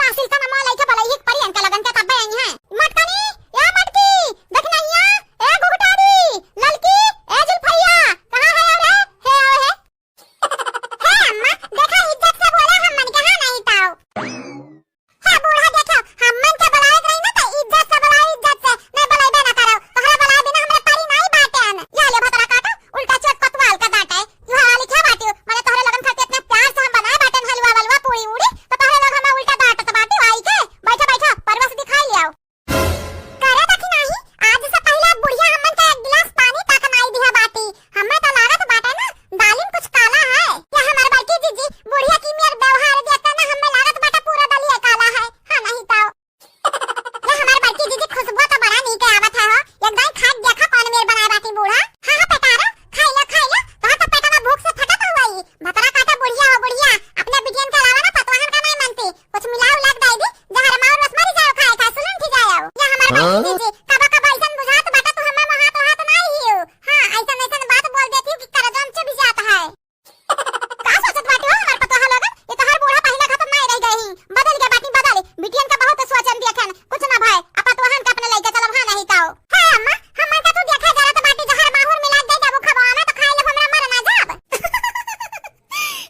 असिल का नमवा लइके बोलइही परी इनका लोगन के, तब्बे आई हैं। मटकनी, ए मटकी, देखनहिया, ए घुघटारी, ललकी, ए जुल्फैया, कहाँ है रे? हे आओ हे। हे अम्मा, देखा इज्जत से बोला हमन के, हाँ नहीं ताऊ। हे बूढ़ा देखो, हमन के बोलावे के रही ना तो इज्जत से बोलाओ, इज्जत से, नहीं बोलाइबे ना करो। तोहरा बोलाए बिना हमरे परी नहीं बाटेन। या ले भतरा काटो, उल्टा चोट कोतवाल का डांटे। यू हवा लिखा बाटियो, मने तोहरे लोगन खातिर इतना प्यार से हम बनाए बाटेन हलवा वलवा पूरी उड़ी, तो तोहरे लोग हमें उल्टा डांटत बाटियो आई के। बैठो, बैठो, परवा से दिखाई लियाओ। करे देखी नाही, आज से पहिले बुढ़िया हमन के एक गिलास पानी तक नाई दिहा बाटी। हमें तो लागत बाटे ना, दालिम कुछ काला है। या हमार बड़की जीजी, बुढ़िया की मेर व्यवहार देखता ना, हमें लागत बाटे पूरा दलिया काला है। हाँ, नहीं तो। या हमार बड़की जीजी, खुशबू तो बड़ा नीक आवत है हो। एक दाई खा के देखा कौन मेर बनाए बाटी बूढ़ा। हाँ, हाँ, पेटारा, खाई लो, खाई लो। तोहर तो पेटवा भूख से फटत हुआ ही। भतरा काटा बुढ़िया हो बुढ़िया, अपने बिटियन के अलावा ना पतवाहन का नहीं मानती। कुछ मिलाओ लाग दाई दी, जहर मार रस मरी जाओ खाए खा सुलून थी जाओ। या हमार बड़की हाँ? जीजी, कबा कबा ऐसन बुझात बाटा तू हमें हाथ हाथ नहीं हियो। हाँ, ऐसन ऐसन बात बोल देती हूँ कि करजम चुभ जाता है। का सोचत बाटी हो हमार पतोहा लोगन? ये तोहार बूढ़ा पहिला खतम नाई रह गई। बदल गया बाटी, बदल। बिटियन का बहुत सोचन दिया खन, कुछ ना भाई। अब पतोहन का अपने लइके चलब, हाँ नहीं ताओ। हाँ अम्मा, हमन का तू देखा जरा तो बाटी जहर माहुर मिला दे, जब खबवा में तो खाए लब हमरा मर ना जाब।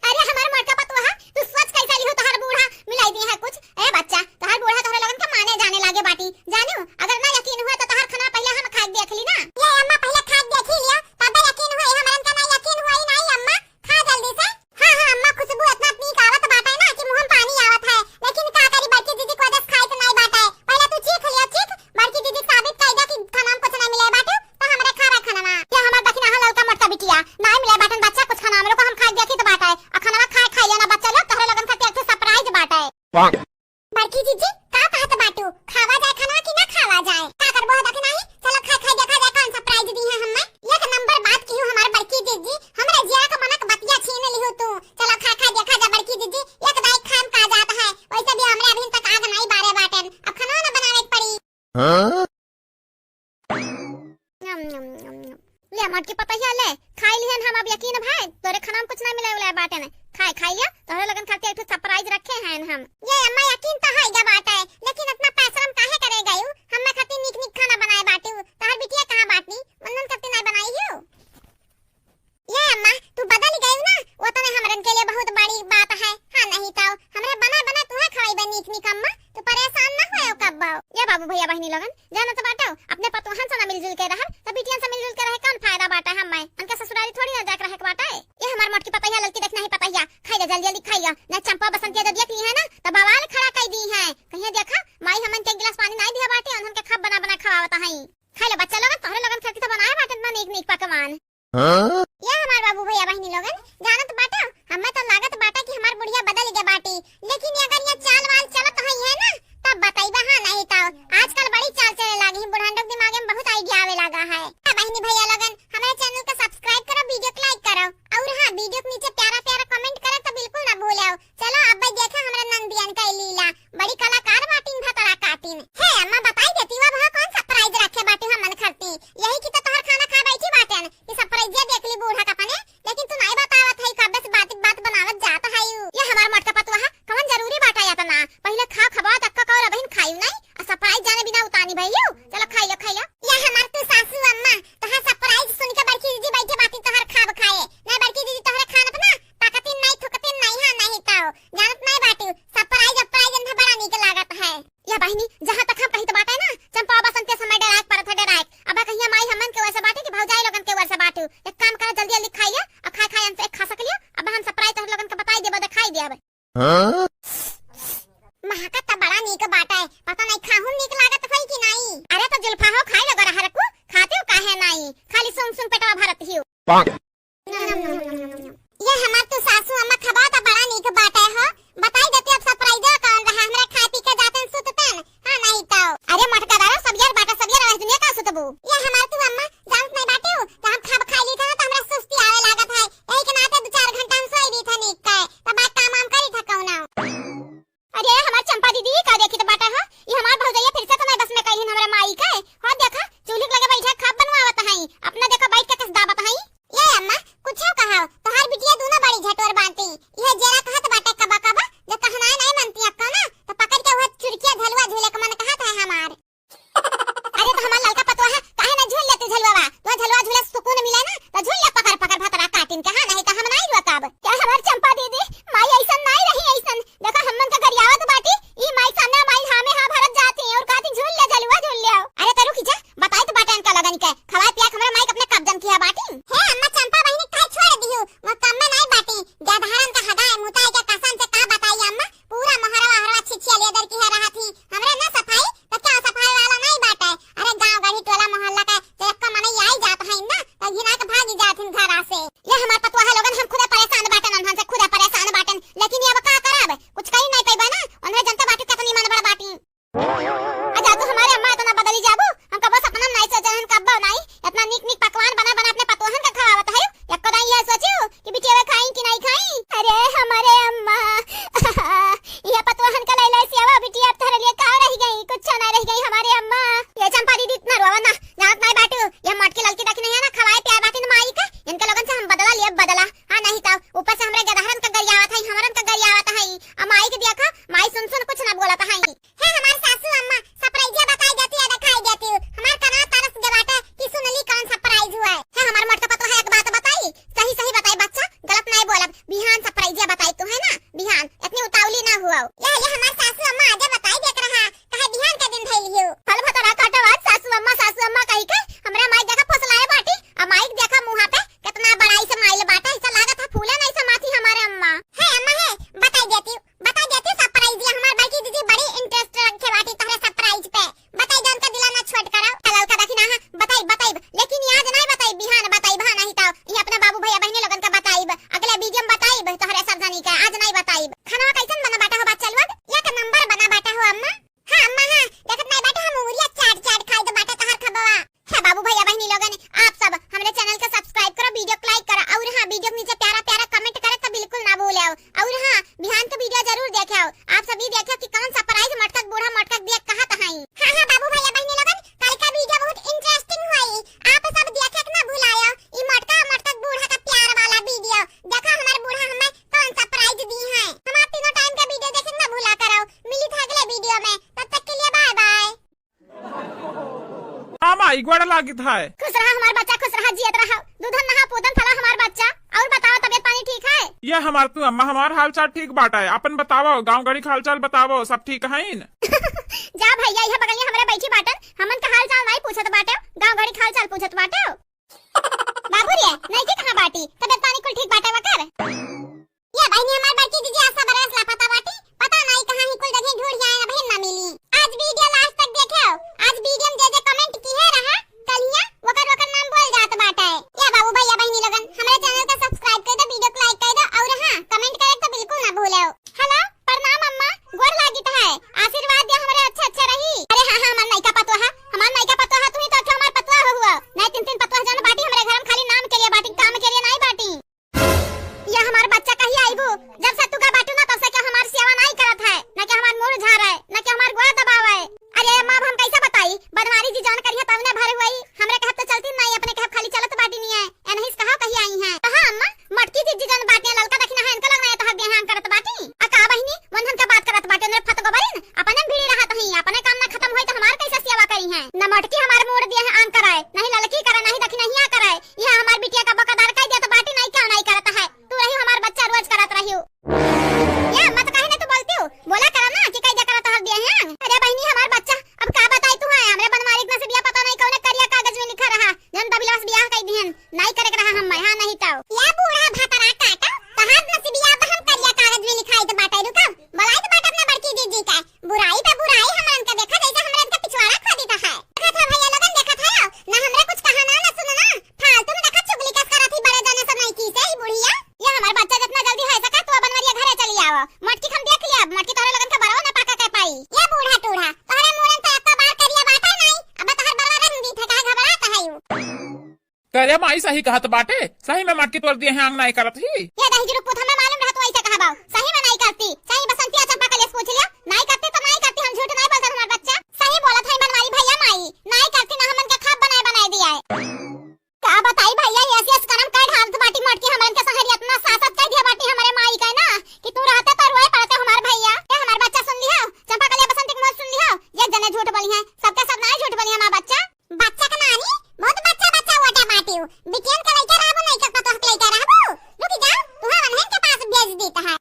अरे हमार मोटका पतोहा, तू सोच कैसा लिहो तोहार बूढ़ा मिलाई दी है कुछ। ए बच्चा, तोहार बूढ़ा तोहरे लोगन के माने जाने लागे बाटी। जानू, अगर ना यकीन हुआ तो तोहार खाना पहले हम खा के देख ली ना। ये अम्मा पहले खा के देख ही लिया, तबे यकीन हुआ। हमरन का ना यकीन हुआ ही नहीं अम्मा, खा जल्दी से। हाँ, हाँ अम्मा, खुशबू इतना नीक आवत बाटे ना कि मुंह में पानी आवत है, लेकिन का करी बड़की दीदी को दस खाए तो नहीं बाटे। पहले तू चीख लिया, चीख, बड़की दीदी साबित कर दे कि खाना में कुछ नहीं मिले बाटे, तो हमरे खावा खाना। ये हमार दखिना है ललका मोटका बिटिया, नहीं मिले बाटन बच्चा कुछ खाना, हम लोग को हम खा के देखी तो बाटे। आ खाना खा, खा लिया ना बच्चा लोग, तोहरे लोगन खातिर एक ठो surprise बाटे। बड़की जीजी, का कहत बाटू? खावा जाए खाना कि ना खावा जाए? का करबो है दखिना ही? चलो खाए खाए देखा जाए कौन surprise दी है हमें। एक नंबर बात की हूँ हमार बड़की जीजी, हमरे जिया का मनक बतिया छीन लिहू तू। चलो खाए खाए देखा जाए बड़की जीजी, एक दाई खाम का जात है, वैसे भी हमरे अभी तक आग नहीं बारे बाटन, अब खाना ना बनावे के पड़ी। हाँ? यम, यम, यम, यम। ले, मोटकी पतोहिया, ले, खाई लिहन हम, अब यकीन भाई, तोरे खाना में कुछ ना मिले उले बाटे ने। खाए, खाई लिया, तोहरे लोगन खातिर एक ठो surprise रखे हैं हम। ये अम्मा, यकीन तो है गा बाटे, लेकिन इतना पैसा हम काहे करे गयू? हमें खातिर नीक नीक खाना बनाए बाटू। तोहर बिटिया कहाँ बाटनी? वंदन करती नहीं बनाई हियो। ये अम्मा, तू बदल गयू ना, वो तो हमरन के लिए बहुत बड़ी बात है। हाँ, नहीं तो हमरे बना बना तुहे खवाई बा नीक नीक अम्मा, तू परेशान ना होयो कब्बो। ये बाबू भैया बहिनी लोगन, जाना तो बाटो, अपने पतोहन से ना मिलजुल के रहब, तो बिटियन से मिलजुल के रहे कौन फायदा बाटा है? मैं उनके ससुरारी थोड़ी ना जाके रहे के बाटा है। ये हमार मोटकी पतैया, ललकी देख नहीं पतैया, खाई ले जल्दी जल्दी खाई ले, ना चंपा बसंतिया जब देख ली है ना, तो बवाल खड़ा कर दी है। कहिए देखा, माई हमन के एक गिलास पानी नहीं दिया बाटे, उन्हन के खब बना बना खवावता है। खाई ले बच्चा लोगन, तोहरे लोगन खातिर तो बनाए बाटे इतना नीक नीक पकवान। हाँ? ये हमार बाबू भैया बहिनी लोगन, जानत बाटा, हमें तो लागत बाटा कि हमार बुढ़िया बदल गया बाटी, लेकिन ये अगर ये चाल वाल चलत है, है ना, तब बताइबा, हाँ नहीं तो। आजकल बड़ी चाल चले लागी है, बुढ़ान लोग दिमाग में बहुत idea आवे लागा है। हाँ बहिनी भैया लोगन, हमारे channel का subscribe करो, video को like करो, और हाँ, video के नीचे प्यारा प्यारा comment करे तो बिल्कुल ना भूलो। चलो अब भाई देखा हमारे नंदियन का लीला, बड़ी कलाकार बाटिन भतरा काटिन। हे अम्मा बताई देती, अब हाँ कौन surprise रखे बाटे हमन खरती, यही की तो तोहर खाना खा बैठी बाटेन, कि surprise देख ली बूढ़ा का अपने, लेकिन तू नहीं बतावत है, कब्बे से बात बात बनावत जात है यू। ये हमार मोटका पतुआ है, कौन जरूरी बाटा इतना? पहले खा खबा तक का और अबहिन खायू नहीं, आ surprise जाने बिना उतानी भइयू। चलो खाई लो, खाई लो। ये हमार तू सासू अम्मा, तोहार surprise सुन के बड़की दीदी बैठे बाटी तोहार खाब खाए। नहीं बड़की दीदी तोहरे खान अपना ताकतिन नहीं थुकतिन नहीं, हाँ नहीं तो जानत नहीं बाटू। Surprise, surprise इन्हें बड़ा नीक लागत है। या बहिनी, जहाँ तक हम कही तो बाटे ना, चंपा बसंत के समय डराए के परत है, डराए के। अब कहिया माई हमन के वैसे बाटे कि भौजाई लोगन के वैसे बाटू। एक काम करा, जल्दी जल्दी खाई लिया, अब खाए खाए हमसे एक खा सक लिया। अब हम surprise तोहरे लोगन के बताई देबो, दिखाई देबो। हाँ? महका त बड़ा नीक बाटे, पता नहीं खाहू नीक लागत होई कि नहीं। अरे तो जुल्फा हो, खाई लो गरहा रखू, खाते हो काहे नहीं, खाली सूंघ सूंघ पेटवा भरत हियो। ये हमार तू सासू अम्मा खबा त बड़ा नीक बाटे हो। बताई देती अब surprise कौन रहा, हमरा खाए पी के जातन सुततन। हाँ नहीं तो। अरे मोटका दादा, सब यार बाटा, सब यार रह दुनिया का सुतबू। ये हमार तू अम्मा जानत नहीं बाटे हो, तो हम खाब खाई ली था ना तो हमरा सुस्ती आवे लागत है। यही के नाते दो चार घंटा हम सोई ली था नीक के, तब बात काम वाम करी था कौना। अरे हमार चंपा दीदी, का देखी तो बाटा हो, ये हमार भौजैया फिर से तो नहीं बस में कही हमरा माई के। हो देखा, चूल्ही के लगे बैठा खाब बनवावत है, अपना देखा बैठ के कस दाबत है। ये अम्मा, कुछ कहा, तोहार बिटिया दोनों बड़ी झटोर बांटी। ये जेरा कहत बाटे कबा कबा, जो कहनाए नहीं मानती अक्का ना, तो पकड़ के माई सुन सुन कुछ ना बोलत हई। हे हमार सासू अम्मा, surprise बताई देती या देखाई देती। हमार कनवा तरस गए बाटे कि सुनली कौन surprise हुआ है। हे हमार मोटका पतोहा, एक बात बताई, सही सही बताई बच्चा, गलत नहीं बोलब। बिहान surprise बताई तू, है ना, बिहान, इतनी उतावली ना हुआ। ये, ये हमार सासू अम्मा आजे बताई देत रहा, काहे बिहान के दिन धइली हो। फल भतरा काटो आज सासू अम्मा, सासू अम्मा कही के हमरा माई देखा फुसलाए बाटी, आ माई देखा मुँहा पे कितना बड़ाई से माइल बाटे, ऐसा लागत है फूले नहीं समाती हमारे अम्मा। हे अम्मा हे, बताई देती, बताई देती surprise, ये हमार बड़की दीदी बड़ी interest रखे बाटी तोहरे surprise पे। बताई दे उनका दिला ना छोट कराओ। ललका देखी ना, हाँ, बताई, बताई, लेकिन ये आज नहीं बताई, बिहान बताई, बहा नहीं ताओ। ये अपने बाबू भैया बहनी लोगन का बताई, अगले video में बताई, तोहरे सब जनी का, आज नहीं बताई। खाना कैसन बना बाटा हो बच्चा लोग? एक number बना बाटा हो अम्मा। हाँ अम्मा, हाँ, देखत नहीं बाटे हम उंगलिया चाट चाट खाई तो बाटे तोहर खबवा। हे बाबू भैया बहनी लोगन, आप सब हमरे channel के subscribe करो, video को like करो, और हाँ, video के नीचे प्यारा प्यारा comment करे तो बिल्कुल ना भूले हो। और हाँ, बिहान के video जरूर देखे हो। आप सब ये देखे कि कौन surprise मटकक बूढ़ा मटकक दिया कहा तहाई। हाँ, हाँ, बाबू भैया बहनी लोगन, कल का video बहुत interesting होई। आप सब देखे के ना भुलायो। ई मटका मटकक बूढ़ा का प्यार वाला video। देखा हमार बूढ़ा हमें कौन surprise दी है। हमार तीनों time का video देखे के ना भूला करो। मिली था अगले video में, तब तक के लिए bye bye। हाँ माई, गोड़ लागित है। खुश रहा हमार बच्चा, खुश रहा, जियत रहा। दूधन नहा पूतन फला हमार बच्चा। और बताओ, तबियत पानी ठीक है? ये हमार तू अम्मा, हमार हाल चाल ठीक बाटा है। अपन बताओ, गाँव गड़ी के हाल चाल बताओ, सब ठीक है न? जा भैया, यह बगलिया हमरे बैठी बाटन, हमन का हाल चाल नहीं पूछत बाटे, गाँव गड़ी के हाल चाल पूछत बाटे। बाबू रे, नइकी कहाँ बाटी? तबियत पानी कुल ठीक बाटे वकर? ये बहिनी हमार बड़की दीदी आशा बरस लापता बाटी, पता नहीं कहाँ ही कुल जगह ढूंढ आए, अबहिन ना मिली। आज video last तक देखे हो, आज video में जे जे comment किहे रहा, कलिया वकर वकर नाम बोल जात बाटे। ये बाबू भैया बहिनी लोगन, हमरे channel का subscribe कर दो, video को like कर दो और हाँ, comment करे तो बिल्कुल ना भूले हो। Hello, प्रणाम अम्मा, गोड़ लागित है, आशीर्वाद दे हमरे अच्छे अच्छे रही। अरे हाँ हाँ, हमार नइका पतोहा, हमार नइका पतोहा, तू ही तो अच्छा हमार पतोहा हो हुआ, नहीं तीन तीन पतोहा जन बाटी हमरे घर में, खाली नाम के लिए बाटी, काम के लिए नहीं बाटी। ये हमार बच्चा कहिया आइबू? जब से तू का बाटू ना, तब से के हमार सेवा नाई करत है, ना के हमार मूड़ झारे, ना के हमार गोड़ दबावे। अरे अम्मा, अब हम कैसे बताई? बनवारी जी जौन करिहे तवने भर हुई। हमरे कहब तो चलती नाई, अपने कहब खाली चलत बाटी नहीं है। ए नहीं कहा कहिया आई हैं। कहा अम्मा, मटकी जी जी जौन बाटियां ललका दखिना है, इनका लगना है तो हक देहां करत बाटी। आ का बहिनी, वंधन का बात करत बाटे रे फत गोबरिन, अपने में भिड़ी रहत हई, अपने काम ना खत्म होई तो हमार कैसे सेवा करी हैं? न मटकी हमार मूड़ दिए हैं आन कराए, नहीं ललकी करे, नहीं दखिनहिया करे। यह हमार बिटिया का बकादार कह दिया तो बाटी नहीं, क्यों नहीं करत है? तू रही हमार बच्चा रोज करत रही हो। ये मत कहे ना तू बोलती हो, बोला करा ना कि कह दिया करा तो हक दिए हैं। अरे बहिनी हमार बच्चा, अब का बताई तू है, हमरे बनवारी के नसीबिया पता नहीं कौने करिया कागज में लिखा रहा, जौन दबिलवा से बियाह कह दिहन, नहीं करे के रहा हम, हाँ नहीं तो। ये बूढ़ा भतरा काटा, तहार नसीबिया अब हम करिया कागज में लिखाई तो बाटे, रुका, बोलाई तो बाटे अपने बड़की दीदी का। बुराई पे बुराई, हमरन का देखा जैसे हमरन का पिछवाड़ा खोदी तो है। देखत है भैया लोगन, देखत है, ना हमरे कुछ कहा ना, ना सुनो ना, फालतू में देखा चुगली कस करत ही बड़े जने सब नहीं की से ही बुढ़िया। ये हमार बच्चा जितना जल्दी है सका तू बनवरिया घरे चली आओ। मटकी हम देख लिया, मटकी तोहरे लोगन का बरवा ना पाका के पाई। ये बूढ़ा टूढ़ा, तोहरे मुड़न तो एको बार करिया बाटा नहीं, अब तोहर बरवा रंग दी थे, काहे घबरात है यू? करे माई सही कहत बाटे, सही में मटकी तोड़ दिए हैं, आंग नाई करत ही। ये दही जुरुक पुत हमें मालूम रहत वैसे कहबाओ, सही में नाई करती, सही बसंतिया चंपा कलेस पूछ लिया, नाई करती तो नाई करती, हम झूठ नाई बोलते हमार बच्चा, सही बोलत है बनवारी भैया माई, नाई करती ना हमन के खाब बनाए बनाए दिया है। का बताई भैया, ऐसी ऐसी करम कर ढालत बाटी मटकी हमन के सहरी इतना सासत कह दिया बाटी हमरे माई का ना, कि तू रहते तो रोए पड़ते हमार भैया। ए हमार बच्चा सुन लिया, चंपा कलिया बसंती के मुँह सुन लिया, ये जने झूठ बोली हैं, सबके सब नाई झूठ बोली हैं हमार बच्चा। बच्चा के नानी, बहुत बच्चा बच्चा वोटा बाटियो। बिटियन के लइके रहबो, नहीं के पतोह के लइके रहबो। रुक जाओ, तुहा वनहन के पास भेज देता है।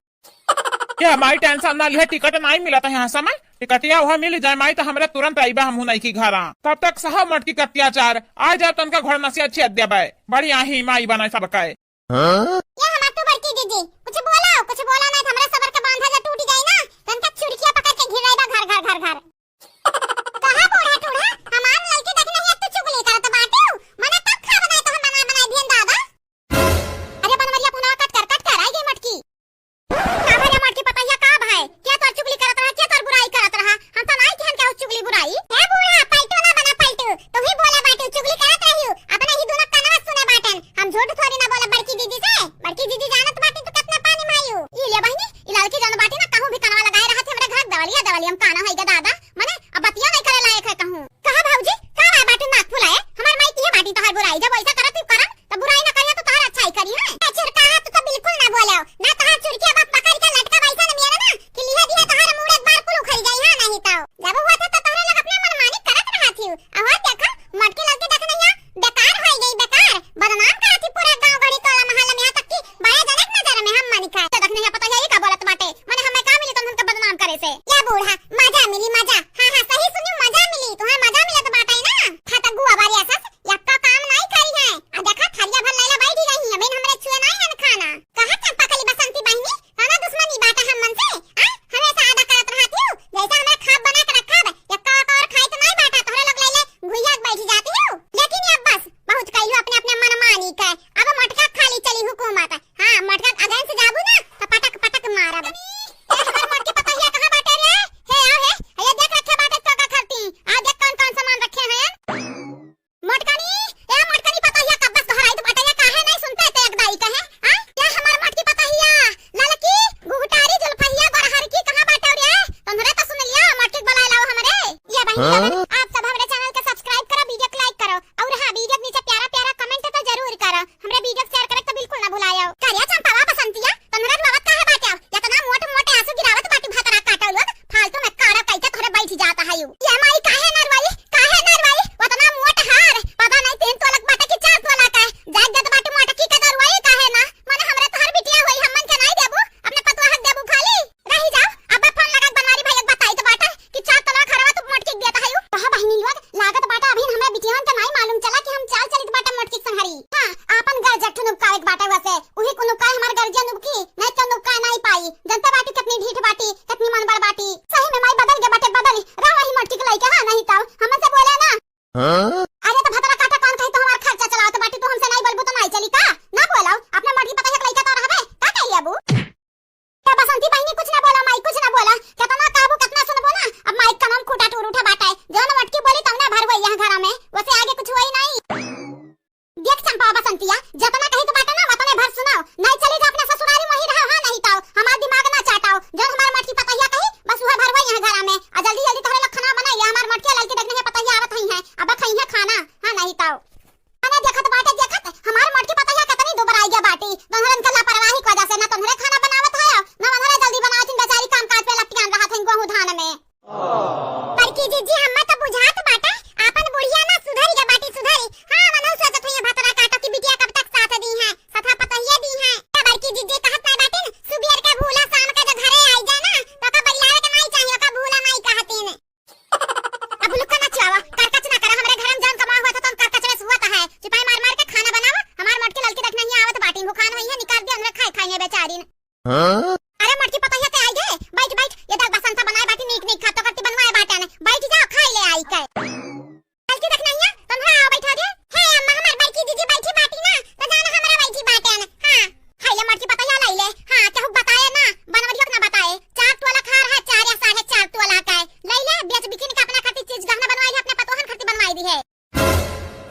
ये हमारी tension ना लिहे, टिकट नाई मिलत है यहाँ समय। टिकटिया वहाँ मिल जाए माई तो हमरे तुरंत आईबा हमहू नहीं की घरा। तब तक सहा मटकी के अत्याचार, आ जाए तनका घर नसिया छेद देबे। बड़ी आही माई बनाए सबके। हाँ? ये हमार तू बड़की दीदी, कुछ बोला, कुछ बोला नहीं तो हमरे सबर के बांधा जा टूट जाए ना। तनका चुड़किया पकड़ के घिराई बा घर घर घर घर। कहा बूढ़ा टूढ़ा, हमार लड़की देखने एक तो चुगली करत बाटे, मने तब खा बनाए तो हम बना बनाए भेन दादा। अरे बनवरिया पुनवा कट कर, कट कर, आई गई मटकी। का भरे मटकी पतैया का भाई? के तोर चुगली करत रहा, के तोर बुराई करत रहा? हम तो नाई कहन के चुगली बुराई। हे बूढ़ा, पलटू ना बना पलटू, तू ही बोले बाटे चुगली करत रही हो, अपने ही दोनों कनवा सुने बाटन। हम झूठ थोड़ी ना बोले बड़की दीदी से, बड़की दीदी जानत बाटी तू कितना पानी मायू। ई ले बहिनी, ई लड़की जौन बाटी ना कहूँ भी कनवा लगाए रहत हमरे घर दवलिया दवलिया हम काना होई गे दादा, मने अब बतिया नहीं करे लायक है कहूँ। कहा भौजी, का बाय बाटी नाक फुलाए? हमार माई किहे बाटी तोहार बुराई, जब ऐसा करत ही करम, तब बुराई ना करिया तो तोहार अच्छाई करी है। ए चुरका, तू तो बिल्कुल ना बोले, ना तोहार चुरकिया बाप पकड़ के लटका वैसा न मियाना ना, कि लिहे दिहे तोहार या बूढ़ा, मजा मिली, मजा। हाँ, हाँ, सही सुनिउ, मजा मिली। तुहैं मजा मिलत बाटै ना? फतगुआ बारी असस, यक्का काम नाई करी है। आ देखा, थरिया भर लैला बैठी रही है, अबहिन हमरे छुए नाई हन खाना। कहा चंपा कली बसंती बहिनी, कौनो दुश्मनी बाटा हमन से? आ? हमेशा अदा करत रहत हिउ, जैसे हमरे खाब बना के रखब, यक्का ओका और खाई तो नाई बाटा, तोहरे लोग लैले घुइया के बैठी जाती हिउ। लेकिन अब बस, बहुत कइलू अपने अपने मनमानी के। अब मोटका खाली चली हुकूमत। हाँ, मोटका against जाबू ना, तो पटक पटक मारब। ए, हमार मोटकी पतोहिया कहाँ बाटे रे? हे, आओ हे, ये देख रखे बाटे तो का खरती। आ देख कौन कौन सामान रखे हैं। मोटकनी, ए मोटकनी पतोहिया, कब बस तोहरा ई तो पतोहिया काहे नहीं सुनते ते एक दाई कहे? हाँ? या हमार मोटकी पतोहिया, ललकी, घुघुटारी, जुल्फहिया, गोरहरकी कहाँ बाटे रे? तोहरे तो सुन लिया, मोटकी के बुलाए लाओ हमरे। ये बहिनी हाँ? लोगन, आप सब हमरे channel के subscribe करो, video के like करो, और हाँ, video के नीचे प्यारा प्यारा comment तो जरूर करो। हमरे video के share करे तो बिल्कुल ना भुलायो। का रे चंपावा बसंतिया, तोहरे रुआवत काहे बाटे? इतना मोट मोट आंसू गिरावत बाटी भतरा काटो लोग, फालतू में काड़ा कइके तोहरे बैठ जाता है यू। ये माई काहे ना रुआई, काहे ना रुआई? उतना मोट हार, पता नहीं तीन तोला के बाटे कि चार तोला का। जाग जात बाटी मोटकी के दरुआई काहे ना? माने हमरे तोहर बिटिया होई, हमन के नहीं देबू, अपने पतोह के देबू खाली? रही जाओ, अब्बे phone लगा के बनवारी भैया के बताई तो बाटा कि चार तोला खरवा तू मोटकी के देता है यू। कहा बहिनी लोग, लागत बाटा अबहिन हमरा बिटियन के नाई मालूम चला कि हम चाल चलित बाटा मोटकी के संहरी। हाँ, आपन गर्ज एक ठो नुबकावे के बाटा वैसे, उही को नुबकाए हमार गर्जिया नुबकी, नहीं तो नुबकाए नाई पाई। जनता बाटी कितनी ढीठ बाटी, कितनी मनबड़ बाटी। सही में माई बदल गए बाटे, बदल। रह वही मोटकी के लइके, हाँ, नहीं तो हमन से बोले ना। हाँ? अरे तो भतरा काटा कौन कही तो हमार खर्चा चलाओ तो बाटी, तू हमसे नाई बोलबू तो नाई चली का? ना बोलाओ, अपने मोटकी पतोहिया के लइके तो रहबे, का कही अबू? ए बसंती बहिनी, कुछ ना बोला माई, कुछ ना बोला। केतना कहबू, केतना सुनबू ना? अब माई के कनवा में खूंटा टूर उठा बाटे। जौन मोटकी बोली, तौने भरवई यहाँ घरा में। वैसे आगे कुछ होई नहीं। देख चंपा बसंतिया, जेतना कही तो बाटे ना, वतने भर सुनाओ। नहीं चली जा अपने ससुरारी में ही रहो, हाँ नहीं तो हमार दिमाग ना चाटाओ। जौन हमार मोटकी पतोहिया कही, बस उहे भरवई यहाँ घरा में। आ जल्दी जल्दी तोहरे लोग खाना बनाई ले, हमार मोटकी ललकी देखने के पतोहिया आवत हई हैं, अब खई हैं खाना, हाँ नहीं तो। अने देखत बाटे, देखत हमार मोटकी पतोहिया कितनी दुबराई गया बाटी। तोहरन के लापरवाही की वजह से ना तोहरे खाना बनावत है, ना उन्हरे जल्दी बनावत हैं, बेचारी काम काज पे लपटियान रहत हैं गोहूं धान में। बड़की जीजी, हम्मा तो बुझात बाटे, आपन बुढ़िया ना सुधरी गया बाटी, सुधरी। हाँ, मनहु सोचत हुई भतरा काटो की बिटिया कब तक साथ दी है, सथा पतोहिया दी है। तो बड़की जीजी कहत ना बाटिन, सुबेर के भूला शाम के जो घरे आई जाए ना, तो का बरियावे के नहीं चाहिए, का भूला नहीं कहतीन। अब लुक्का ना चुआवा, करकच ना करा, हमरे घर में जौन कमावा हुआ था, तौन करकच में सुअत है। चुपाई मार मार के खाना बनावा, हमार मोटकी ललकी देखना ही आवत बाटी, भुखान हुई है, निकाल दिया, उन्हें खाए खाइए बेचारी ने। हाँ? अरे मोटकी पतोहिया ते आई गे, बैठ बैठ, ये देख बसंता बनाए बाटी, नीक नीक खातो करती बनवाए बाटन, बैठ जाओ, खाई ले आई के। ललकी देखना ही है, तुम हाँ आओ बैठा दे। हे अम्मा, हमार बड़की जीजी बैठी बाटी ना, तो जाना हमरा बैठी बाटन। हाँ, हाय ले मोटकी पतोहिया लाई ले। हाँ, केहू बताए ना, बनवरियो के ना बताए। चार तोला खार है, चार या साढ़े चार तोला का है। लाई ले, बेच बिकिन के अपना खातिर चीज गहना बनवाई है, अपने पतोहन खातिर बनवाई दी है।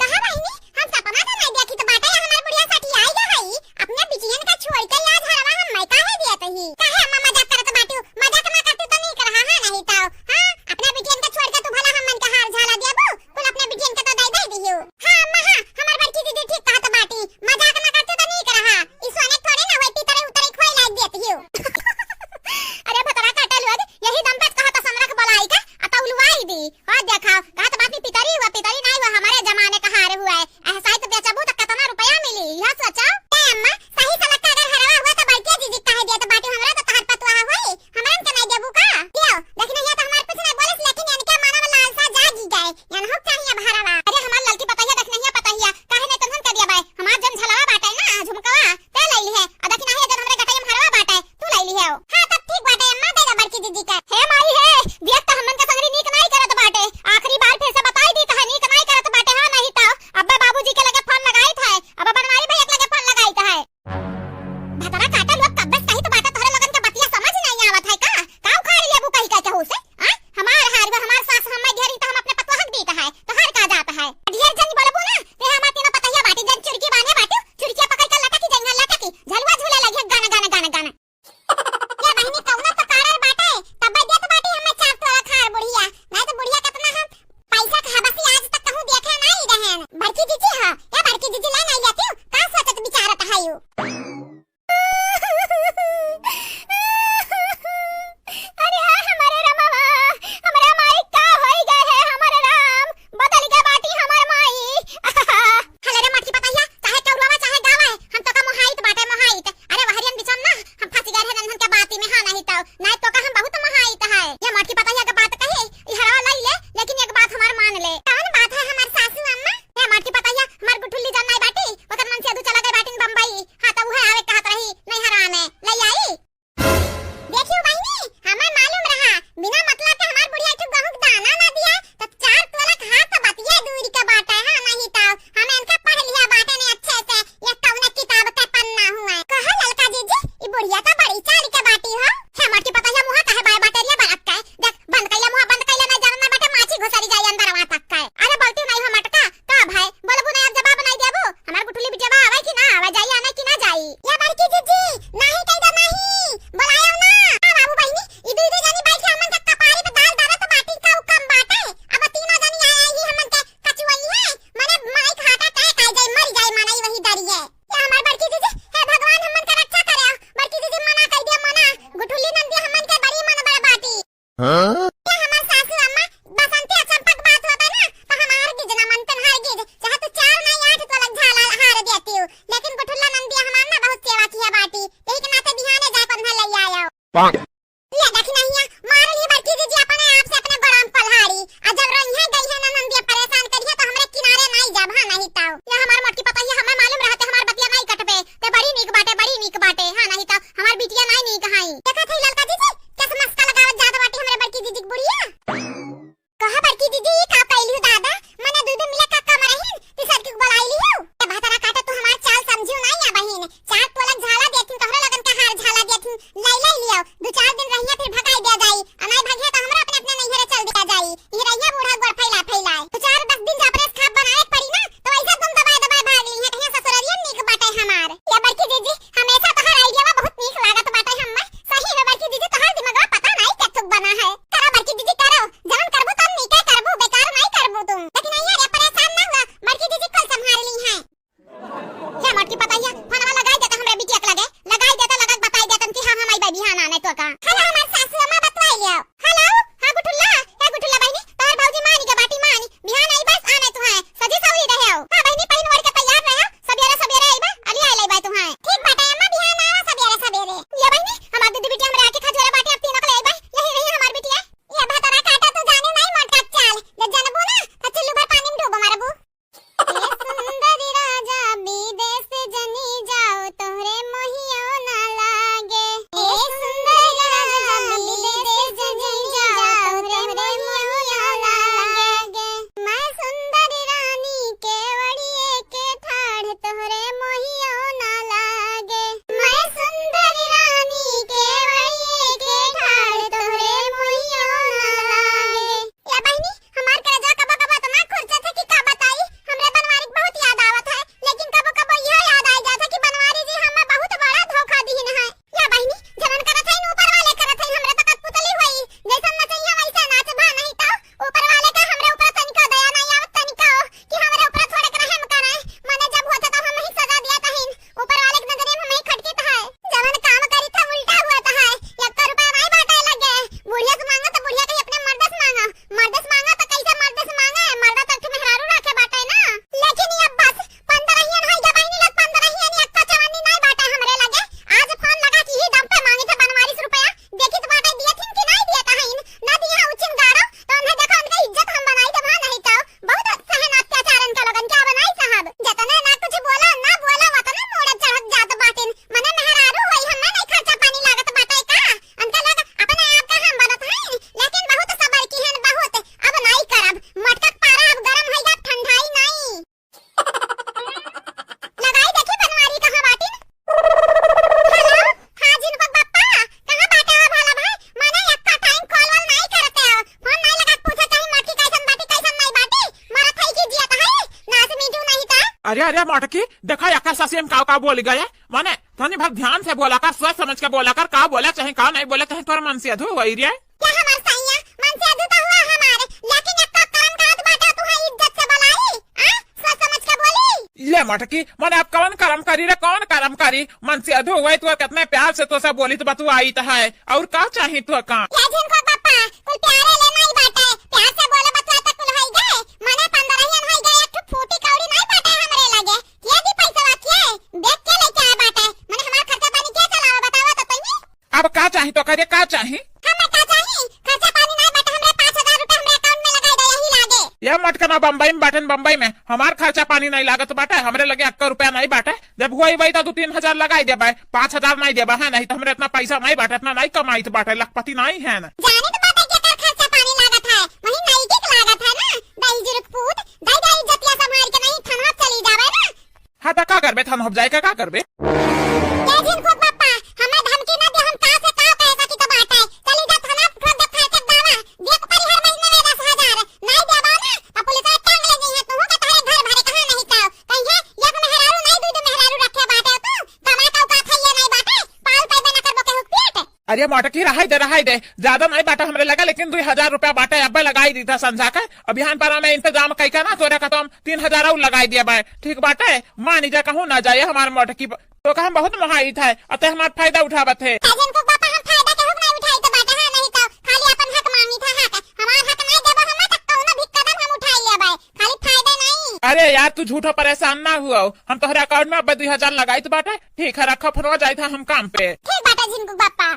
कहा बहिनी, हम सपना तो नहीं देखी तो बाटे, हमार बुढ़िया साठी आई गई है। अपने बिटियन का छोड़ के आज हरवा हम मैं काहे दिया तही? काहे अम्मा मजाक करत बाटू? मजाक ना करती तो नहीं कर, हाँ, हाँ, नहीं तो। हाँ, अपने बिटियन का छोड़ के तू भला हम मन का हार झाला देबू? कुल अपने बिटियन के तो दे दे दियो। हाँ अम्मा, हाँ, हमार बड़की दीदी ठीक कहत बाटी, मजाक ना करते तो नीक रहा। ई सोने थोड़े ना होई, पितरे उतरे खोई लाग देत हियो। अरे भतरा काटा लोग, यही दम पे कहत समरख बोलाई का, अता उलवाई दी। और देखा, कहत बाटी पितरी हुआ, पितरी नहीं हुआ, हमारे जमाने का हार हुआ है। ऐसा ही तो बेचबू तो कितना रुपया मिली, यह सोचो। ए अम्मा, सही सलक का अगर हरवा हुआ तो बड़की दीदी काहे देत बाटी, हमरा तो तहर पतवा होई। हमरन के नहीं देबू का? दियो, लेकिन ये तो हमार कुछ नहीं बोलिस, लेकिन इनके मन में लालसा जागी गए। इनहू के चाहिए अब हरवा। अरे हमार ललकी पतोहिया, देखनहिया पतोहिया, काहे नहीं तुमहन के दिया बाय? हमार जौन झलवा बाटे ना, झुमकवा, ते ले लिहे। आ देखी नहीं, जौन हमरे गटई में हरवा बाटे, तू ले लिहे हो। हाँ, तब ठीक बाटे, अम्मा दे दे बड़की दीदी के। हे माई हे, देख तो हमन के संगरी नीक नहीं करत बाटे। आखिरी बार हाँ? ये हमार सासू अम्मा, बसंती अचंपा के बात होता ना, तो हमार गिज ना मनतन, हार गिज, चाहे तू चार नाई आठ तोलक झाला हार देती हूँ, लेकिन गुठुल्ला नंदिया हमार ना बहुत सेवा किया बाटी, यही के नाते बिहाने जाए पर ले आयो। ये देखी नहीं है, मारल ही बड़की जीजी अपने आप से अपने गोड़ाम पलहाड़ी। आ जब रोइहे गई है ना नंदिया परेशान करिहे तो हमरे किनारे नहीं जाब, हाँ नहीं ताऊ। या हमार मोटकी पतोहिया हमें मालूम रहते हमार बतिया नहीं कटबे। ते बड़ी नीक बाटे, बड़ी नीक बाटे, हाँ नहीं ताऊ हमार बिटिया नहीं नीक हाई। देखा थे ललका जीजी, कैसे मस्का लगावत जात बाटी हमरे बड़की जीजी के बुढ़िया। कहा बड़की दीदी, ई का कइली हो दादा? मने दुइ दिन मिले का कम रहिन, तीसर के बुलाई ली हो। ए भतरा काटा, तू हमार चाल समझियो नाई या बहिन। चार पोलक झाला देथिन, तोहरे लगन का हार झाला देथिन, लाई लाई लियो। दो चार दिन रहिया फिर भगाई दिया जाई। अनाई भगिया तो हमरा अपने अपने नैहरे चल दिया जाई। ये रहिया बूढ़ा गोड़ फैला फैलाए। दो चार दस दिन जापरेस खाप बनाए पड़ी ना, तो ऐसा तुम दबाए दबाए भाग ली है। कहीं ससुररिया नीक बाटे हमार। या बड़की दीदी, हमेशा तोहार आइडिया बहुत नीक लागत बाटे हम्मे। सही में बड़की दीदी, तोहार दिमागवा पता नाई कथुक बना है। करो बड़की दीदी, करो, जवन करबू तवन नीके करबू, बेकार नाई करबू तुम। लेकिन अइया रे, परेशान ना हुआ, बड़की दीदी कुल संभाल ली हैं। हे मोटकी पतैया, फोनवा लगाई देता हमरे बिटिया के लगे, लगाई देता, लगा के बताई देतन कि हाँ, हम आइबे बिहान आने तो का। हेलो, हमार सासू अम्मा बतवाई लियो। हेलो, हाँ गुठुल्ला, हे गुठुल्ला बहिनी, तोहर भौजी मानी के बाटी मानी, बिहान आई बस आने तुहां, सजी सवरी रहे हो। हाँ बहिनी, पहिन ओढ़ के तैयार रहे हो, सबेरे सबेरे आइबा, अली आए लेबा तुहां। ठीक बाटे अम्मा, बिहान आवा सबेरे सबेरे। ये बहिनी, हमार दीदी बिटिया हमरे आके खजूरा बाटे, अब तीनों के ले आइबा, यही रही हमार बिटिया। ये भतरा काटा तू जाने नहीं मोटका चाल, जब जनबू ना, तो चुल्लू भर पानी में डूबो मरबू। ए सुंदर राजा विदेश जनी जाओ, तोहरे मोहियो ना लागे। ए सुंदर राजा विदेश जनी जाओ, तोहरे मोहियो ना लागे। मैं सुंदर रानी केवड़िए के ठाढ़, तोहरे मोहियो ना लागे। मैं सुंदर रानी केवड़िए के ठाढ़, तोहरे मोहियो ना लागे। या बहिनी, हमार करेजवा कबो कबो इतना खुरचत है कि का बताई। हमरे बनवारी के बहुत याद आवत है, लेकिन कबो कबो इहो याद आ जात है कि बनवारी जी हमें बहुत बड़ा धोखा दीन है। या बहिनी, जवन करत है ऊपर वाले करत है, हमरे तो कठपुतली होई, जैसन नचैया वैसे नाच भा नहीं तो ऊपर वाले का हमरे ऊपर तनिको दया नहीं आवत, तनिको कि हमरे ऊपर थोड़े रहम करे। मने जब होता तो हम ही सजा दिया तहिन, ऊपर वाले के नजरे में हम ही खटकित है। जवन काम करी था उल्टा हुआ था है, एक रुपया नहीं बाटे लगे। बुढ़िया से मांगो तो बुढ़िया कही अपने मर्द से मांगो, मर्द से मांगो तो कैसे मर्द से मांगे, मर्द तो एक ठे मेहरारू रखे बाटे ना। लेकिन ये बस पंद्रहियन है, जब बहिनी लोग पंद्रहियन, एक तो चवन्नी नहीं बाटे हमरे लगे। आज फोन लगा कि ही दम पे मांगी था बनवारी से रुपया, देखी तो बाटे दिए थिन कि नहीं दिए तहिन, ना दिए हैं उचिन गाड़ो, तो उन्हें देखो उनका इज्जत हम बनाई देबा नहीं तो। बहुत सहन अत्याचार इनका लोगन के अब नाई सहब। जतना ना कुछ बोला, ना बोला, वतना मूड़े चढ़त जात बाटिन। मने मेहरारू होई, हमें नहीं खर्चा पानी लागत बाटे का? उनका लोग अपने आप का हम बनत हईन, लेकिन बहुत सबर किहन, बहुत। अब नाई करब। मटका के पारा अब गरम होई, अब ठंडाई नाई। लगाई देखी बनवारी कहाँ बाटिन। हेलो, हाँ जिनको बप्पा, कहाँ बाटे हो भला भाई? मने एक्का टाइम कॉल वॉल नाई करते हो, फोन नाई लगा के पूछे चाही मोटकी कैसन बाटी, कैसन नाई बाटी, मरत है कि जियत है, नास मीठू नहीं था। अरे, अरे मोटकी, देखा एकर ससुर में का, का बोल गए, मने तनी भर ध्यान से बोला कर, सोच समझ के बोला कर, का बोला चाहे का नहीं बोला चाहे तोर मन से अधू वही रे। क्या हमार सैया, मन से अधू तो हुआ हमार, लेकिन एक्का करम करत बाटे तू है इज्जत से बोलाई, आ? सोच समझ के बोली। ले मटकी, मने अब कौन करम करी रे, कौन करम करी? मन से अधू हुआ, तू कितने प्यार से तो सब बोली तो बतू आई तो है, और का चाही तो का? या जिनको पापा, कुल प्यारे ले नहीं बाटे, प्यार से बोले बतुआ तो कुल होई गए, मने पंद्रहियन होई गए, एक ठो फूटी कौड़ी नहीं बाटे हमरे लगे, के दी पैसा के, देख के लेके आए बाटे, मने हमार खर्चा पानी के चलावे बतावा तो तनी। अब का चाही तो करे, का चाही? हमें का चाही? खर्चा पानी नहीं बाटे, हमरे पाँच हजार रुपया हमरे अकाउंट में लगाई दे, यही लागे। ये मटकना बम्बई में बाटन, बम्बई में हमार खर्चा पानी नहीं लागत बाटे, हमरे लगे अक्का रुपया नहीं बाटे। जब हुई वही तो दो तीन हजार लगाई देबे, पाँच हजार नहीं देबे, है नहीं तो हमरे इतना पैसा नहीं बाटे, इतना नहीं कमाइत बाटे, लखपति नहीं है ना। जाने तो बाटे के कर खर्चा पानी लागत है, वही नहीं के लागत है ना, दाई जुरुक पूत, दाई दाई इज्जतिया संभाल के नहीं थाना चली जावे ना। हाँ, त का करबे? थाना हम जाए का, का करबे? ए झिनकुट बप्पा, हमें धमकी न दे, हम का से का कहे सकी तो बात है। चली जा थाना, ठोक दे फांसी के दावा। दे के पड़ी हर महीने में दस हजार। नहीं देबा ना, तो पुलिस वाले टांग ले जइहे। तू के तोहरे घर भरे कहाँ नहीं का? कहिए, एक मेहरारू नहीं, दू दू मेहरारू रखे बाटे तू। कमा का औकात है ये नहीं बाटे। पाल पैदा न करबो केहू के पेट। अरे मोटकी, रहाई दे, रहाई दे, ज्यादा नहीं बाटे हमरे लगे, लेकिन दुई हजार रुपया बाटे, अब्बे लगाई दी था संझा के। अब बिहान पर मैं इंतजाम कई के ना, तोरे का तो हम तीन हजार और लगाई दिया बाय, ठीक बाटे? मानी जा, कहूँ ना जाए हमार मोटकी, तो का हम बहुत मोहाई था, अते हमार फायदा उठावत है। का झिनकुट बप्पा, हम फायदा केहू के नहीं उठाई तो बाटे, हाँ, नहीं तो खाली अपन हक अरे यार, तू झूठो परेशान ना हुआ, हम तोहरे account में अब्बे दुई हजार लगाइत बाटे। ठीक है, रखो फोनवा, जाइत है हम काम पे। ठीक बाटे झिनकू बापा।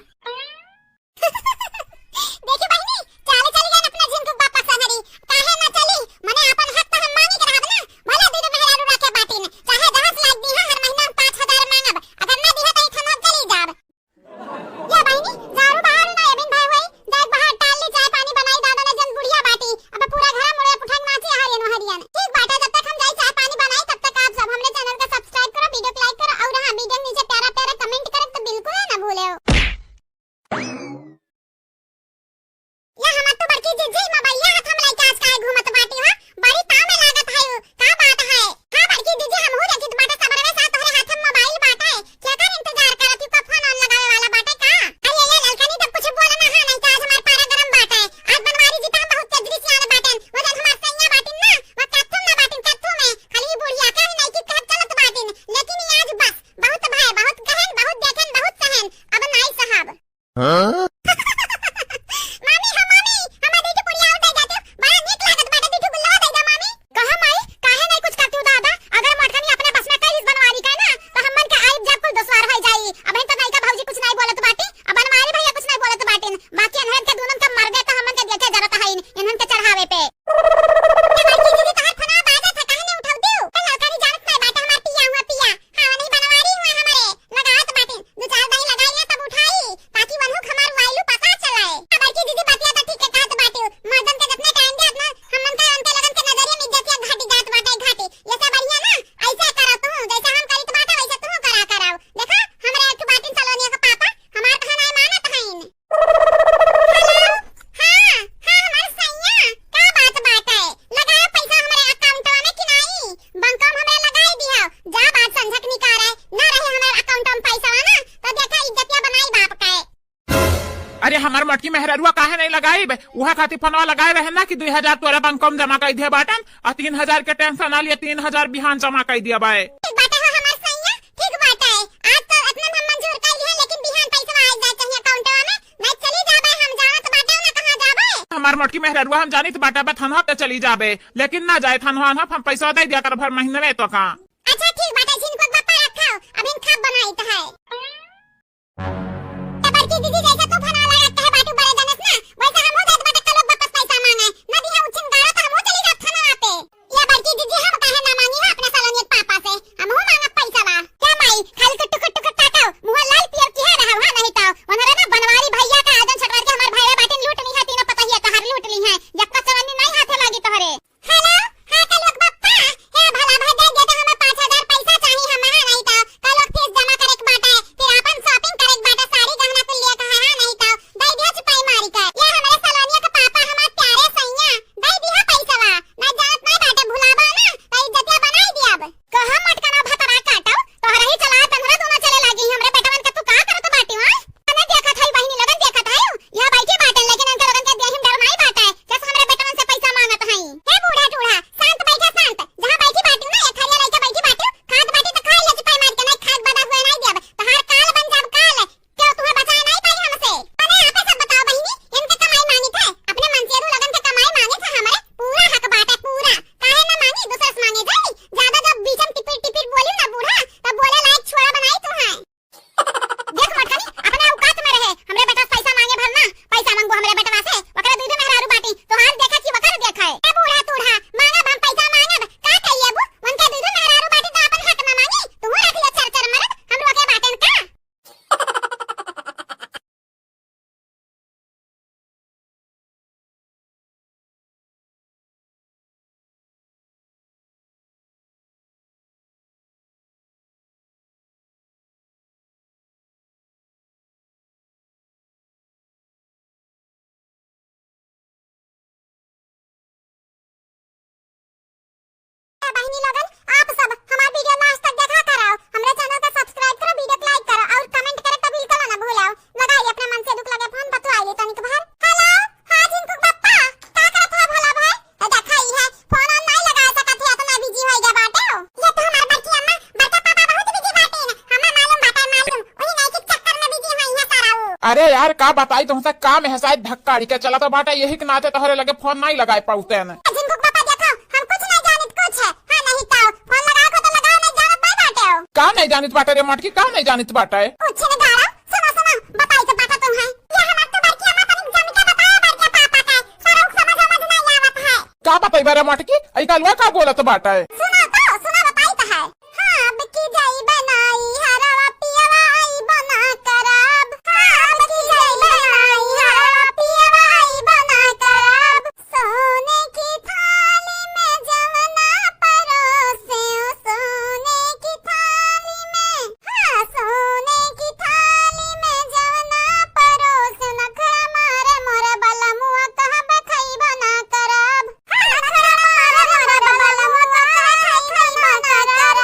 देखी बहिनी, चाले चली गई अपना झिनकू बापा संगरी। काहे ना चली? मने आपन हक तो हम मांगी के रहब ना। भले दुई मेहरारू रखे बाटिन, चाहे दस लाख दी है, हर महीना हम पाँच हजार मांगब। अगर ना दी है तो इथन हम चली जाब। या बहिनी, झाड़ू बहारू ना एबिन भय होई, देख बहार टाल ली, चाय पानी बनाई, दादा ने जन बुढ़िया बाटी, अब पूरा घर मुड़े पुठंग नाची हरियन हरियन। ठीक बाटे, जब तक हम जाई चाय पानी बनाई, तब तक आप सब हमरे channel का subscribe करो, video को like करो, और हाँ, video के नीचे प्यारा प्यारा comment करे तो बिल्कुल ना भूले हो। या हमार तो बड़की जीजी, मोबाइलिया हाथ में लइके आज काहे घूमत बाटी हो? बड़ी ताव में लागत है उ। का बात है? हाँ बड़की जीजी, हमहू देखित बाटे सबरवे साथ तोहरे हाथ में मोबाइल बाटे। केकर इंतजार करत ही? का फोन ऑन लगावे वाला बाटे का? अरे ये ललकनी, जब कुछ बोले ना, हाँ, नहीं तो आज हमार पारा गरम बाटे। आज बनवारी जी तो हम बहुत तेजरी से आने बाटेन। वो जन हमार सैया बाटिन ना, वो कत्थुम ना बाटिन, कत्थुम में। खाली बुढ़िया का ही नहीं कि कहत चलत बाटिन। लेकिन ये आज बस, बहुत भाई, बहुत कहन, बहुत देखन, बहुत सहन। अब नाई साहब। हाँ? मामी, हाँ मामी, हमार दीदी पुड़िया और दे जाती, बड़ा नीक लागत बाटे, दीदी गुल्ला दे दे मामी। कहा माई, काहे नहीं कुछ करती हूँ दादा? अगर मोटकनी अपने बस में करीस बनवारी का ना, तो हमन के आइब जाब कुल दुश्वार हो जाई। अबहिन तो नयका भौजी कुछ नहीं बोलत बाटी, अब बनवारी भैया कुछ नहीं बोलत बाटिन, बाकी इन्हन के दुनन का मर गए तो हमन के देखे जरूरत है इन, इन्हन के चढ़ावे पे। ए बड़की दीदी, तोहार फोनवा बाजत है, काहे नहीं उठावत हो? ए ललकनी जानत नहीं बाटे, हमार पिया हुआ पिया। हाँ, नहीं बनवारी हुआ हमारे, लगावत बाटे। दो चार दाई लगाई है तब उठाई, ताकि वनहु खमार वाइलू पता चलाए। अब बड़की दीदी बतिया तो ठीक है कहत बाटे, मर्दन के जितने टाइम दे अपना हमन का उनके लगन के नजरिया में इज्जतिया घाटी जात बाटे घाटी। ये सब बढ़िया ना, ऐसे करो तू, जैसे हम करीत बाटे वैसे तू करा कराओ। देखा, हमरे एक बाटिन सलोनिया का पापा, हमार कहा नहीं मानत हईन। हेलो, हाँ, हाँ, हमार सैया, का बात बाटे? लगाए पैसा हमरे अकाउंटवा में कि नाई? बंकवा में हमरे लगाई दिया। जा बात संझक निकारे, ना रहे हमरे अकाउंटवा में पैसा ना, तो देखा इज्जतिया बनाई बाप के। अरे हमार मोटकी मेहररुआ काहे नहीं लगाई बे? उहा खातिर फोनवा लगाए रहे ना कि दुई हजार तोरा बंकवा में जमा कर दिया बाटन, और तीन हजार के टेंशन ना लिए, तीन हजार बिहान जमा कर दिया बाए। ठीक बाटे हो हमार सैया, ठीक बाटे। आज तो इतना हम मंजूर कर लिए, लेकिन बिहान पैसा आ जाए चाहिए अकाउंटवा में। नहीं चली जाबे, हम जानत बाटे ना कहाँ जाबे। हमार मोटकी मेहररुआ हम जानित बाटे, बा थनवा पे चली जाबे, लेकिन ना जाए थनवा, हम पैसा दे दिया कर भर महीने में तो का। अच्छा ठीक बाटे, झिनकुक बापा रखो, अभी हम खाब बनाइत है। तो बड़की दीदी जैसे तू फोन वाला रखते है बाटू बड़े जनस ना, वैसे हमहू जात बाटे कल वापस पैसा मांगे, ना दिया उछिन गाड़ा तो हमहू चली जात थनवा पे। या बड़की दीदी, हम काहे ना मांगी हो अपने सलोनिया के पापा से? हमहू मांगब पैसा बा। क्या माई, खाली के टुकुर टुकुर ताकाओ, मुंह लाल पियर किहे रहा हुआ नहीं ताओ। उन्हरे ना बनवारी भैया का आदन छटवार के हमार भैया बाटिन लूट ली है, तीनों पतहिया तहार लूट ली है। यक्का चवन्नी नहीं हाथे लागी तोहरे। हेलो, हाँ कलुक बप्पा, हे भला भाई दे दे तो हमें पाँच हजार पैसा चाहिए, हम हाँ नहीं ताओ। कलुक फीस जमा करे के बाटे, फिर अपन shopping करे के बाटे, साड़ी गहना कुल लिए कहा हाँ नहीं ताओ। दे दिया चुपाई मारी के। ये हमारे सलोनिया के पापा, हमार प्यारे सैया, दे दिया पैसवा, ना जात नहीं बाटे, भुलाबा ना, तो इज्जतिया बनाई दिया अब। कहा मटकना भतरा काटो, तोहरा ही चला तनहरा दोनों चले लागी, हमरे बेटवन के तू का करत बाटी, हाँ? अने देखत हई बहिनी, लगन देखत हई, यहाँ बैठी बाटे, लेकिन उनके लगन के देहिम डर नहीं बाटे, जस हमरे बेटवन से पैसा मांगत हई। हे बूढ़ा टूढ़ा, शांत बैठा, शांत, जहाँ बैठी बाटी ना, ये थरिया लेके बैठी बाटी, खात बाटी तो खाई ले, चुपाई मार के, नहीं खात बदा हुए नहीं देब, तहार काल बन जाब काल, क्यों तुम्हें बचाए नहीं पाई हमसे? अरे आप सब बताओ बहिनी, इनके कमाई मांगी थे, अपने मनसेधू लगन के कमाई मांगी थे हमरे, पूरा हक बाटे पूरा, काहे ना मांगी, दूसरे से मांगे जाई, ज्यादा जब बीच में टिपिर टिपिर बोली ना बूढ़ा, तब बोले लायक छोड़ा बनाई तुम्हें। देख मोटकनी, अपने औकात में रहे, हमरे बेटा से पैसा मांगे भर ना, पैसा मांगबो हमरे बेटवा से, ओकरे दू दू मेहरारू बाटी, तोहार देखा कि ओकर देखा है। ए बूढ़ा तूढ़ा, मांगब हम पैसा मांगब, का कहिए बू, उनके दू दू मेहरारू बाटी तो अपन हक ना मांगी, तू रख ले चर चर मरद, हम रोके बाटेन का? बहिनी लोगन, आप सब हमार video last तक देखा करो, हमरे channel का subscribe करो, video को like करो और comment करे तो बिल्कुल ना भूलो। लगाई अपने मनसेधू के लगे फोन, बतवाई ले तनिक भर। हेलो, हाँ झिनकुक बप्पा, का करत है भला भाई? ए देखा ई है, फोन ऑन नहीं लगा सकत है, इतना busy हो गया बाटे हो। ये तो हमार बड़की अम्मा, बड़का पापा बहुत busy बाटे ना, हमें मालूम बाटे, मालूम, वही नहीं के चक्कर में busy है यहाँ सारा वो। अरे यार, का बताई तुमसे, काम है शायद धक्का अड़ी के चला तो बाटे, यही के नाते तोहरे लगे फोन नहीं लगाए पाउते हैं। झिनकुक बप्पा देखो, हम कुछ नहीं जानित कुछ है, हाँ नहीं का नहीं जानित बाटे रे मटकी, का नहीं जानित बाटे? उछिन गाड़ा, सुनो, सुनो, बताई तो बाटा तुम्हें। ये हमार तो बड़की अम्मा तनिक जम के बताए बड़के पापा के, सरौक समझ, समझ नहीं आवत है। का बताई बा रे मटकी, ई कलवा का बोलत बाटे? सुनो तो, सुनो, बताई तो है। हाँ, अब की जाई बनाई हरवा पियवा आई बना करब। हाँ, अब की जाई बनाई हरवा पियवा आई बना करब। सोने की थाली में जवना परोसे, ओ सोने की थाली में, हाँ, सोने की थाली में जवना परोसे, नखरा मारे मोरे बलमुआ कहब खइबो ना करब। हाँ, नखरा मारे मोरे बलमुआ कहब खइबो ना करब।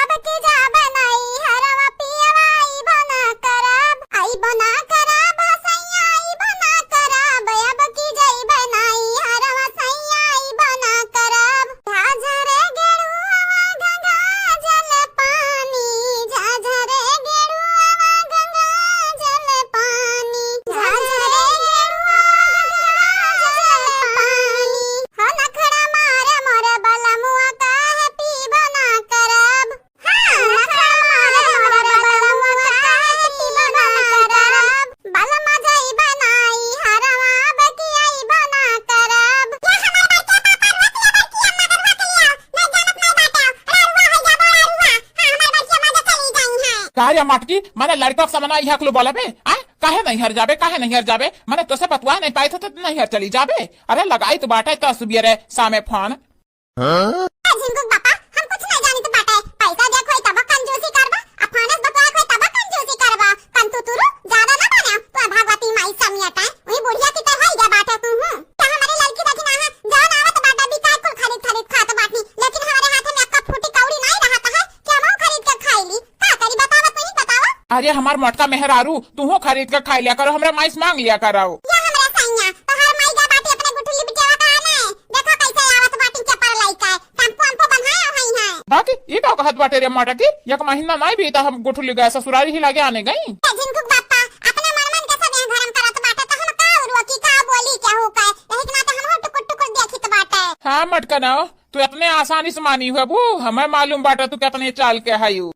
अब की जाब नाई हरवा पियवा आइबो ना करब। आइबो ना करब, सैया आइबो ना करब, अब की जइबे नाई हरवा सैया आइबो ना करब। झाझरे गेड़ुआ गंगा जल पानी, झाझरे गेड़ुआ गंगा जल पानी, झाझरे गेड़ुआ गंगा जल पानी। हो नखरा मार मोर बलमुआ काहे पीबो ना करब। हाँ, नखरा मार मोर बलमुआ काहे पीबो ना करब। बलमा जइबे नाई हरवा बकियाइबो ना करब। ये हमार बड़के पापा रोक ले बड़की अम्मा के रोक लिया। नहीं जानत नहीं बाटे। अरे रुआ है जा बड़ा रुआ। हाँ, हमार बड़की अम्मा के चली जाई है। का रे मटकी, मने लड़का के समना इहाँ कुल बोलबे? आ? काहे नैहर जाबे, काहे नैहर जाबे? मने तोसे बतुआ नहीं पाइत हो तो नैहर चली जाबे। अरे लगाइत बाटे तो सुबियरे सामे फोन। हाँ? ए झिनकुक बापा, हम कुछ नहीं जानित बाटे। पैसा देख होई तब कंजूसी करबा, आ फानस बतुआ होई तब कंजूसी करबा। कंतु तुरु ज्यादा ना बने, तो भगवती माई समियत है। वही बुढ़िया की तो होई गया बाटे तू हूँ। तो हमारे लड़की देखी ना है, जौन आवत बाटे बिकाय कुल खरीद खरीद खात बाटनी, लेकिन हमारे हाथ में एक्का फूटी कौड़ी नहीं रहत है कि हम खरीद के खाई ली। का करी बतावा, तू ही बतावा। अरे हमार मोटका मेहरारू, तूहो खरीद के खाई लिया करो, हमरा माई से मांग लिया करो। या हमरा सैया, तोहार माई जा बाटी अपने गुठली बिटियावा का आने। देखो कैसे आवत बाटी चपल लइका, टेम्पो अम्पो बन्हाया हुई है। बाकी ई का कहत बाटे रे मटकी, एक महीना नहीं बीता हम गुठली गए ससुरारी ही लागे आने गई। ए झिनकुक बापा, अपने मन मन के सब यहाँ घरम करत बाटे, तो हम का रोकी, का बोली, केहू के? यही के नाते हम टुकुर टुकुर देखित बाटे। हाँ मटका ना, तू इतने आसानी से मानी हुआ बू, हमें मालूम बाटे तू कितने चाल के हयू।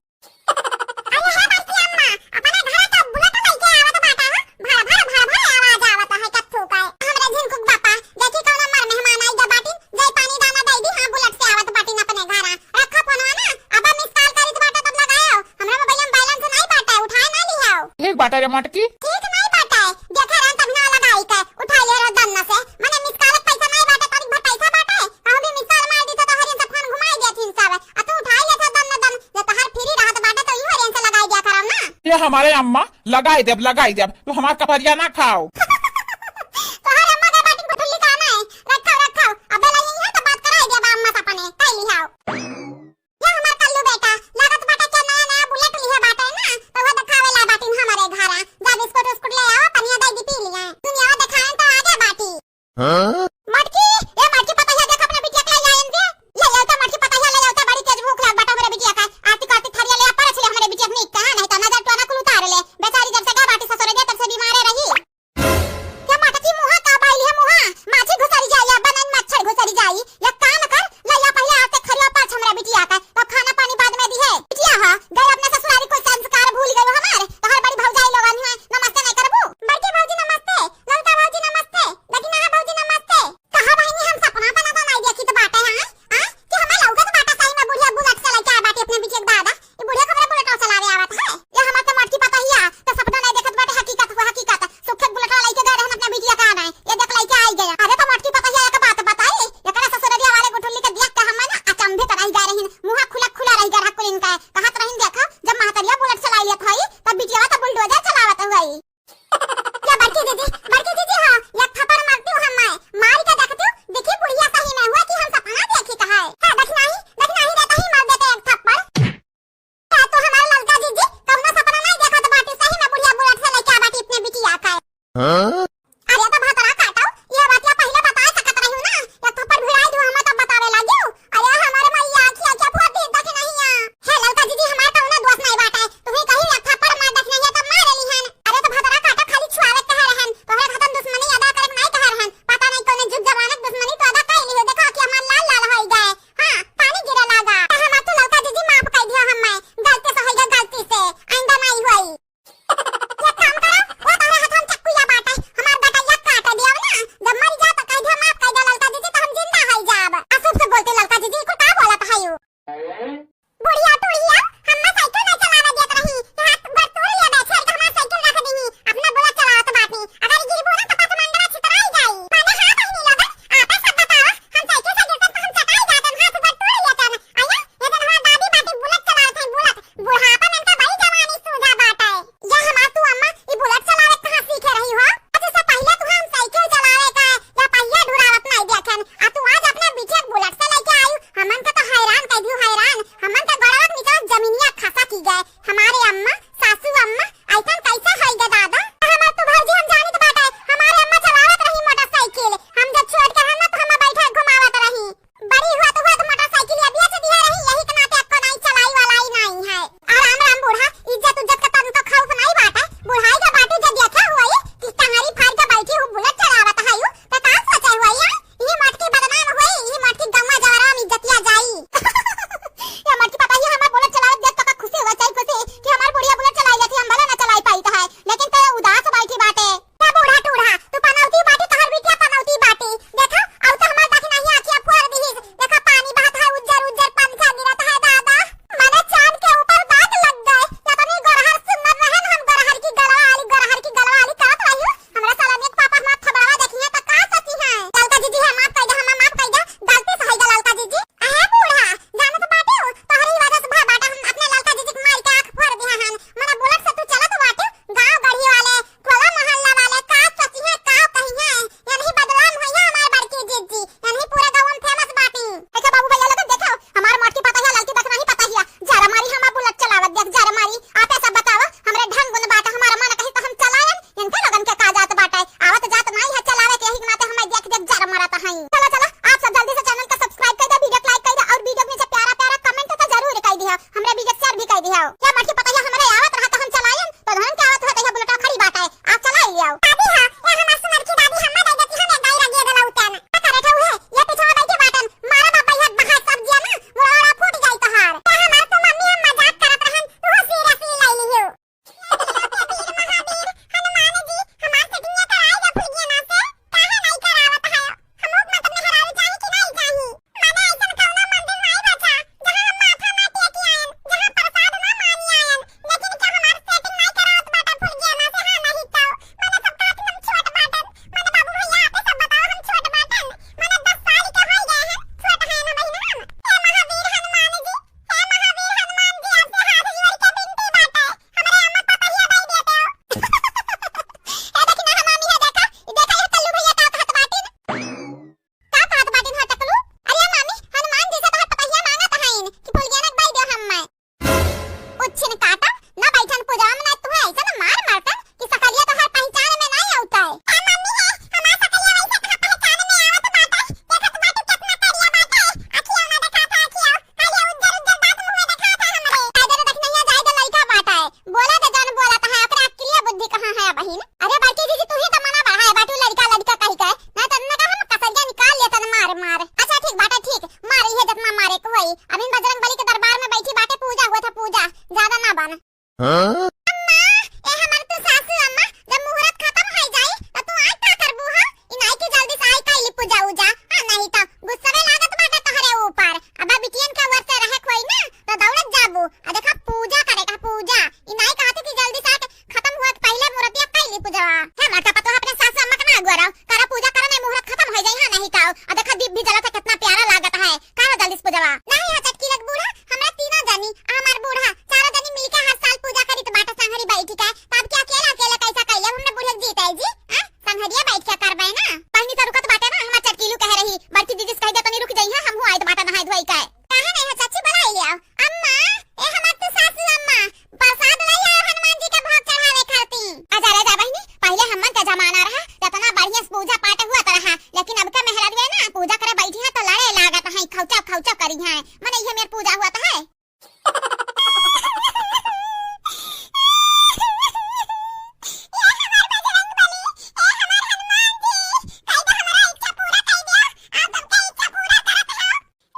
अरे हे बड़की अम्मा, अपने घरे तो बुलेट लइके आवत बाटा, हाँ? भड़ भड़ भड़ भड़ आवाज आवत है कत्थू का। हमरे झिनकुक बापा, देखी कौन हमार मेहमान आई गा बाटी, जाई पानी दाना दे दी, हाँ बुलेट से आवत बाटी अपने घरा। रखो फोनवा ना, अब मिस कॉल करित बाटा तब लगायो, हमरा मोबाइल में बैलेंस नहीं बाटा, उठाए ना लियाओ। ठीक बाटा रे मटकी। ठीक नहीं बाटा, देखे रहन तब ना लगाई के, उठाई ले रहो दन्ना से, मने मिस कॉल के पैसा नहीं बाटा, तनिक भर पैसा बाटा, कहूँ भी मिस कॉल मार दी तो तोहरी से फोन घुमाई देथिन सब, आ तू उठाई लेत हो दन्ना दन, जे तोहार फ्री रहत बाटे तो इहो रेंज से लगाई दिया करब ना। ये हमारे अम्मा, लगाई देब, लगाई देब, तू हमार कपरिया ना खाओ। तोहार अम्मा के बाटी गुठली का ना है, रखो, रखो, अबे लई है तो बात कराई देब अम्मा से अपने, कई लिहाओ। ये हमार कल्लू बेटा, लागत बाटे के नया नया बुलेट लिहे बाटे ना, तो वो देखावे ला बाटिन हमारे घरा। जा बिस्कुट उस्कुट ले आओ, पनिया दे दी पी लिया। दुनिया देखाएं तो आगे बाटी। हाँ? मटकी, ए मटकी पतैया देख अपने बिटिया के ले आइन दे। ले आओ तो मटकी पतैया ले आओ तो बड़ी तेज भूख लाग बाटे हमरे बिटिया का। आरती करती थरिया ले आ, परछ ले हमरे बिटिया के नीक कहा, नहीं तो नजर टोना कुल उतार ले। बेचारी जब से गए बाटी ससुरे दे तब से बीमारे रही। हैं। चलो, चलो, आप सब जल्दी से channel का subscribe कइ दे, video क like कइ दे और video के नीचे प्यारा प्यारा comment तो जरूर कइ दिया, हमरे video share भी कइ दिया। या मटकी पतैया हमरे आवत रहा तो हम चलायन, तो धन के आवत होत है, ये बुलेटवा खड़ी बाटे, आप चला ही लियाओ। दादी, हाँ, ये हमार सुनर की दादी, हम्मा दे देती, हम एक गाय रंगिए देला उतन। का करे थे उहे? ये पीछे में बैठी बाटन, मारा बाबा, ये बहा सब जिया ना, मुड़ा उड़ा फूट जाई तोहार। ये हमार तू मम्मी, हम मजाक करत रहन, तू serious ले लियो। हे वीर महावीर, हनुमान जी, हमार setting कराई दे फुलगिया ना से, काहे नहीं करावत है? हम लोग मतलब मेहरारू चाही कि नहीं चाही? माने ऐसन कौनो मंदिर नहीं बचा, जहाँ हम माथा ना टेकी आयन, जहाँ प्रसाद ना मांगी आयन, लेकिन क्या हमार setting नहीं करावत बाटा फुलगिया ना से? हाँ नहीं तो, माने सब कहत हम छोट बाटन, माने बाबू भैया आपे सब बताओ हम छोट बाटन, माने दस साल के हो गए हैं, छोट है ना बहिन हम। हे महावीर हनुमान जी, हे महावीर हनुमान जी, आपसे हाथ जोड़ के विनती बाटे, हमरे अम्मा पापा हिया दे देते हो। ए देखी ना हमार निया देखा, ई देखा ये कल्लू भैया का कहत बाटिन। का कहत बाटिन हो टकलू? अरे मामी, हनुमान जी से तोहर पतहिया मांगत हईन कि फुलगेनक बाई दे हम मैं। उच्छिन काटब, ना बैठन पूजा में, ना तुहे ऐसा ना मार मारतन कि सकलिया तोहर पहचान में नहीं आवता है। ए मम्मी है, हमार सकलिया वैसे कहाँ पहचान में आवत बाटे? देखत बाटू कितना करिया बाटे, अखिया ना देखाता अखिया। खाली उज्जर उज्जर दांत मुंह में देखाता हमरे। कायदे से देखनहिया जाए तो लइका बाटे। बोला तो जौन बोलत है, ओकरे अक्लिया बुद्धि कहाँ है बहिन? अरे बड़की दीदी, तू ही तो मना बढ़ाए बाटू लड़का लड़का कहि के, ना तो इनका हम कसरिया निकाल लेतन मार मार। अच्छा ठीक बाटे, ठीक, मार इहे जतना मारे के होई। अभी बजरंग बली के दरबार में बैठी बाटे, पूजा हुआ था पूजा, ज्यादा ना बन। हाँ? अम्मा, ए हमार तू सासू अम्मा, जब मुहूर्त खत्म हो जाई, तो तू आइ का करबू हो? ई नाई की जल्दी से आइ कइली पूजा उजा। हाँ, नहीं तो गुस्सा में लागत बाटे तोहरे ऊपर। अब बिटियन के वर्ष रहे कोई ना, तो दौड़त जाबू। आ देखा, पूजा करे का पूजा। ई नाई कहती कि जल्दी से आके खत्म हुआ के पहले मुहूर्तिया कइली पूजवा। हे मरता पतोह, अपने सास अम्मा के ना अगुआ रहो। करा पूजा करा, नहीं मुहूर्त खत्म हो जाई, हाँ नहीं तो। आ देखा, दीप भी जलत है, कितना प्यारा लागत है। करा जल्दी से पूजवा। नहीं है चटकी लग बूढ़ा, हमरा तीनों जनी, आ हमार बूढ़ा, चारों जनी मिलके हर साल पूजा करी तो बाटा संगरी बैठी के। तब क्या अकेला अकेला कैसा कैले हमने बूढ़े जीते जी? आ? संगरिया बैठ के करबे ना। पहनी तो रुकत बाटे ना, हमार चटकीलू कह रही, बड़की दीदी से कह दे तनी रुक जाई है, हमहू आइत बाटा नहाए धोई के। काहे नहीं है चाची, बुलाई ले आओ। अम्मा, ए हमार तू सासू अम्मा, प्रसाद लई आओ हनुमान जी के भोग चढ़ावे खातिर। आजा रे जा बहिनी, पहिले हमन के जमाना रहा, इतना बढ़िया से पूजा पाठ हुआ तो रहा, लेकिन अब के मेहरारू है ना, पूजा करे बैठी है तो लड़े लागत है, खौचा खौचा करी है, मने ये मेर पूजा हुआ तो है। ए हमार बजरंग बली, ए हमार हनुमान जी, कई तो हमारा इच्छा पूरा कई दिया, आप सबके इच्छा पूरा करत हो।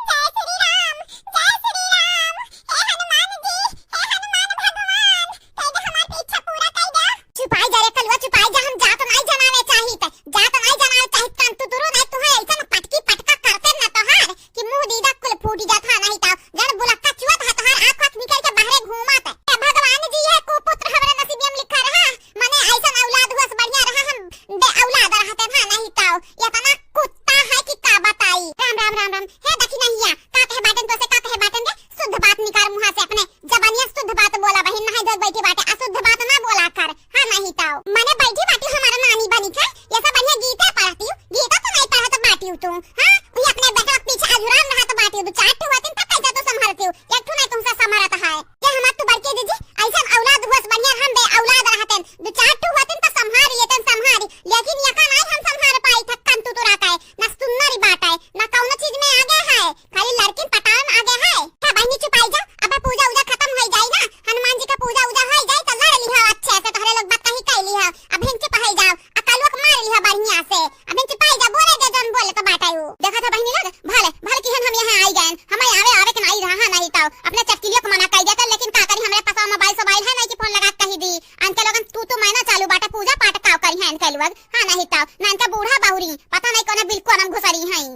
जय श्री राम, जय श्री राम। हे हनुमान जी, हे हनुमान भगवान, कई दे हमार इच्छा पूरा कई दे। चुपाई जा रे कलुआ, चुपाई जा, हम जात नाई जनावे चाहित, जात नाई जनावे चाहित, कान तू दुरु नाई, तुहे ऐसन पटकी पटका करते न तोहार कि मुंह दीदा कुल फूटी जात हा नहीं ताव। जड़ बुलक्का चुअत हा तोहार आँख वाँख निकल के बाहरे घूमत। हे भगवान जी, ये कुपुत्र हमरे नसीबिया में लिखा रहा, मने ऐसन औलाद हुआ से बढ़िया रहा, हम बे औलाद रहते हा नहीं ताव। इतना कुत्ता है कि का बताई। राम राम राम राम। हे दखिनहिया, का कहे बाटन तोसे, का कहे बाटन रे? शुद्ध बात निकाल मुँहा से अपने। जबनिया शुद्ध बात बोला बहिन, नहाई धोई बैठी बाटे, अशुद्ध बात ना बोला कर। हाँ नहीं तो। मने बैठी बाटी हमारा नानी बनी के, ये सब बढ़िया गीते पढ़ती हूँ। गीता तो नहीं पढ़त बाटी हूँ तू। हाँ? वही अपने बेटा के पीछे अझुरान रहत बाटी हूँ। दो चार ठो होतिन तब कैसे तू संभलती हूँ? एक ठो नहीं तुमसे संभलत है। ये हमार तू बड़की दीदी, ऐसा औलाद हुआ से बढ़िया हम बे औलाद रहते। दो चार ठो होतिन तो संभाल लेते, संभाल। लेकिन यका नाई हम संभाल पाई थक्कन तू तुरा के, ना सुन्नरी बाटे, ना कौनो चीज में आगे है, खाली लड़किन पटावे में आगे है। का बहिनी चुपाई जा, अब पूजा उजा खत्म हो जाई ना, हनुमान जी का पूजा उजा हो जाई तो लड़ लिहा अच्छे से, तोहरे लोग बात कही कह लिहा, अब हिन चुप हो जाओ, अकलुआ के मार लिहा बढ़िया से, अब हिन चुपाई जा, बोले दे जौन बोले तो बाटे उ। देखा था बहिनी लोग, भले, भले किहन हम यहाँ आई गए, हमें आवे, आवे के नाई रहा नहीं तो, अपने चटकिलियों को मना कर देते, लेकिन का करी, हमरे पास मोबाइल सोबाइल है नहीं कि फोन लगा के कही दी, अनके लोगन तू तो मैना चालू बाटे, पूजा पाठ काव करी है अनके लोग। हाँ, नहीं तो, ना इनका बूढ़ा बहुरी, पता नहीं कौन बिल्कुल हम घुसरी हैं।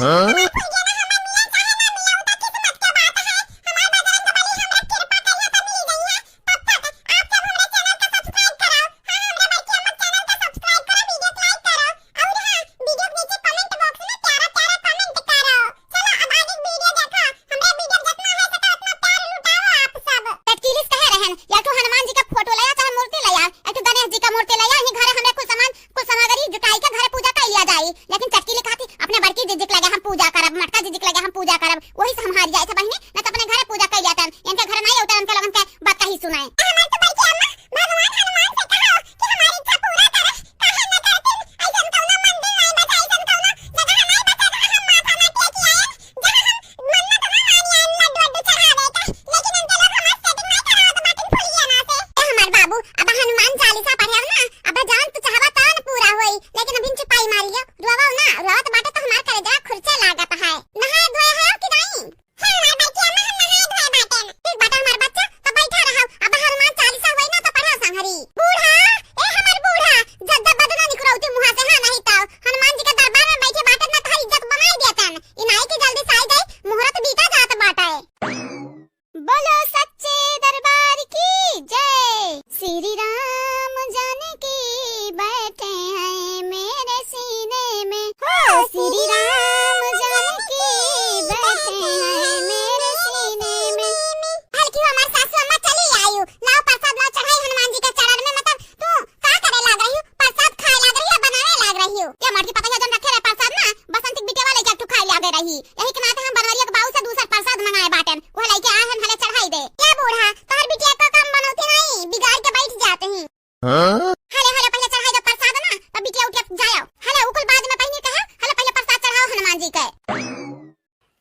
हाँ? चलो, अब आगे video देखा, हमरे video जितना हो सके उतना प्यार लुटाओ आप सब। लटकीलिस कहे रहन, या तो हनुमान जी का फोटो ले आ, चाहे मूर्ति ले आ, या तो गणेश जी का मूर्ति ले आ, यहीं घरे हमरे कुल सामान, कुल सामग्री जुटाई के घरे पूजा कर लिया जाई। लेकिन चटकीली कहती, अपने बड़की जीजी के लगे हम पूजा करब, मटका हमार करेजा खुरचे लागत है। नहाए धोए है कि नहीं? हाँ, हमार बड़की अम्मा, हम नहाए धोए बाटेन। ठीक बाटे हमार बच्चा, तो बैठा रहो। अब हनुमान चालीसा होई ना तो पढ़ो संहरी। बूढ़ा, ए हमार बूढ़ा, जब जब बदना निकरौती मुँहा से, हाँ नहीं तो हनुमान जी के दरबार में बैठे बाटेन ना, तोहार इज्जत बनाई देतन। इनाई के जल्दी से आई जाई, मुहूर्त बीता जात बाटे। बोलो सच्चे दरबार की जय। श्री राम जानकी बैठे हैं मेरे सीने में। हो, श्री राम जानकी बैठे हैं मेरे सीने में। हल्की हो हमार सासू अम्मा, चली आयु। लाओ प्रसाद लाओ, चढ़ाई हनुमान जी के चरण में। मतलब तू का करे लाग रही हो? प्रसाद खाए लाग रही हो, बनावे लाग रही हो? ये मटकी पतैया जौन रखे रहे प्रसाद ना, बसंती बिटिया वाले के एक ठो खाए लागे रही। यही के नाते हम बनवरिया के बाऊ से दूसर प्रसाद मंगाए बाटेन। वह लइके आए हन, हले चढ़ाई दे। ए बूढ़ा, तोहर बिटिया का काम बनौती नहीं, बिगाड़ के बैठ जाते हैं। हाँ? हले, हले पहले चढ़ाई दे प्रसाद ना, तब बिटिया उठिया जाओ। हले उकुल बाद में पहिनी कहे, हले पहले प्रसाद चढ़ाओ हनुमान जी के।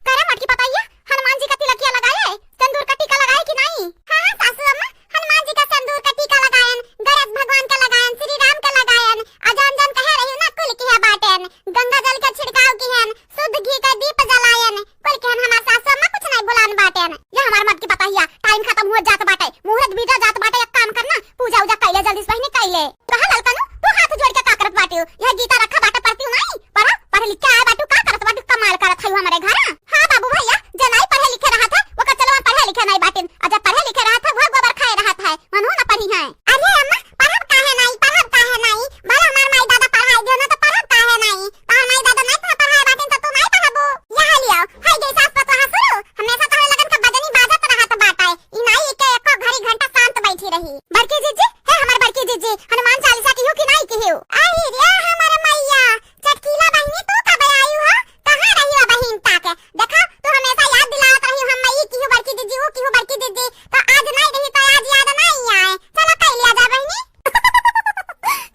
करे मटकी पतैया, हनुमान जी का तिलकिया लगाए, सिंदूर का टीका लगाए कि नहीं? हाँ, हाँ, सासू अम्मा, हनुमान जी का सिंदूर का टीका लगायन, गणेश भगवान का लगायन, श्री राम का लगायन, आ जौन जौन कहे रही ना, कुल किहे बाटेन, गंगा जल के छिड़काव किहन, शुद्ध घी का दीप जलायन, कुल किहन हमार सासू अम्मा, कुछ नहीं भुलान बाटेन। ये हमार मटकी पतैया, टाइम खत्म हो जात बाटे, मुहूर्त बीता जात बाटे, एक काम करना, पूजा उजा कैले जल्दी से बहिनी कैले। कहा ललकनु, तू हाथ जोड़ के का करत बाटियो? यह गीता रखा बाटे, पढ़तियो नहीं? पढ़ा, पढ़े लिख के आए बाटू, का करत बाटू, कमाल करत है हमरे घर। हाँ बाबू भैया, जे नहीं पढ़े लिखे रहत है, वो कचलवा पढ़े लिखे नहीं बाटिन। और जब पढ़े लिखे रहत है, वो गोबर खाए रहत है, वनहु न पढ़ी है। अरे अम्मा, पढ़ब काहे नहीं, पढ़ब काहे नहीं? भला हमार माई दादा पढ़ाई दियो ना तो पढ़ब काहे नहीं? तोहर माई दादा नहीं तुम्हें पढ़ाए बाटिन तो तू नहीं पढ़बू? यहाँ लियो, है गई सास पतोहा शुरू, हमेशा तोहरे लगन का बजनी बाजत रहत बाटे। ई नाई के एको घड़ी घंटा शांत बैठी रही। बड़की जीजी, हे हमार बड़की जीजी, हनुमान चालीसा किहू कि नाई किहू? आई रे हमार मैया, चटकीला बहिनी तू कब आई हो? कहाँ रही हो बहिन ताके? देखा, तू हमेशा याद दिलावत रही हम ई किहू बड़की जीजी, ऊ किहू बड़की जीजी, तो आज नाई रही तो आज याद नाई आए। चलो कई लिया जा बहिनी।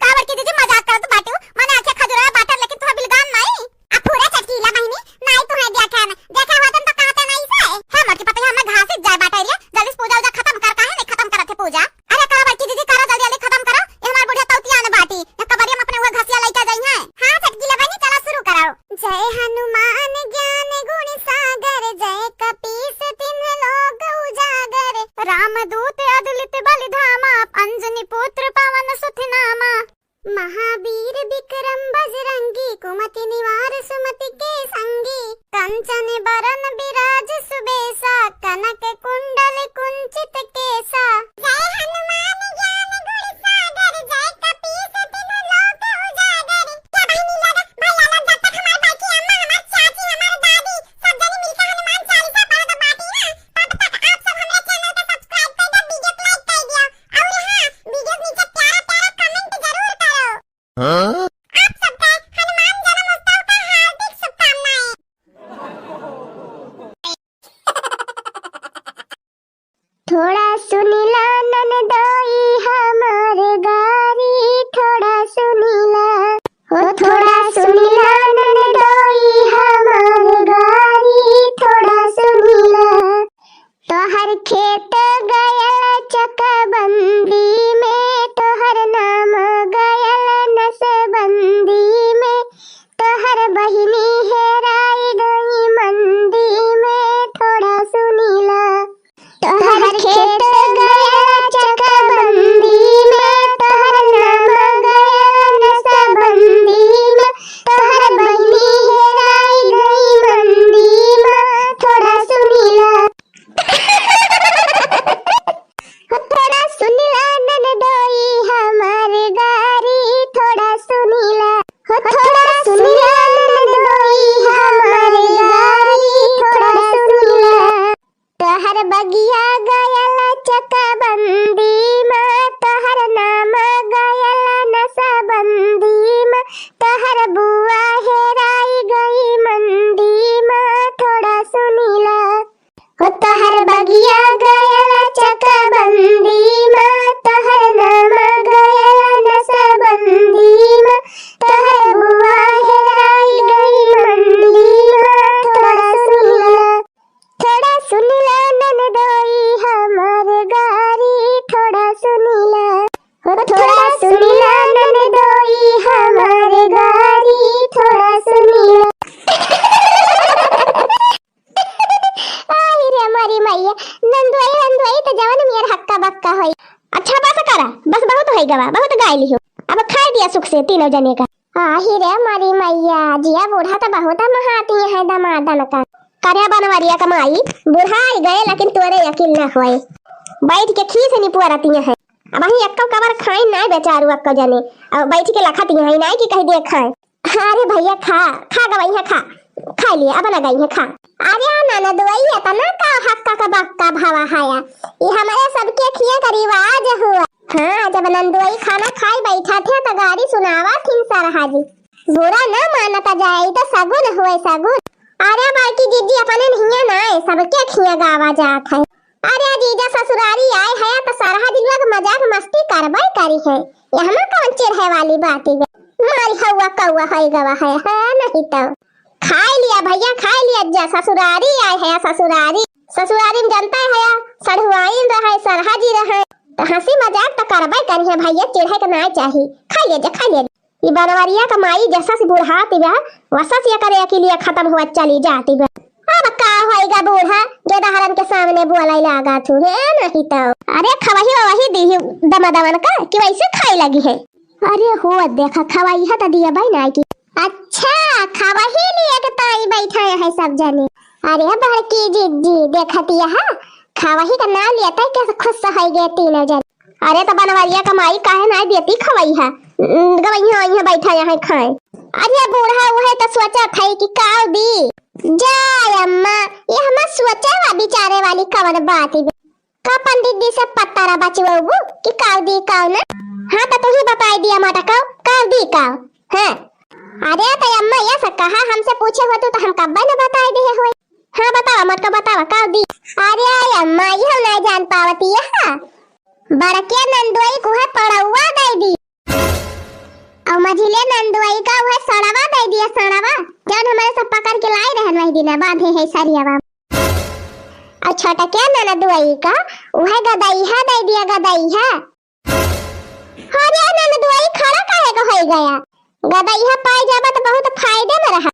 का बड़की जीजी मजाक करत बाटू? मने आँखें खजुराए बाटन लेकिन तुहा बिलगान नाई। आ फुरे चटकीला बहिनी, नाई तुहे देखे में, देखे होतन तो कहते नाई से। हे मोटकी पतैया, हमें घास से जाए बाटे रे, जल्दी से पूजा उजा खत्म कर, काहे नहीं खत्म करत है पूजा? अरे करा बड़की दीदी, करा जल्दी जल्दी खत्म करो, ये हमार बुढ़िया तौतिया न बाटी, न कबरिया में अपने वो घसिया लइका जाई है। हाँ चटकीला बहिनी, चला शुरू करो। जय हनुमान ज्ञान गुण सागर, जय कपीस तिन्ह लोक उजागर। रामदूत अतुलित बल धामा, अंजनी पुत्र पवन सुत नामा। महावीर विक्रम बजरंगी, कुमति निवार सुमति के संगी। कंचन बरन विराज सुबेसा, कनक कुंडल कुंचित केसा। जय हनुमान ज्ञान गुण सागर, जय कपीस तिन्ह लोक उजागर। क्या बहिनी लोग, भैया लोग, जब तक हमार बड़की अम्मा, हमार चाची, हमार दादी, सब जनी मिलके हनुमान चालीसा पढ़त बाटी ना, तब तक आप सब हमरे channel के subscribe कर दो, video को like कर दियो। और हाँ, video के नीचे प्यारा प्यारा comment जरूर करो। हाँ? आप सबका हनुमान जन्मोत्सव का हार्दिक शुभकामनाएं। थोड़ा सुनिला ननदोई हमार गारी, थोड़ा सुनिला, हो थोड़ा सुनिला ननदोई हमार गारी, थोड़ा सुनिला। तोहर खेत गयल चकबंदी में, तोहर नाम गयल नसबंदी में, तोहर बहिनी हेराई गई मंदी में, थोड़ा सुनिला। तोहर खेत गया चकबंदी में, तोहर नाम गया नसबंदी में, तोहर बहिनी हेराई गई मंदी में, थोड़ा सुनिला। हो थोड़ा सुनिला ननदोई हमार गारी, थोड़ा सुनिला। हो थोड़ा सुनिला ननदोई गवा, बहुत गाय लिहो। अब खाए दिया सुख से तीनों जने का। आही रे मोरी मैया, जिया बूढ़ा त बहुत महाती है दमादन का। करे बनवरिया क माई, बुढ़ाई गए लेकिन तोरे अकिल न होए। बैठ के खीस निपुअरती है। अब वहीं एक्को कबर खाई नाय बेचारू एक्को जने। अब बैठ के लखती है नाय कि कह दिए खाए। अरे भैया खा, खा गवई है खा, खा लिए अब न गई है खा। अरे ननदोई एतना का हक्का का बक्का भवा हया, ये हमारे सबके खिया का रिवाज हुआ। हाँ, जब नंदोई खाना खाई बैठा थे तो गारी सुनावा थिन सरहा जी। बुरा न मानता जाए, ई तो सगुन हुए सगुन। अरे बड़की जिज्जी अपने नहिया ना है, सबके खिया गावा जात है। अरे जीजा ससुरारी आए है तो सरहा जी लोग मजाक मस्ती करबे करी है, यहाँ कौन चिढ़े वाली बात है? मारी हवा कौआ है गवा है, है नहीं तो। खाए लिया भैया, खाए लिया जा, ससुरारी आए है ससुरारी। ससुरारी में जनता है, सढ़ुआइन रहे, सरहा जी रहे, तो हंसी मजाक तो करबे करी है भैया, चिढ़े के ना चाही। खा ले जा, खा ले। ई बनवरिया का माई जैसा से बुढ़ाती बा, वैसा से एकरे अकिलिया खत्म हुआ चली जाती बा। अब का होइगा बूढ़ा, गेदहरन के सामने बोले लागा थू, है नहीं तो। अरे खवही वही दी दमा दमन का कि वैसे खाए लगी है। अरे हो देखा, खवई है तो दिया भाई ना की। अच्छा, खवही लिए के ताई बैठा है सब जने। अरे बड़की जिज्जी देखती है, खवही का नाम लेते कैसे खुश हो गए तीनों जने। अरे तो बनवरिया का माई काहे ना देती खवई है, गवैया आई है बैठा यहाँ खाए। अरे बूढ़ा उहे तो सोचा था कि काव दी। जा अम्मा, ये हमार सोचे वा बिचारे वाली कवन बात है? का पंडित जी से पत्ता रहा बचवाबू कि काव दी काव ना? हाँ तो तू ही बताई दिया माता काव, काव दी काव। हाँ। अरे तो अम्मा ये सब कहा हमसे पूछे हो तू तो हम कब्बे न बताई दिए हुए। हाँ बतावा मत का बतावा काव दी। अरे अम्मा ये हम नहीं जान पावती है। बड़के नंदोई को है पड़ौआ दे दी। और मझिले नंदोई का वह सड़वा दे दिया सड़वा। जौन हमारे सब पकड़ के लाई रहन वही दिन बांधे है सरियावा। और छोटके ननदुआई का उहे गदइहा दे दिया, गदइहा। अरे ननदुआई खड़ा काहे को होई गया? गदइहा पाई जाबा तो बहुत फायदे में रहा।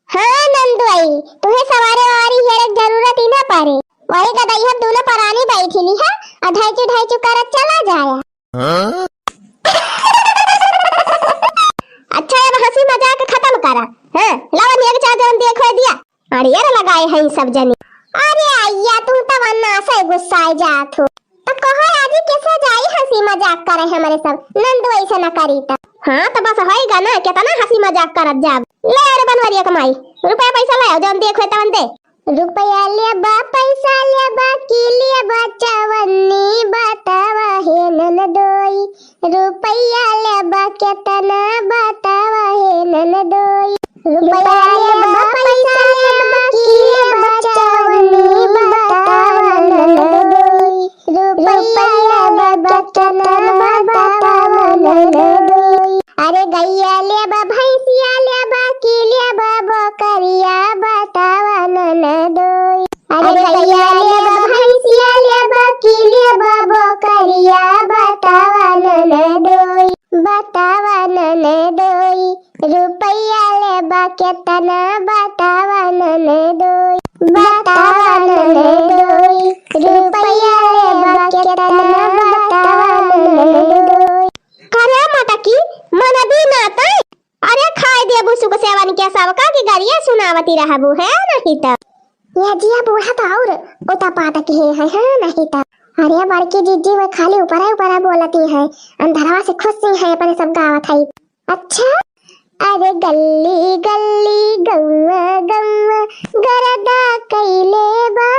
हाँ नंदुआई, तुहे सवारे वारी हेरे के जरूरत ही ना पड़े। वही गदइहा दोनों परानी बैठी ली है और ढाईचू ढाईचू करत चला जाया। हाँ? अच्छा, अब हंसी मजाक खत्म करा। हाँ, लावा निया के चार जन देखो दिया। अरे यार लगाए हैं सब जनी। अरे अइया, तू तो वन्ना से गुस्साए जात हो। तो कहो आज कैसे जाई हंसी मजाक करे हमारे सब। नंदुआई से न करी तो। हाँ, तो बस होएगा ना, कितना हंसी मजाक करत जाब। ले अरे बनवरिया कमाई, रुपया पैसा लाओ, जौन देखो तवन दे। रुपया लेबा, पैसा लेबा, की लेबा, चवन्नी बतावा हे ननदोई। रुपया लेबा, केतना बतावा हे ननदोई। रुपया लेबा, पैसा लेबा, की लेबा, चवन्नी बतावा ननदोई। रुपया लेबा, केतना बतावा ननदोई। अरे गइया लेबा, भैंसिया लेबा, की लेबा, बकरिया बतावा ननदोई। अरे गइया लेबा, भैंसिया लेबा, की लेबा, बकरिया बतावा ननदोई। बतावा ननदोई, रुपया लेबा केतना बतावा ननदोई। बतावा ननदोई, रुपया लेबा केतना बतावा ननदोई। करे मटकी, मन भी ना तई। अरे खाए देबू सुख सेवन के सबका की गरिया सुनावती रहबू है नहीं तो। ये जिया बूढ़ा तो और उता पाता की है, है नहीं तो। अरे बड़की जिज्जी वह खाली ऊपरा ऊपरा बोलती है, अंधरवा से खुश ही है अपने सब गावत है। अच्छा। अरे गल्ली गल्ली गौवा गौवा गरदा कैले बा।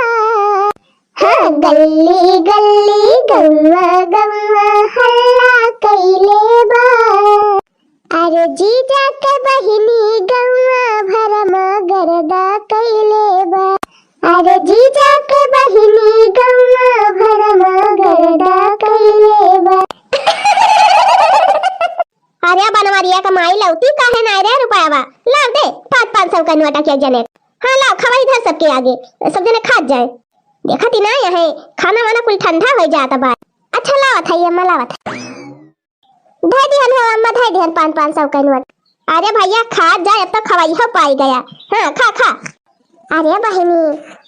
हाँ, गल्ली गल्ली गौवा गौवा हल्ला कैले बा। अरे जीजा के बहिनी गौवा भरमा गरदा कैले बा। अरे जीजा के बहिनी गौवा भरमा गरदा कैले बा। अरे बनवरिया का माई लौती काहे नाय रे रुपयावा? लाव दे पाँच पाँच सौ का नोटा के जने। हाँ लाव खवाई धर सबके आगे, सब जने खात जाए। देखत ही ना है खाना वाना कुल ठंडा हो जाता बा। अच्छा लावत है अम्मा लावत है। धर दिहन हो अम्मा धर दिहन पाँच पाँच सौ का नोट। अरे भैया खात जाए अब तो खवाई हो पाई गया। हाँ खा खा। अरे बहिनी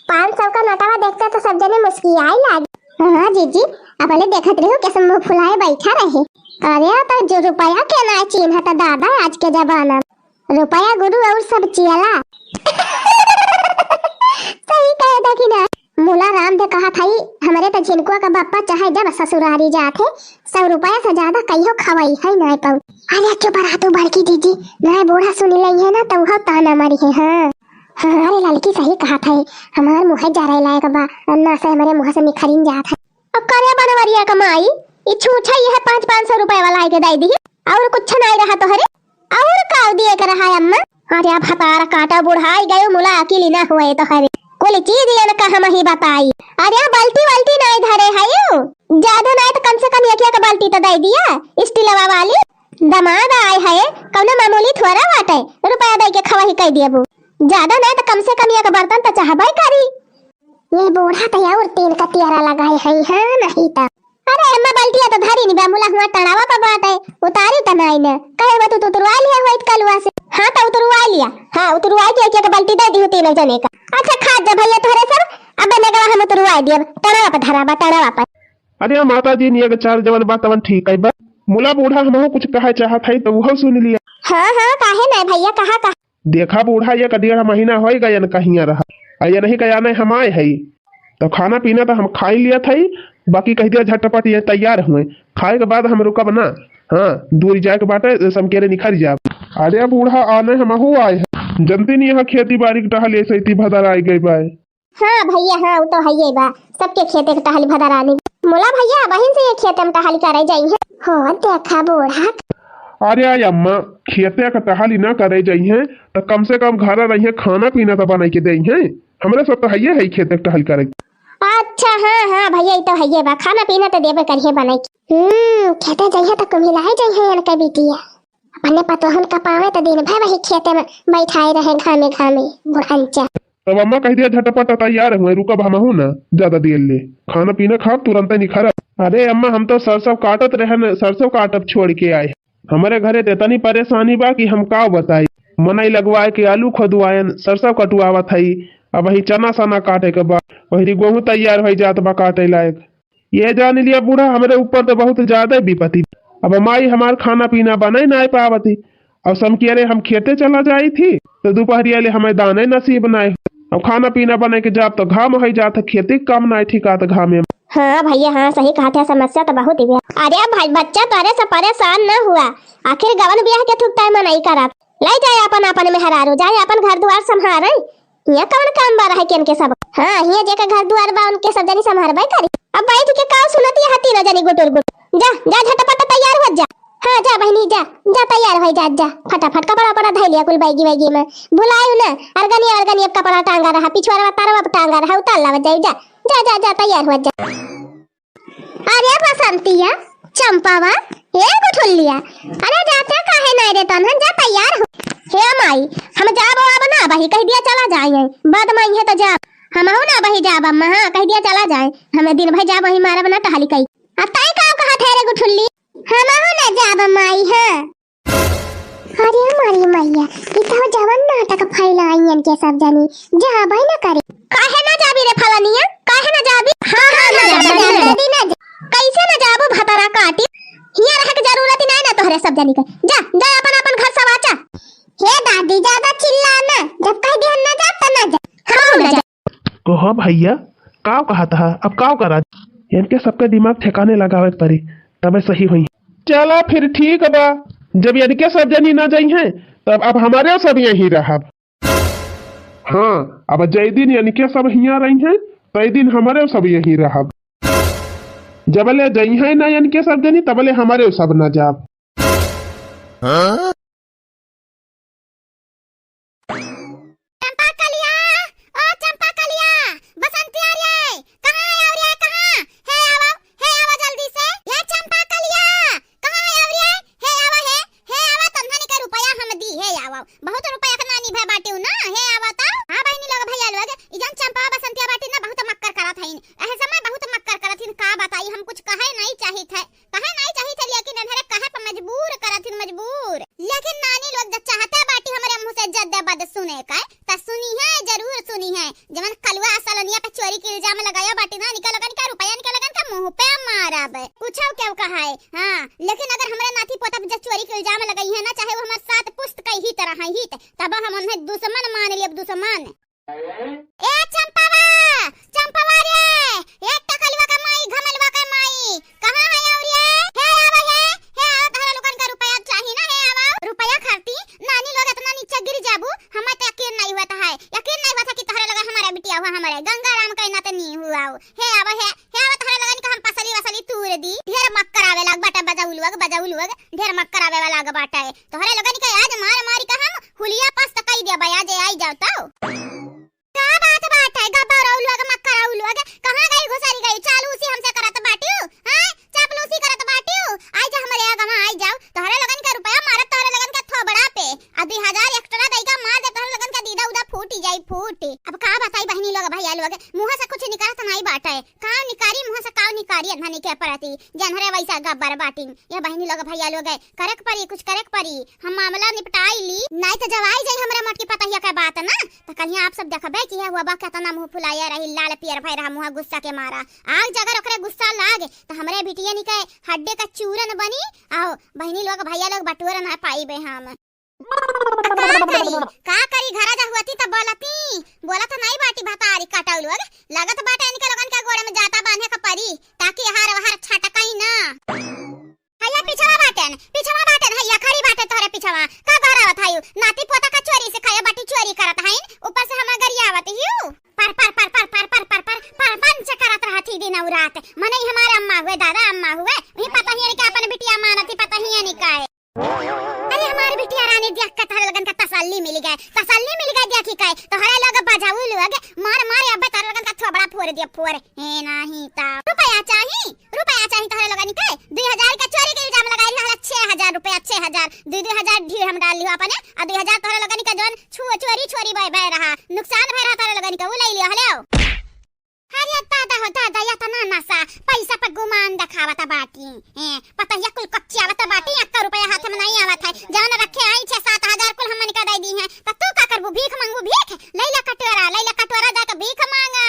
पाँच सौ का नोटवा देखते तो सब जने मुस्कियाई लाग। हाँ जीजी, अपने देखत रहो कैसे मुँह फुलाए बैठा रहे। अरे तो जो रुपया के ना चीन्हत दादा आज के जमाना में। रुपया गुरु और सब चेला। सही कहे देखी ना। मुला राम दे कहा था, हमरे तो झिनकुआ का बापा चाहे जब ससुरारी जात है, सौ रुपया से ज्यादा कहियो खवाई है ना पाऊ। अरे चुप रहा तू बड़की जीजी, ना बूढ़ा सुनी लई है ना तो वह ताना मारी है। हाँ। हाँ, अरे ललकी सही कहा था, हमार मुँह जा रहे लायक बा, अन्ना से हमारे मुँह से निखरिन जात है। अब करे बनवरिया का माई, ई छूछा यह पाँच, पाँच सौ रुपया वाला आइके दे दी, और कुछ नहीं रहा तोहरे, और का दिए के रहा अम्मा? अरे अब हतार काटा बुढ़ाई गयो, मुला अकेली ना हुए तोहरे, कुल चीज यन का हम ही बताई। अरे बाल्टी वाल्टी नहीं धरे है यू, ज्यादा नहीं तो कम से कम एक, एक बाल्टी तो दे दिया, स्टीलवा वाली। दमाद आए है, कौनो मामूली थोड़ा बाटे, रुपया दे के खवाही कह दियबू। ज्यादा नहीं तो कम से कम एक बर्तन तो चाहबे करी। ये बूढ़ा तो और तीन का तियारा लगाए है, हाँ नहीं तो। अरे अम्मा, बाल्टिया तो धरी नहीं बा, मुला हुआ टड़ावा पर बाटे, उतारी तो नहीं न। कहे बा तू तो उतरवा लिया हुआ कलुआ से। हाँ तो उतरवा लिया, हाँ उतरवा के एक, एक बाल्टी दे दी तीनों जने का। अच्छा खा जा भैया तोहरे सब, अब बने गवा हम उतरवा दिया, टड़ावा पर धरा बा, टड़ावा पर। अरे माता जी, निया के चाल जवन बा तवन ठीक है बा। मुला बूढ़ा हमहू कुछ कहे चाहत है तो वह सुन लिया। हाँ, हाँ, काहे नहीं भैया, कहा, कहा। देखा बूढ़ा, एक डेढ़ महीना होई गयन कहिया रहा, आ ये नहीं कया नहीं हम आए है, तो खाना पीना तो हम खाई लिया था, बाकी कह दिया झटपट ये तैयार हुए, खाए के बाद हम रुकब ना। हाँ, दूर जाए के बाटे, समकेरे निखर जाब। अरे बूढ़ा, आने हमहू आए है, जनती नहीं यहाँ खेती बाड़ी के टहल ऐसे इतनी भदर आए गए बाय। हाँ भैया, हाँ, उ तो हइये बा, सबके खेते के टहली भदरानी। मुला भैया, बहिन से ये खेते में टहली करे जाई है। हो देखा बूढ़ा। अरे आई अम्मा, खेते के टहली ना करे जाई है, तो कम से कम घर रही है, खाना पीना तो बनाई के दे है। हमरे सब तो हइये है खेते के टहली करे। अच्छा, हाँ, हाँ भैया, ई तो हइये बा, खाना पीना तो देबे करिए बनाई के। हम्म, खेते जाइए तो कुम्हिलाए जाई है इनके बिटिया। अपने पतोहन का पावे तो दिन भर वही खेते में बैठाए रहे घामे घामे बुढ़ंचा। तब अम्मा कह दिया, "झटपट तैयार हुए, रुकब हमहू ना ज्यादा देर ले, खाना पीना खाब, तुरंत निखरब।" अरे अम्मा, हम तो सरसों काटत रहन, सरसों काटब छोड़ के आए। हमरे घरे तो इतनी परेशानी बा कि हम का बताई। मनई लगवाए के आलू खोदवायन, सरसों कटुआवत हई, अब वही चना सना काटे के बा, वही गोहूं तैयार हो जात बा काटे लायक। ये जान लिया बूढ़ा, हमरे ऊपर तो बहुत ज्यादा विपत्ति। अब माई हमार खाना पीना बनाई ना पावती। अब समकिया रे हम खेते चला जाई थी, तो दोपहरिया ले हमें दाने नसीब ना हो। अब खाना पीना बनाए के जाब तो घाम हो जात, खेती के काम ना ठिकात घामे में। हाँ भैया, हाँ, सही कहा था, समस्या तो बहुत ही है। अरे भाई, बच्चा तोरे से परेशान न हुआ, आखिर गवन ब्याह के थुकताए मनई करत। ले जाए अपन, अपन मेहरारू, जाए अपन घर दुआर संभारे। हियाँ कवन काम बा रहे के इनके सब? हाँ, हियाँ जेकर घर दुआर बा, उनके सब जनी संभारबे करी। अब बैठ के का सुनत यहाँ तीनों जनी गुटुर गुटुर? जा, जा, झटपट तैयार हो जा। हाँ, जा बहिनी, जा, जा तैयार हो जा, जा फटाफट कपड़ा उपड़ा धइ लिया कुल बैगी वैगी में। भुलायु ना, अरगनिया, अरगनिया कपड़ा टांगा रहा, पिछुआरवा तरवा टांगा रहा, उतार लावत जाई, जा, जा, जा, जा तैयार हो जा। अरे बसंतिया, चंपावा, ए गुठुल्लिया, अरे जाते काहे नाय रे तनहन, जा तैयार हो। हे माई, हम जाब अब ना बही, कह दिया चला जाए, बाद में है तो जाब, हमहू ना बही जाब अम्मा, हाँ, कह दिया चला जाए, हमें दिन भर जाब वही मारब ना टहली कई। अब ताई का कहा थे रे गुठुल्ली? हमहू ना जाब माई, हाँ। अरे हमारी मैया, ई तो जवन नाटक फैलाई इनके सब जनी, जाबे न करे। काहे ना जाबी रे फलनिया? काहे ना जाबी? हाँ, हाँ, ना जाबी, ना जाबी। कैसे ना जाबू भतरा काटी? हियाँ रहे के जरूरत ही नहीं ना तोहरे सब जनी के। जा, जा अपन, अपन घर सवाचा। हे दादी, ज्यादा चिल्ला ना, जब कह दिहन ना जा, त ना जा। हम ना जा। कहो भैया, काव कहत हा, अब काव करा? इनके सबके दिमाग ठिकाने लगावे के पड़ी, तबे सही होई। चला फिर ठीक बा, जब इनके सब जनी ना जाई हैं, तब अब हमारे सब यहीं रहब। हाँ, अब जय दिन इनके सब हियाँ रही हैं, तय दिन हमारे सब यहीं रहब। जबले जई हैं ना इनके सब जनी, तबले हमारे सब ना जाब। हाँ? चंपा कलिया, ओ चंपा कलिया, बसंती आ रे, कहाँ है और ये कहाँ? हे आवा, हे आवा जल्दी से। ये चंपा कलिया, कहाँ है और ये? हे आवा, हे, हे आवा, तन्हनी का रुपया हम दी, हे आवा। बहुत रुपया के नानी भे बाटिउ ना, हे आवा तो। हाँ बहिनी लोग, भैया लोग, ई जन चंपा बसंतिया बाटी ना बहुत मक्कर करत हईन। एहे समय बहुत मक्कर करत हईन, का बताई, हम कुछ कहे नहीं चाहित है। कहे नहीं चाहित है, लेकिन एनहरे कहे पर मजबूर करत हईन, मजबूर। लेकिन नानी लोग जब चाहते बाटी हमरे मुँह से जद्दे बद सुने का, त सुनी है, जरूर सुनी है। जवन कलुआ असलनिया पे चोरी के इल्जाम लगाया बाटी ना, निकल गन का रुपया निकल गन, बाप है। हाँ, लेकिन अगर हमरे नाती पोता पे जे चोरी के इल्जाम लगइहैं ना, चाहे वो हमार सात पुस्त के हित रहैं हित, तब हम उन्हें दुश्मन मान लेब, दुश्मन। ए चंपवा, चंपवा रे, ए टकलुआ के माई, घमलुआ के माई, कहाँ है और ये? हे आवा हे, हे आवा, तहरा लोगन का रुपया चाही ना, हे आवा। रुपया खाती नानी लोग इतना नीचे गिर जाबू, हमें तो यकीन नहीं हुआ था है, यकीन नहीं हुआ था कि तहरा लोग हमारे बिटिया हुआ, हमारे गंगा राम का इतना तो नहीं हुआ हो। हे आवा हे, हे आवा, तहरा लोगन का हम पसली वसली तूर दी, ढेर मक्कर आवे लाग बाटे, बजाऊ लोग, बजाऊ लोग, ढेर मक्कर आवे वाला लाग बाटे। तोहरे लोगन के आज मार मारी के हम हुलिया पस्त कई देबे, आज आई जाओ तो। का बात बाटे, गब्बरऊ लोग, मक्करऊ लोग, कहाँ गई घुसरी गई? चालूसी हमसे करत बाटियो, हैं? चापलूसी करत बाटियो? आई जा हमरे आगवा, आई जाओ। तोहरे लोगन के रुपया मारत तोहरे लोगन के थोबड़ा पे। आ दुई हजार एक्स्ट्रा दई का मार दे, तोहरे लोगन के दीदा उदा फूटी जाई, फूटी। अब का बताई बहिनी लोग, भैया लोग, मुँह से कुछ निकलत नाई बाटे। काव निकारी मुँह से, काव निकारी अन्हनी के प्रति, जनहरे वैसा गब्बर बाटिन। ये बहिनी लोग, भैया लोग, करे के परी, कुछ करे के परी। हम मामला निपटाई ली, नाई तो जब आई जाई हमरे मोटकी पतहिया के बात ना, तो कहीं आप सब देखबे कि ये हुआ बा केतना मुँह फुलाया रही, लाल पियर भय रहा मुँह गुस्सा के मारा। आग जगर ओकरे गुस्सा लाग, तो हमरे बिटियन के हड्डे का चूरन बनी। आओ बहिनी लोग, भैया लोग, बटोर ना पाइबे हम। का करी, का करी, घरा जा हुअती त बोलती, बोलत नाई बाटी भतारी काटऊ लोग, लगत बाटे इनके लोगन के गोड़ में जाता बांधे के परी, ताकि हार वहार छटकाई ना। हैया पिछवा बाटेन, पिछवा बाटेन, हैया खड़ी बाटे तोहरे पिछवा, का गहरावत हयू? नाती पोता का चोरी से खाए बाटी, चोरी करत हईन, ऊपर से हमार गरियावत हियू। पर, पर, पर, पर, पर, पर, पर, पर, पर, पंच करत रहत ही दिन और रात, मने ही हमारे अम्मा हुए, दादा अम्मा हुए, वही पता ही है कि अपन बिटिया मानती, पता ही है नहीं काहे। अरे हमार बिटिया रानी देख के तोहरे लोगन का तसल्ली मिल गए, तसल्ली मिल गए देखी के। तोहरे लोग बजाऊ लोग मार मार अब्बे तोहरे लोगन का थोबड़ा फोड़ दिया फोड़। हे नाही ता रुपया चाही, रुपया चाही तोहरे लोगन के। दुई हजार का चोरी के इल्जाम लगाई रहल, छह हजार रुपया, छह हजार। दुई दुई हजार ढील हम डाल लियो अपने, आ दुई हजार तोहरे लोगन के जौन छुआ चोरी चोरी बह बह रहा, नुकसान भय रहा तोहरे लोगन के, उ ले लियो हले। अरे दादा हो दादा, इतना नशा, पैसा पर गुमान देखावत बाटी। ए, पता है कुल कच्ची आवत बाटी, एक रुपया हाथ में नहीं आवत है। जवन रखे आई छह सात हजार कुल हमन का दे दी है, त तू का करबू? भीख मांगू भीख? लैला कटोरा, लैला कटोरा जाके भीख मांगा।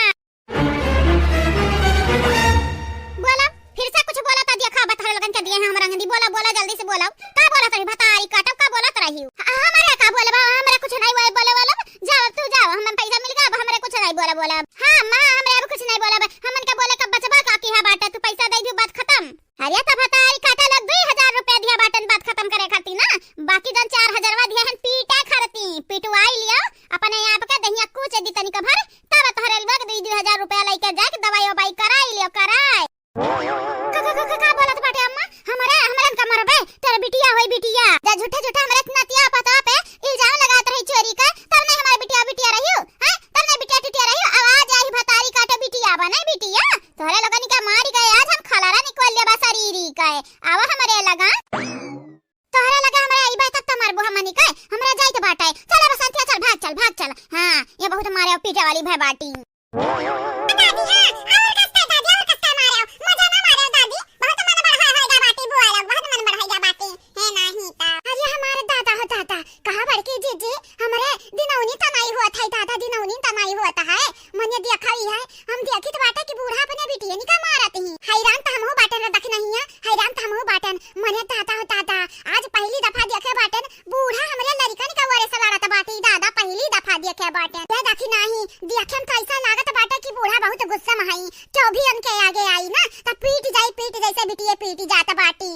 बोला, फिर से कुछ बोला त देखा, बता लोगन के दिए हैं हम रंगनी। बोला, बोला, जल्दी से बोला, का बोला तरी भतारी काटब, का बोला तरी? हमरे का बोलबा, हमरे कुछ नहीं बोले, बोले वाला। जाओ, तू जाओ, हमें पैसा मिल गया, अब हमरे कुछ नहीं बोला, बोला। हाँ, माँ, हमरे अब कुछ नहीं बोला, हमन के बोले का बचबा का किहा बाटे, तू पैसा दे दियो, बात खत्म। अरे, तब भतारी काटा लोग दुई हजार रुपया दिया बाटन, बात खत्म करे खातिर ना, बाकी जन चार हजारवा दिया हन पीटा खरती, पिटवाई लियो, अपने आप के दहिया कूच दी तनिक भर, तब तोहरे लोग दुई, दुई हजार रुपया लइके जाके दवाई ववाई कराई लियो, कराई। का, का, का, का, का बोलत बाटे अम्मा? हमरे, हमरन का मरबे? तोर बिटिया होई बिटिया। जा झूठे, झूठे हमरे नतिया पता पे इल्जाम लगात रही चोरी का। तब नहीं हमार बिटिया, बिटिया रहियो, हैं? तब नहीं बिटिया, टिटिया रहियो। आवाज आई भतारी काटे बिटिया बने बिटिया। तोहरे लोगन का मारी गए आज हम खलारा निकल लेबा शरीरी का। आवा हमरे लगा। तोहरे लगा हमरे आई बात तब मरबो हमनी का। हमरे जाइत बाटे। चल बसंतिया, चल, भाग चल, भाग चल। हाँ, ये बहुत मारे पीटे वाली भय बाटी। दादी, हाँ, और कस्ता दादी, और कस्ता मारो, मजा ना मारो दादी, बहुत मन बढ़ाई होइगा बाटी बुआ लोग, बहुत मन बढ़ाइगा बाटी, हे नाही ता। अरे हमारे दादा हो दादा, कहाँ बड़की जीजी, हमरे दिनौनी तनाई होत है दादा, दिनौनी तनाई होत है, मने देखा ही है, हम देखित बाटे कि बूढ़ा अपने बिटियन का मारत ही, हैरान त हमहू बाटन रे दखिनहिया, हैरान त हमहू बाटन, मने दादा हो दादा, आज पहली दफा देखे बाटन, बूढ़ा हमरे लड़िकन का ओरे से लड़त बाटी, दादा पहली दफा देखे बाटे। दे देखी नाही, देखे में तो ऐसा लागत बाटे कि बूढ़ा बहुत गुस्सा में हई, केहू भी उनके आगे आई ना, त पीट जाई, पीट जैसे बिटिये पीट जात बाटी।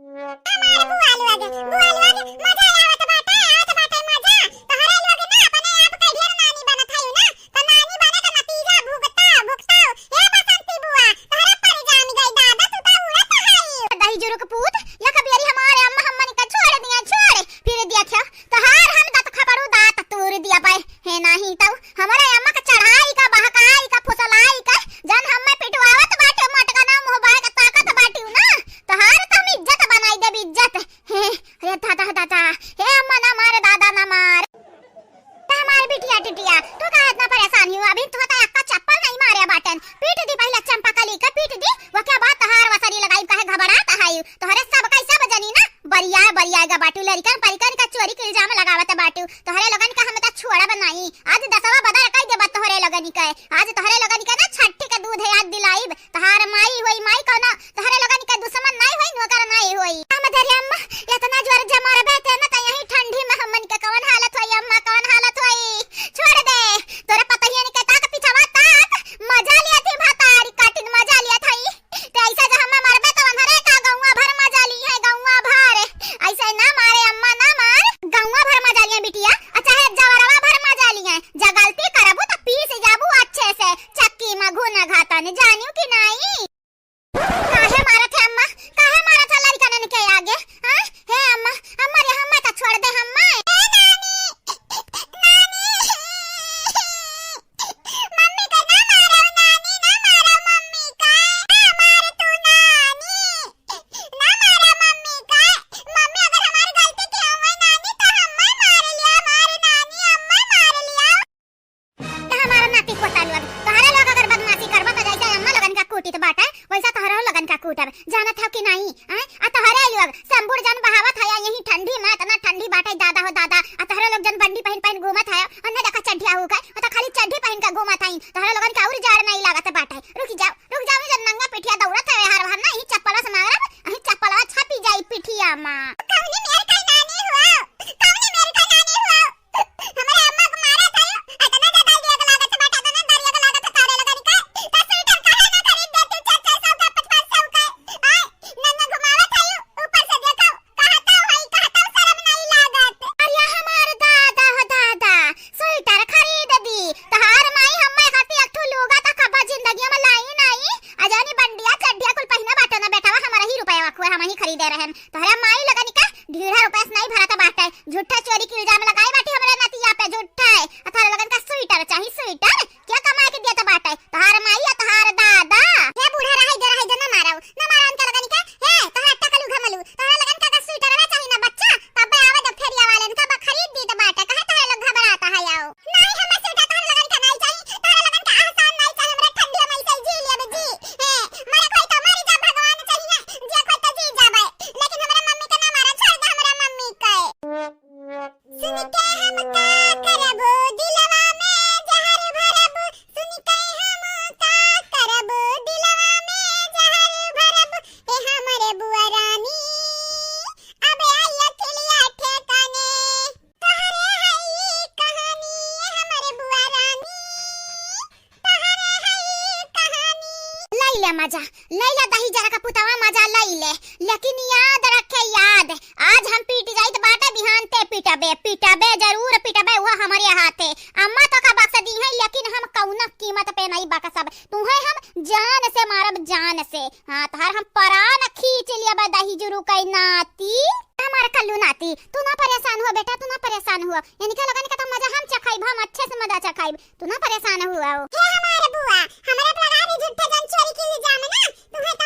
हमार बुआ लोग, बुआ लोग, मजा आवत बाटे, आवत बाटे मजा। तोहरे लोग ना अपने आप के ढेर नानी बनत हई ना, त नानी बने का नतीजा भुगता, भुगता। ए बसंती बुआ, तोहरे पर जान गई दादा, तू तो उड़त हई। दही जुरुक पूत, या कबियरी हमारे अम्मा हमन का छोड़ दिया, छोड़। फिर देखियो, तोहार हम दत खपड़ू दात तूर दिया पाए। हे नाही तऊ, हमरे अम्मा का चढ़ाई का, बहकाई का, फुसलाई का, जन हमें पिटवावत बाटे, मटका ना मुँह बाय का ताकत बाटी ना, तोहार त हम इज्जत बनाई देब, इज्जत। हे, हे दादा, दादा, हे अम्मा ना मार, दादा ना मार। त हमार बिटिया टिटिया, तू काहे इतना परेशान हो? अभी तो होता अक्का चप्पल नहीं मारे बाटन। पीट दी पहले चंपा कली के, पीट दी। वो क्या बात तहार वसरी लगाई, काहे घबरात है? तोहरे सब कैसे बजनी ना? बरिया, बरिया गा बाटू लड़िकन परिकन का चोरी के इल्जाम लगावत बाटू। तोहरे लोगन का हम त छोड़ब नहीं। आज दसवा बदर कई देबा तोहरे लोगन के। आज तोहरे लोगन के ना छठी के दूध याद दिलाइब। तहार माई होई माई कौनो तोहरे लोगन के दुश्मन टिको तालू अब। तोहरे लोग अगर बदमाशी करबा त जैसे अम्मा लोगन का कूटित बाटे, वैसा तोहरे लोगन का कूटब। जानत हो कि नाहीं? आय? आ तोहरे लोग संबुर जन बहावत है, यही ठंडी में, इतना ठंडी बाटे, दादा हो दादा। आ तोहरे लोग जन बंडी पहिन पहिन घूमत है, अन्ने देखा चड्ढिया हो गए, आ तो खाली चड्ढी पहिन के घूमत है। तोहरे लोगन का और जाड़ नहीं लागत बाटे। रुक जाओ, रुक जाओ, जन नंगा पिठिया दौड़त है, हर हर ना, यही चप्पला से मारब, यही चप्पला छपी जाई पिठिया में। कौनी मेर का नानी हुआ? कौनी मेर का नानी हुआ? हमरे अम्मा के मारत हयो, इतना ज्यादा डेग लागत बाटे, इतना डर डेग लागत है, तारे लगन के। त स्वेटर काहे ना खरीद देती, चार चार सौ का, पाँच पाँच सौ का? आय, नन्ना घुमावत हयो, ऊपर से देखो, कहता हई, कहता शर्म नहीं लागत। अरे हमार दादा हो दादा, स्वेटर खरीद दी। तोहार माई हम्मे खातिर एक ठो लुगा त कबा जिंदगी में लाई नाई। आ जानी बंडिया चड्ढिया कुल पहिना बाटे ना बेटवा, हमारा ही रुपया वखुए, हम ही खरीदे रहन। तोहरे माई लगन का ढीढ़ा रुपया से नहीं भरत बाटे। झूठा चोरी के इल्जाम लगाई बाटी हमरे नतिया पे, झूठा है। आ तोहरे लगन का स्वेटर चाही, स्वेटर? क्या कमाए के दिया तो बाटे? तोहार माई या तोहार दादा? ये बूढ़ा रहे दे, रहे दे, ना मारो, ना मारो उनका लगन का। हे, तोहरा टकलू घमलू, तोहरा लगन का, का स्वेटरवा चाही ना बच्चा? तब आवे जब फेरिया वाले इनका बा खरीद दी तो बाटे, कहे तोहरे लोग घबराता है आओ। नहीं, हमें स्वेटर तोहरे लगन का नहीं चाही, तोहरे लगन का एहसान नहीं चाही, हमरा ठंडी में ऐसे जी लेब जी। हे, मरे कोई तो मरी जा भगवान चाहिए, जिए कोई तो जी जाबे, लेकिन हमरा मम्मी के ना मारा, छोड़ दे हमरा मम्मी के। सुन के हम का करबो, दिलवा में जहर भरबो। सुन के हम का करबो, दिलवा में जहर भरबो। ए हमरे बुआ रानी, अब आई अखिलिया ठेकाने। तोहरे है ई कहानी, ए हमरे बुआ रानी। तोहरे है ई कहानी। लई ले मजा, लई ले दही जरा का पुतवा मजा लई ले, लेकिन याद रखे याद, आज हम पीट जाइत बाटे, बिहान ते पिटबे, पिटबे, जरूर पिटबे, उहा हमरे हाथे। अम्मा तो का बक्स दी है, लेकिन हम कौनो कीमत पे नहीं बक्सब। तुहे हम जान से मारब, जान से। हाँ, तोहार हम परान खींच लियब, दही जुरू कई नाती। हमार कल्लू नाती, तू ना परेशान हो बेटा, तू ना परेशान हो। इनके लोगन का तो मजा हम चखाइब, हम अच्छे से मजा चखाइब। तू ना परेशान हुआ हो। हे हमार बुआ, हमरा पर लगा दे झूठा जन चोरी के इल्जाम ना। तुहे तो